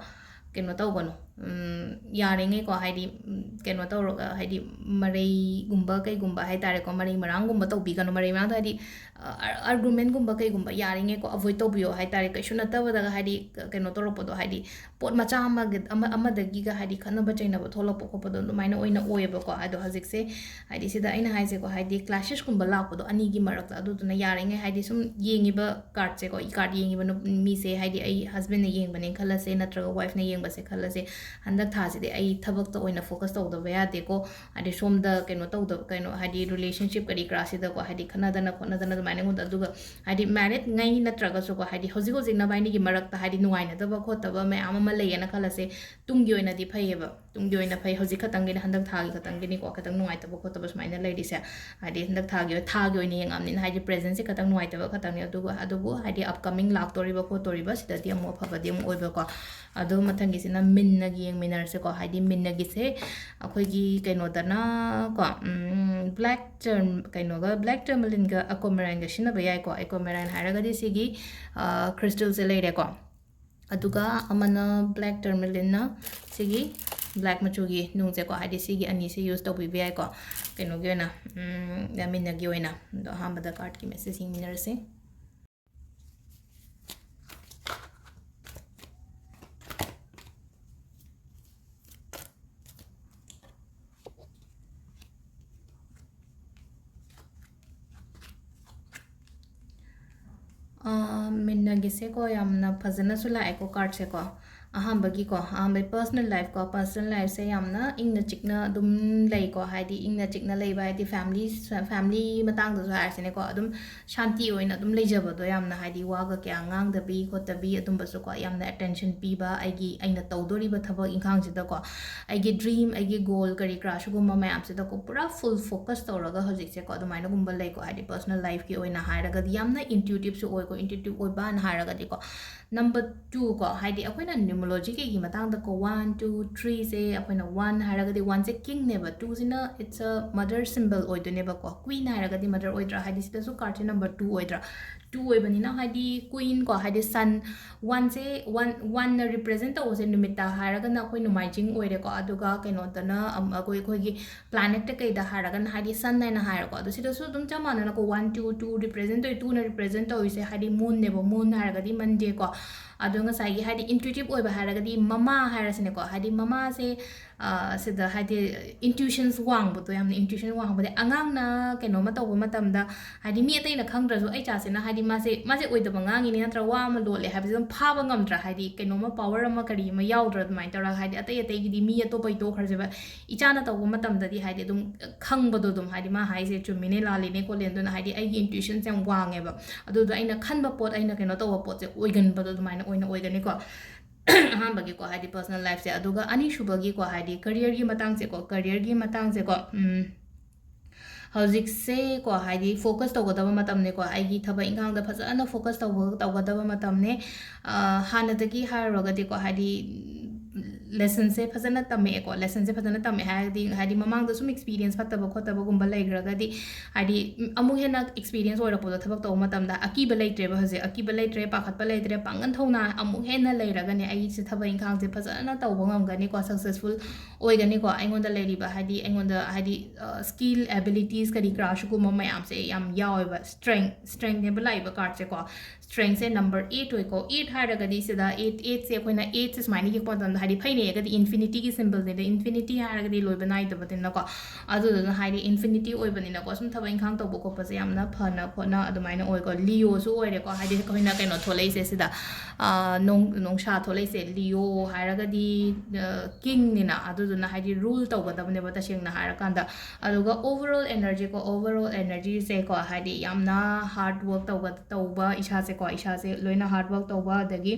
ꯀꯩꯅꯣ ꯇꯧꯒꯅꯨ, ꯎꯝ, ꯌꯥꯔꯤꯉꯩꯀꯣ, ꯍꯥꯏꯗꯤ, ꯎꯝ, ꯀꯩꯅꯣ ꯇꯧꯔꯒ, ꯍꯥꯏꯗꯤ, ꯃꯔꯩꯒꯨꯝꯕ ꯀꯩꯒꯨꯝꯕ ꯍꯥꯏ ꯇꯥꯔꯦꯀꯣ, ꯃꯔꯩ ꯃꯔꯥꯡꯒꯨꯝꯕ ꯇꯧꯕꯤꯒꯅꯨ꯫ ꯃꯔꯩ ꯃꯔꯥꯡꯗꯣ, ꯍꯥꯏꯗꯤ, ꯑ, ꯑꯥꯔ-, ꯑꯥꯔꯒꯨꯃꯦꯟꯒꯨꯝꯕ ꯀꯩꯒꯨꯝꯕ ꯌꯥꯔꯤꯉꯩꯀꯣ, ꯑꯦꯚꯣꯏꯗ ꯇꯧꯕꯤꯌꯣ ꯍꯥꯏ ꯇꯥꯔꯦ꯫ ꯀꯩꯁꯨ ꯅꯠꯇꯕꯗꯒ, ꯍꯥꯏꯗꯤ, ꯀ-, ꯀꯩꯅꯣ ꯇꯧꯔꯛꯄꯗꯣ, ꯍꯥꯏꯗꯤ, ꯄꯣꯠ ꯃꯆꯥ ꯑꯃꯒ, ꯑꯃ, ꯑꯃꯗꯒꯤꯒ, ꯍꯥꯏꯗꯤ, ꯈꯠꯅꯕ ꯆꯩꯅꯕ ꯊꯣꯛꯂꯛꯄ ꯈꯣꯠꯄꯗꯣ ꯑꯗꯨꯃꯥꯏꯅ ꯑꯣꯏꯅ ꯑꯣꯏꯌꯦꯕꯀꯣ꯫ ꯑꯗꯣ ꯍꯧꯖꯤꯛꯁꯦ, ꯍꯥꯏꯗꯤ, ꯁꯤꯗ ꯑꯩꯅ ꯍꯥꯏꯁꯦꯀꯣ, ꯍꯥꯏꯗꯤ, ꯀ꯭ꯂꯦꯁꯦꯁꯀꯨꯝꯕ ꯂꯥꯛꯄꯗꯣ ꯑꯅꯤꯒꯤ ꯃꯔꯛꯇ, ꯑꯗꯨꯗꯨꯅ ꯌꯥꯔꯤꯉꯩ, ꯍꯥꯏꯗꯤ, ꯁꯨꯝ ꯌꯦꯡꯉꯤꯕ ꯀꯥꯔꯠꯁꯦꯀꯣ, ꯀꯥꯔꯠ ꯌꯦꯡꯉꯤꯕ ꯅꯨ-, ꯃꯤꯁꯦ, ꯍꯥꯏꯗꯤ, ꯑꯩ ꯍꯁꯕꯦꯟꯅ ꯌꯦꯡꯕꯅꯦ ꯈꯜꯂꯁꯦ, ꯅꯠꯇ꯭ꯔꯒ ꯋꯥꯏꯐꯅ ꯌꯦꯡꯕꯁꯦ ꯈꯜꯂꯁꯦ, ꯍꯟꯗꯛ ꯊꯥꯁꯤꯗꯤ ꯑꯩ ꯊꯕꯛꯇ ꯑꯣꯏꯅ ꯐꯣꯀꯁ ꯇꯧꯗꯕ ꯌꯥꯗꯦꯀꯣ, ꯍꯥꯏꯗꯤ, ꯁꯣꯝꯗ ꯀꯩꯅꯣ ꯇꯧꯗꯕ, ꯀꯩꯅꯣ, ꯍꯥꯏꯗꯤ, ꯔꯤꯂꯦꯁꯟꯁꯤꯞ ꯀꯔꯤ ꯀꯔꯥꯁꯤꯗꯀꯣ, ꯍꯥꯏꯗꯤ, ꯈꯠꯅꯗꯅ ꯈꯣꯠꯅꯗꯅ ꯑꯗꯨꯃꯥꯏꯅ ꯑꯩꯉꯣꯟꯗ, ꯑꯗꯨꯒ, ꯍꯥꯏꯗꯤ, ꯃꯦꯔꯤꯠꯉꯩ ꯅꯠꯇ꯭ꯔꯒꯁꯨꯀꯣ, ꯍꯥꯏꯗꯤ, ꯍꯧꯖꯤꯛ ꯍꯧꯖꯤꯛ ꯅꯕꯥꯏꯅꯤꯒꯤ ꯃꯔꯛꯇ, ꯍꯥꯏꯗꯤ, ꯅꯨꯡꯉꯥꯏꯅꯗꯕ ꯈꯣꯠꯇꯕ ꯃꯌꯥꯝ ꯑꯃ ꯂꯩꯌꯦꯅ ꯈꯜꯂꯁꯦ, ꯇꯨꯡꯒꯤ ꯑꯣꯏꯅꯗꯤ ꯐꯩꯌꯦꯕ, ꯇꯨꯡꯒꯤ ꯑꯣꯏꯅ ꯐꯩ꯫ ꯍꯧꯖꯤꯛ ꯈꯛꯇꯪꯒꯤꯅꯤ, ꯍꯟꯗꯛ ꯊꯥꯒꯤ ꯈꯛꯇꯪꯒꯤꯅꯤꯀꯣ, ꯈꯤꯇꯪ ꯅꯨꯡꯉꯥꯏꯇꯕ ꯈꯣꯠꯇꯕ ꯁꯨꯃꯥꯏꯅ ꯂꯩꯔꯤꯁꯦ, ꯍꯥꯏꯗꯤ, ꯍꯟꯗꯛ ꯊꯥꯒꯤ ꯑꯣꯏ-, ꯊꯥꯒꯤ ꯑꯣꯏꯅ ꯌꯦꯡꯉꯛꯑꯕꯅꯤꯅ, ꯍꯥꯏꯗꯤ, ꯄ꯭ꯔꯦꯖꯦꯟꯁꯦ ꯈꯤꯇꯪ ꯅꯨꯡꯉꯥꯏꯇꯕ ꯈꯛꯇꯪꯅꯤ꯫ ꯑꯗꯨꯕꯨ, ꯑꯗꯨꯕꯨ, ꯍꯥꯏꯗꯤ, ꯑꯞꯀꯃꯤꯡ ꯂꯥꯛꯇꯣꯔꯤꯕ ꯈꯣꯠꯇꯣꯔꯤꯕ ꯁꯤꯗꯗꯤ ꯑꯃꯨꯛ ꯑꯐꯕꯗꯤ ꯑꯃꯨꯛ ꯑꯣꯏꯕꯀꯣ꯫ ꯑꯗꯣ ꯃꯊꯪꯒꯤꯁꯤꯅ ꯃꯤꯟꯅꯒꯤ ꯌꯦꯡꯃꯤꯟꯅꯔꯁꯦꯀꯣ꯫ ꯍꯥꯏꯗꯤ, ꯃꯤꯟꯅꯒꯤꯁꯦ ꯑꯩꯈꯣꯏꯒꯤ ꯀꯩꯅꯣꯗꯅ ꯀꯣ, ꯎꯝ, ꯕ꯭ꯂꯦꯛ ꯇꯔꯝ-, ꯀꯩꯅꯣꯒ, ꯕ꯭ꯂꯦꯛ ꯇꯔꯃꯂꯤꯟꯒ ꯑꯦꯀ꯭ꯋꯥꯃꯦꯔꯥꯏꯟꯒ ꯁꯤꯖꯤꯟꯅꯕ ꯌꯥꯏꯀꯣ꯫ ꯑꯦꯀ꯭ꯋꯥꯃꯦꯔꯥꯏꯟ ꯍꯥꯏꯔꯒꯗꯤ ꯁꯤꯒꯤ, ꯑ, ꯀ꯭ꯔꯤꯁꯇꯜꯁꯦ ꯂꯩꯔꯦꯀꯣ꯫ ꯑꯗꯨꯒ ꯑꯃꯅ ꯕ꯭ꯂꯦꯛ ꯇꯔꯃꯂꯤꯟꯅ ꯁꯤꯒꯤ ꯕ꯭ꯂꯦꯛ ꯃꯆꯨꯒꯤ ꯅꯨꯡꯁꯦꯀꯣ, ꯍꯥꯏꯗꯤ ꯁꯤꯒꯤ ꯑꯅꯤꯁꯦ ꯌꯨꯁ ꯇꯧꯕꯤꯕ ꯌꯥꯏꯀꯣ꯫ ꯀꯩꯅꯣꯒꯤ ꯑꯣꯏꯅ, ꯎꯝ, ꯃꯤꯟꯅꯒꯤ ꯑꯣꯏꯅ꯫ ꯑꯗꯣ ꯑꯍꯥꯟꯕꯗ ꯀꯥꯔꯠꯀꯤ ꯃꯦꯁꯦꯖ ꯌꯦꯡꯃꯤꯟꯅꯔꯁꯦ꯫ ꯑꯥ, ꯃꯤꯟꯅꯒꯤꯁꯦꯀꯣ, ꯌꯥꯝꯅ ꯐꯖꯅꯁꯨ ꯂꯥꯛꯑꯦꯀꯣ, ꯀꯥꯔꯠꯁꯦꯀꯣ꯫ ꯑꯍꯥꯟꯕꯒꯤꯀꯣ, ꯑꯍꯥꯟꯕꯒꯤ personal life ꯀꯣ, personal life ꯁꯦ ꯌꯥꯝꯅ ꯏꯪꯅ ꯆꯤꯛꯅ ꯑꯗꯨꯝ ꯂꯩꯀꯣ꯫ ꯍꯥꯏꯗꯤ ꯏꯪꯅ ꯆꯤꯛꯅ ꯂꯩꯕ ꯍꯥꯏꯗꯤ family, family ꯃꯇꯥꯡꯗꯁꯨ ꯍꯥꯏꯔꯁꯤꯅꯦꯀꯣ, ꯑꯗꯨꯝ ꯁꯥꯟꯇꯤ ꯑꯣꯏꯅ ꯑꯗꯨꯝ ꯂꯩꯖꯕꯗꯣ, ꯌꯥꯝꯅ ꯍꯥꯏꯗꯤ ꯋꯥꯒ ꯀꯌꯥ ꯉꯥꯡꯗꯕꯤ ꯈꯣꯠꯇꯕꯤ ꯑꯗꯨꯝꯕꯁꯨꯀꯣ, ꯌꯥꯝꯅ attention ꯄꯤꯕ ꯑꯩꯒꯤ, ꯑꯩꯅ ꯇꯧꯗꯣꯔꯤꯕ ꯊꯕꯛ ꯏꯪꯈꯥꯡꯁꯤꯗꯀꯣ, ꯑꯩꯒꯤ dream, ꯑꯩꯒꯤ goal ꯀꯔꯤ ꯀꯔꯥ ꯁꯤꯒꯨꯝꯕ ꯃꯌꯥꯝꯁꯤꯗꯀꯣ ꯄꯨꯔꯥ full focus ꯇꯧꯔꯒ ꯍꯧꯖꯤꯛꯁꯦꯀꯣ ꯑꯗꯨꯃꯥꯏꯅꯒꯨꯝꯕ ꯂꯩꯀꯣ꯫ ꯍꯥꯏꯗꯤ personal life ꯀꯤ ꯑꯣꯏꯅ ꯍꯥꯏꯔꯒꯗꯤ ꯌꯥꯝꯅ intuitive ꯁꯨ ꯑꯣꯏꯀꯣ, intuitive ꯑꯣꯏꯕꯅ ꯍꯥꯏꯔꯒꯗꯤꯀꯣ꯫ Number two ꯀꯣ, ꯍꯥꯏꯗꯤ ꯑꯩꯈꯣꯏꯅ numerology ꯀꯩꯒꯤ ꯃꯇꯥꯡꯗꯀꯣ, one, two, three ꯁꯦ ꯑꯩꯈꯣꯏꯅ one ꯍꯥꯏꯔꯒꯗꯤ one ꯁꯦ king ꯅꯦꯕ, two ꯁꯤꯅ it's a mother symbol ꯑꯣꯏꯗꯣꯏꯅꯦꯕꯀꯣ꯫ Queen ꯍꯥꯏꯔꯒꯗꯤ mother ꯑꯣꯏꯗ꯭ꯔꯥ? ꯍꯥꯏꯗꯤ ꯁꯤꯗꯁꯨ card ꯁꯦ number two ꯑꯣꯏꯗ꯭ꯔꯥ? Two ꯑꯣꯏꯕꯅꯤꯅ ꯍꯥꯏꯗꯤ queen ꯀꯣ, ꯍꯥꯏꯗꯤ sun, one ꯁꯦ, one, one ꯅ represent ꯇꯧꯕꯁꯦ ꯅꯨꯃꯤꯠꯇ ꯍꯥꯏꯔꯒꯅ ꯑꯩꯈꯣꯏ ꯅꯣꯡꯃꯥꯏꯖꯤꯡ ꯑꯣꯏꯔꯦꯀꯣ꯫ ꯑꯗꯨꯒ ꯀꯩꯅꯣꯗꯅ ꯑꯝ, ꯑꯩꯈꯣꯏ, ꯑꯩꯈꯣꯏꯒꯤ planet ꯇ ꯀꯩꯗ ꯍꯥꯏꯔꯒꯅ ꯍꯥꯏꯗꯤ sun ꯍꯥꯏꯅ ꯍꯥꯏꯔꯦꯀꯣ꯫ ꯑꯗꯣ ꯁꯤꯗꯁꯨ ꯑꯗꯨꯝ ꯆꯞ ꯃꯥꯟꯅꯅꯀꯣ, one, two, two represent ꯇꯧꯏ, two ꯅ represent ꯇꯧꯔꯤꯁꯦ ꯍꯥꯏꯗꯤ moon ꯅꯦꯕ, moon ꯍꯥꯏꯔꯒꯗꯤ Monday ꯀꯣ꯫ ꯑꯗꯣ ꯉꯁꯥꯏꯒꯤ ꯍꯥꯏꯗꯤ intuitive ꯑꯣꯏꯕ ꯍꯥꯏꯔꯒꯗꯤ ꯃꯃꯥ ꯍꯥꯏꯔꯁꯤꯅꯦꯀꯣ꯫ ꯍꯥꯏꯗꯤ ꯃꯃꯥꯁꯦ, ꯑ, ꯁꯤꯗ ꯍꯥꯏꯗꯤ intuitions ꯋꯥꯡꯕꯗꯣ, ꯌꯥꯝꯅ intuition ꯋꯥꯡꯕꯗꯤ ꯑꯉꯥꯡꯅ ꯀꯩꯅꯣꯝꯃ ꯇꯧꯕ ꯃꯇꯝꯗ ꯍꯥꯏꯗꯤ ꯃꯤ ꯑꯇꯩꯅ ꯈꯪꯗ꯭ꯔꯁꯨ ꯑꯩ ꯆꯥꯁꯤꯅ ꯍꯥꯏꯗꯤ ꯃꯥꯁꯦ, ꯃꯥꯁꯦ ꯑꯣꯏꯗꯕ ꯉꯥꯡꯉꯤꯅꯤ ꯅꯠꯇ꯭ꯔꯒ ꯋꯥ ꯑꯃ ꯂꯣꯠꯂꯦ ꯍꯥꯏꯕꯁꯦ ꯑꯗꯨꯝ ꯐꯥꯕ ꯉꯝꯗ꯭ꯔꯥ? ꯍꯥꯏꯗꯤ ꯀꯩꯅꯣꯝꯃ power ꯑꯃ ꯀꯔꯤ ꯑꯃ ꯌꯥꯎꯗ꯭ꯔꯥ ꯑꯗꯨꯃꯥꯏꯅ ꯇꯧꯔꯒ? ꯍꯥꯏꯗꯤ ꯑꯇꯩ ꯑꯇꯩꯒꯤꯗꯤ ꯃꯤ ꯑꯇꯣꯞꯄꯒꯤ ꯇꯣꯛꯈ꯭ꯔꯁꯦꯕ, ꯏꯆꯥꯅ ꯇꯧꯕ ꯃꯇꯝꯗꯗꯤ ꯍꯥꯏꯗꯤ ꯑꯗꯨꯝ ꯈꯪꯕꯗꯣ ꯑꯗꯨꯝ, ꯍꯥꯏꯗꯤ ꯃꯥ ꯍꯥꯏꯁꯦ ꯆꯨꯝꯃꯤꯅꯦ ꯂꯥꯜꯂꯤꯅꯦ ꯈꯣꯠꯂꯤꯅꯦ, ꯑꯗꯨꯅ ꯍꯥꯏꯗꯤ ꯑꯩꯒꯤ intuitions ꯌꯥꯝ ꯋꯥꯡꯉꯦꯕ꯫ ꯑꯗꯨꯗꯣ ꯑꯩꯅ ꯈꯟꯕ ꯄꯣꯠ, ꯑꯩꯅ ꯀꯩꯅꯣ ꯇꯧꯕ ꯄꯣꯠꯁꯦ ꯑꯣꯏꯒꯟꯕꯗꯣ ꯑꯗꯨꯃꯥꯏꯅ ꯑꯣꯏꯅ ꯑꯣꯏꯒꯅꯤꯀꯣ꯫ ꯑꯍꯥꯟꯕꯒꯤꯀꯣ, ꯍꯥꯏꯗꯤ personal life ꯁꯦ꯫ ꯑꯗꯨꯒ ꯑꯅꯤꯁꯨꯕꯒꯤꯀꯣ, ꯍꯥꯏꯗꯤ career ꯒꯤ ꯃꯇꯥꯡꯁꯦꯀꯣ, career ꯒꯤ ꯃꯇꯥꯡꯁꯦꯀꯣ, ꯎꯝ, ꯍꯧꯖꯤꯛꯁꯦꯀꯣ, ꯍꯥꯏꯗꯤ focus ꯇꯧꯒꯗꯕ ꯃꯇꯝꯅꯦꯀꯣ꯫ ꯑꯩꯒꯤ ꯊꯕꯛ ꯏꯪꯈꯥꯡꯗ ꯐꯖꯅ focus ꯇꯧꯕ, ꯇꯧꯒꯗꯕ ꯃꯇꯝꯅꯦ꯫ ꯑ, ꯍꯥꯟꯅꯗꯒꯤ ꯍꯥꯏꯔꯨꯔꯒꯗꯤꯀꯣ, ꯍꯥꯏꯗꯤ lesson ꯁꯦ ꯐꯖꯅ ꯇꯝꯃꯛꯑꯦꯀꯣ꯫ Lesson ꯁꯦ ꯐꯖꯅ ꯇꯝꯃꯛꯑꯦ ꯍꯥꯏꯔꯗꯤ, ꯍꯥꯏꯗꯤ ꯃꯃꯥꯡꯗ ꯁꯨꯝ experience ꯐꯠꯇꯕ ꯈꯣꯠꯇꯕꯒꯨꯝꯕ ꯂꯩꯈ꯭ꯔꯒꯗꯤ, ꯍꯥꯏꯗꯤ ꯑꯃꯨꯛ ꯍꯦꯟꯅ experience ꯑꯣꯏꯔꯛꯄꯗꯣ ꯊꯕꯛ ꯇꯧꯕ ꯃꯇꯝꯗ, ꯑꯀꯤꯕ ꯂꯩꯇ꯭ꯔꯦꯕ ꯍꯧꯖꯤꯛ꯫ ꯑꯀꯤꯕ ꯂꯩꯇ꯭ꯔꯦ, ꯄꯥꯈꯠꯄ ꯂꯩꯇ꯭ꯔꯦ, ꯄꯥꯡꯒꯜ ꯊꯧꯅꯥ ꯑꯃꯨꯛ ꯍꯦꯟꯅ ꯂꯩꯔꯒꯅꯦ ꯑꯩꯁꯦ ꯊꯕꯛ ꯏꯪꯈꯥꯡꯁꯦ ꯐꯖꯅ ꯇꯧꯕ ꯉꯝꯒꯅꯤꯀꯣ, successful ꯑꯣꯏꯒꯅꯤꯀꯣ꯫ ꯑꯩꯉꯣꯟꯗ ꯂꯩꯔꯤꯕ ꯍꯥꯏꯗꯤ, ꯑꯩꯉꯣꯟꯗ ꯍꯥꯏꯗꯤ, ꯑ, skill, abilities ꯀꯔꯤ ꯀꯔꯥ ꯁꯤꯒꯨꯝꯕ ꯃꯌꯥꯝꯁꯦ ꯌꯥꯝ ꯌꯥꯎꯋꯦꯕ꯫ Strength, strength ꯅꯦꯕ ꯂꯥꯛꯏꯕ card ꯁꯦꯀꯣ꯫ Strength ꯁꯦ number eight ꯑꯣꯏꯀꯣ꯫ Eight ꯍꯥꯏꯔꯒꯗꯤ ꯁꯤꯗ eight, eight ꯁꯦ ꯑꯩꯈꯣꯏꯅ eight ꯁꯦ ꯁꯨꯃꯥꯏꯅ ꯌꯦꯛꯄ ꯃꯇꯝꯗ ꯍꯥꯏꯗꯤ ꯐꯩꯅꯦ, ꯌꯦꯡꯉꯒꯗꯤ ꯏꯟꯐꯤꯅꯤꯇꯤꯒꯤ ꯁꯤꯝꯕꯜꯅꯤꯗ, ꯏꯟꯐꯤꯅꯤꯇꯤ ꯍꯥꯏꯔꯒꯗꯤ ꯂꯣꯏꯕ ꯅꯥꯏꯗꯕꯅꯤꯅꯀꯣ꯫ ꯑꯗꯨꯗꯨꯅ ꯍꯥꯏꯗꯤ ꯏꯟꯐꯤꯅꯤꯇꯤ ꯑꯣꯏꯕꯅꯤꯅꯀꯣ, ꯁꯨꯝ ꯊꯕꯛ ꯏꯪꯈꯥꯡ ꯇꯧꯕ ꯈꯣꯠꯄꯁꯦ ꯌꯥꯝꯅ ꯐꯅ ꯈꯣꯠꯅ ꯑꯗꯨꯃꯥꯏꯅ ꯑꯣꯏꯀꯣ꯫ ꯂꯤꯑꯣꯁꯨ ꯑꯣꯏꯔꯦꯀꯣ, ꯍꯥꯏꯗꯤ ꯑꯩꯈꯣꯏꯅ ꯀꯩꯅꯣ ꯊꯣꯛꯂꯛꯏꯁꯦ ꯁꯤꯗ, ꯅꯣꯡ ꯅꯣꯡꯁꯥ ꯊꯣꯛꯂꯛꯏꯁꯦ ꯂꯤꯑꯣ ꯍꯥꯏꯔꯒꯗꯤ ꯀꯤꯡꯅꯤꯅ, ꯑꯗꯨꯗꯨꯅ ꯍꯥꯏꯗꯤ ꯔꯨꯜ ꯇꯧꯒꯗꯕꯅꯦꯕ ꯇꯁꯦꯡꯅ ꯍꯥꯏꯔꯀꯥꯟꯗ꯫ ꯑꯗꯨꯒ ꯑꯣꯚꯔ ꯑꯣꯜ ꯑꯦꯅꯔꯖꯤꯀꯣ, ꯑꯣꯚꯔ ꯑꯣꯜ ꯑꯦꯅꯔꯖꯤꯁꯦꯀꯣ, ꯍꯥꯏꯗꯤ ꯌꯥꯝꯅ ꯍꯥꯔꯗ ꯋꯥꯔꯛ ꯇꯧꯕ ꯇꯧꯕ ꯏꯁꯥꯁꯦꯀꯣ, ꯏꯁꯥꯁꯦ ꯂꯣꯏꯅ ꯍꯥꯔꯗ ꯋꯥꯔꯛ ꯇꯧꯕ, ꯑꯗꯒꯤ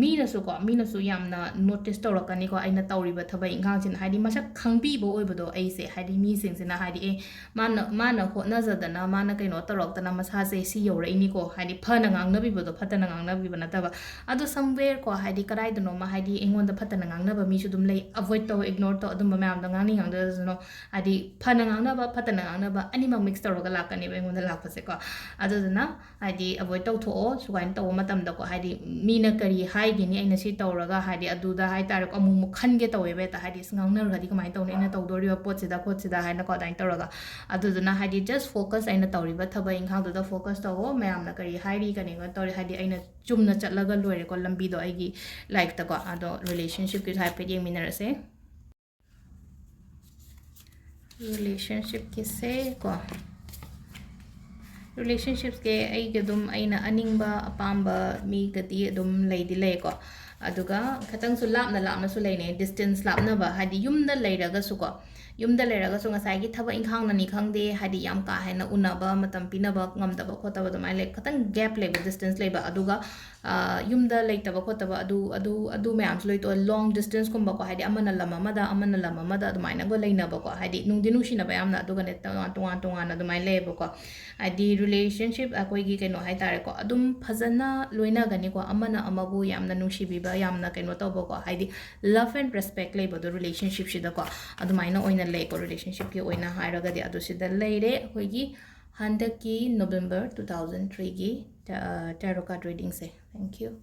ꯃꯤꯅꯁꯨꯀꯣ, ꯃꯤꯅꯁꯨ ꯌꯥꯝꯅ ꯅꯣꯇꯤꯁ ꯇꯧꯔꯛꯀꯅꯤꯀꯣ ꯑꯩꯅ ꯇꯧꯔꯤꯕ ꯊꯕꯛ ꯏꯪꯈꯥꯡꯁꯤꯅ, ꯍꯥꯏꯗꯤ ꯃꯁꯛ ꯈꯪꯕꯤꯕ ꯑꯣꯏꯕꯗꯣ ꯑꯩꯁꯦ, ꯍꯥꯏꯗꯤ ꯃꯤꯁꯤꯡꯁꯤꯅ ꯍꯥꯏꯗꯤ ꯑꯦ ꯃꯥꯅ ꯃꯥꯅ ꯍꯣꯠꯅꯖꯗꯅ ꯃꯥꯅ ꯀꯩꯅꯣ ꯇꯧꯔꯛꯇꯅ ꯃꯁꯥꯁꯦ ꯁꯤ ꯌꯧꯔꯛꯏꯅꯤꯀꯣ, ꯍꯥꯏꯗꯤ ꯐꯅ ꯉꯥꯡꯅꯕꯤꯕꯗꯣ, ꯐꯠꯇꯅ ꯉꯥꯡꯅꯕꯤꯕ ꯅꯠꯇꯕ꯫ ꯑꯗꯣ ꯁꯝꯋꯦꯌꯔ ꯀꯣ, ꯍꯥꯏꯗꯤ ꯀꯗꯥꯏꯗꯅꯣꯃ ꯍꯥꯏꯗꯤ ꯑꯩꯉꯣꯟꯗ ꯐꯠꯇꯅ ꯉꯥꯡꯅꯕ ꯃꯤꯁꯨ ꯑꯗꯨꯝ ꯂꯩ, ꯑꯦꯚꯣꯏꯗ ꯇꯧ, ꯏꯒꯅꯣꯔ ꯇꯧ, ꯑꯗꯨꯝꯕ ꯃꯌꯥꯝꯗꯣ ꯉꯥꯡꯅꯤꯡ ꯉꯥꯡꯅꯖꯁꯅꯣ꯫ ꯍꯥꯏꯗꯤ ꯐꯅ ꯉꯥꯡꯅꯕ ꯐꯠꯇꯅ ꯉꯥꯡꯅꯕ ꯑꯅꯤꯃꯛ ꯃꯤꯛꯁ ꯇꯧꯔꯒ ꯂꯥꯛꯀꯅꯦꯕ ꯑꯩꯉꯣꯟꯗ ꯂꯥꯛꯄꯁꯦꯀꯣ꯫ ꯑꯗꯨꯗꯨꯅ ꯍꯥꯏꯗꯤ ꯑꯦꯚꯣꯏꯗ ꯇꯧꯊꯣꯛꯑꯣ ꯁꯨꯃꯥꯏꯅ ꯇꯧꯕ ꯃꯇꯝꯗꯀꯣ, ꯍꯥꯏꯗꯤ ꯃꯤꯅ ꯀꯔꯤ ꯍꯥꯏꯒꯤꯅꯤ ꯑꯩꯅ ꯁꯤ ꯇꯧꯔꯒ, ꯍꯥꯏꯗꯤ ꯑꯗꯨꯗ ꯍꯥꯏꯇꯥꯔꯦꯀꯣ, ꯑꯃꯨꯛ ꯑꯃꯨꯛ ꯈꯟꯒꯦ ꯇꯧꯋꯦꯕ ꯍꯦꯛꯇ, ꯍꯥꯏꯗꯤ ꯑꯁ ꯉꯥꯡꯅꯈ꯭ꯔꯗꯤ ꯀꯃꯥꯏꯅ ꯇꯧꯅꯤ ꯑꯩꯅ ꯇꯧꯗꯣꯔꯤꯕ ꯄꯣꯠꯁꯤꯗ ꯈꯣꯠꯁꯤꯗ ꯍꯥꯏꯅꯀꯣ ꯑꯗꯨꯃꯥꯏꯅ ꯇꯧꯔꯒ꯫ ꯑꯗꯨꯗꯨꯅ ꯍꯥꯏꯗꯤ ꯖꯁ ꯐꯣꯀꯁ ꯑꯩꯅ ꯇꯧꯔꯤꯕ ꯊꯕꯛ ꯏꯪꯈꯥꯡꯗꯨꯗ ꯐꯣꯀꯁ ꯇꯧꯋꯣ, ꯃꯌꯥꯝꯅ ꯀꯔꯤ ꯍꯥꯏꯔꯤ ꯀꯔꯤꯅꯣ ꯇꯧꯔꯤ, ꯍꯥꯏꯗꯤ ꯑꯩꯅ ꯆꯨꯝꯅ ꯆꯠꯂꯒ ꯂꯣꯏꯔꯦꯀꯣ ꯂꯝꯕꯤꯗꯣ ꯑꯩꯒꯤ ꯂꯥꯏꯐꯇꯀꯣ꯫ ꯑꯗꯣ ꯔꯤꯂꯦꯁꯟꯁꯤꯞꯀꯤꯁꯨ ꯍꯥꯏꯐꯦꯠ ꯌꯦꯡꯃꯤꯟꯅꯔꯁꯦ꯫ ꯔꯤꯂꯦꯁꯟꯁꯤꯞꯀꯤꯁꯦ ꯀꯣ, ꯔꯤꯂꯦꯁꯟꯁꯤꯞꯁꯦ ꯑꯩꯒꯤ ꯑꯗꯨꯝ ꯑꯩꯅ ꯑꯅꯤꯡꯕ ꯑꯄꯥꯝꯕ ꯃꯤꯒꯗꯤ ꯑꯗꯨꯝ ꯂꯩꯗꯤ ꯂꯩꯀꯣ꯫ ꯑꯗꯨꯒ ꯈꯤꯇꯪꯁꯨ ꯂꯥꯞꯅ ꯂꯥꯞꯅꯁꯨ ꯂꯩꯅꯩ, ꯗꯤꯁꯇꯦꯟꯁ ꯂꯥꯞꯅꯕ, ꯍꯥꯏꯗꯤ ꯌꯨꯝꯗ ꯂꯩꯔꯒꯁꯨꯀꯣ, ꯌꯨꯝꯗ ꯂꯩꯔꯒꯁꯨ ꯉꯁꯥꯏꯒꯤ ꯊꯕꯛ ꯏꯪꯈꯥꯡꯅꯅꯤ ꯈꯪꯗꯦ, ꯍꯥꯏꯗꯤ ꯌꯥꯝ ꯀꯥ ꯍꯦꯟꯅ ꯎꯅꯕ ꯃꯇꯝ ꯄꯤꯅꯕ ꯉꯝꯗꯕ ꯈꯣꯠꯇꯕ ꯑꯗꯨꯃꯥꯏꯅ ꯂꯩ, ꯈꯤꯇꯪ ꯒꯦꯞ ꯂꯩꯕ, ꯗꯤꯁꯇꯦꯟꯁ ꯂꯩꯕ꯫ ꯑꯗꯨꯒ ꯌꯨꯝꯗ ꯂꯩꯇꯕ ꯈꯣꯠꯇꯕ ꯑꯗꯨ ꯑꯗꯨ ꯑꯗꯨ ꯃꯌꯥꯝꯁꯨ ꯂꯣꯏ ꯇꯣꯛꯑꯦ꯫ ꯂꯣꯡ ꯗꯤꯁꯇꯦꯟꯁꯀꯨꯝꯕꯀꯣ, ꯍꯥꯏꯗꯤ ꯑꯃꯅ ꯂꯝ ꯑꯃꯗ ꯑꯃꯅ ꯂꯝ ꯑꯃꯗ ꯑꯗꯨꯃꯥꯏꯅꯒ ꯂꯩꯅꯕꯀꯣ, ꯍꯥꯏꯗꯤ ꯅꯨꯡꯗꯤ ꯅꯨꯡꯁꯤꯅꯕ ꯌꯥꯝꯅ, ꯑꯗꯨꯒꯅꯦ ꯇꯣꯉꯥꯟ ꯇꯣꯉꯥꯟ ꯇꯣꯉꯥꯟꯅ ꯑꯗꯨꯃꯥꯏꯅ ꯂꯩꯌꯦꯕꯀꯣ꯫ ꯍꯥꯏꯗꯤ ꯔꯤꯂꯦꯁꯟꯁꯤꯞ ꯑꯩꯈꯣꯏꯒꯤ ꯀꯩꯅꯣ ꯍꯥꯏꯇꯥꯔꯦꯀꯣ, ꯑꯗꯨꯝ ꯐꯖꯅ ꯂꯣꯏꯅꯒꯅꯤꯀꯣ, ꯑꯃꯅ ꯑꯃꯕꯨ ꯌꯥꯝꯅ ꯅꯨꯡꯁꯤꯕꯤꯕ, ꯌꯥꯝꯅ ꯀꯩꯅꯣ ꯇꯧꯕꯀꯣ, ꯍꯥꯏꯗꯤ ꯂꯞ ꯑꯦꯟ ꯔꯦꯁꯄꯦꯛ ꯂꯩꯕꯗꯣ ꯔꯤꯂꯦꯁꯟꯁꯤꯞꯁꯤꯗꯀꯣ, ꯑꯗꯨꯃꯥꯏꯅ ꯑꯣꯏꯅ ꯂꯩꯀꯣ꯫ ꯔꯤꯂꯦꯁꯟꯁꯤꯞꯀꯤ ꯑꯣꯏꯅ ꯍꯥꯏꯔꯒꯗꯤ ꯑꯗꯨ ꯁꯤꯗ ꯂꯩꯔꯦ ꯑꯩꯈꯣꯏꯒꯤ ꯍꯟꯗꯛꯀꯤ ꯅꯣꯕꯦꯝꯕꯔ ꯇꯨ ꯊꯥꯎꯖꯟ ꯊ꯭ꯔꯤꯒꯤ ꯇꯦꯔꯣ ꯀꯥꯔꯠ ꯔꯤꯗꯤꯡꯁꯦ꯫ Thank you.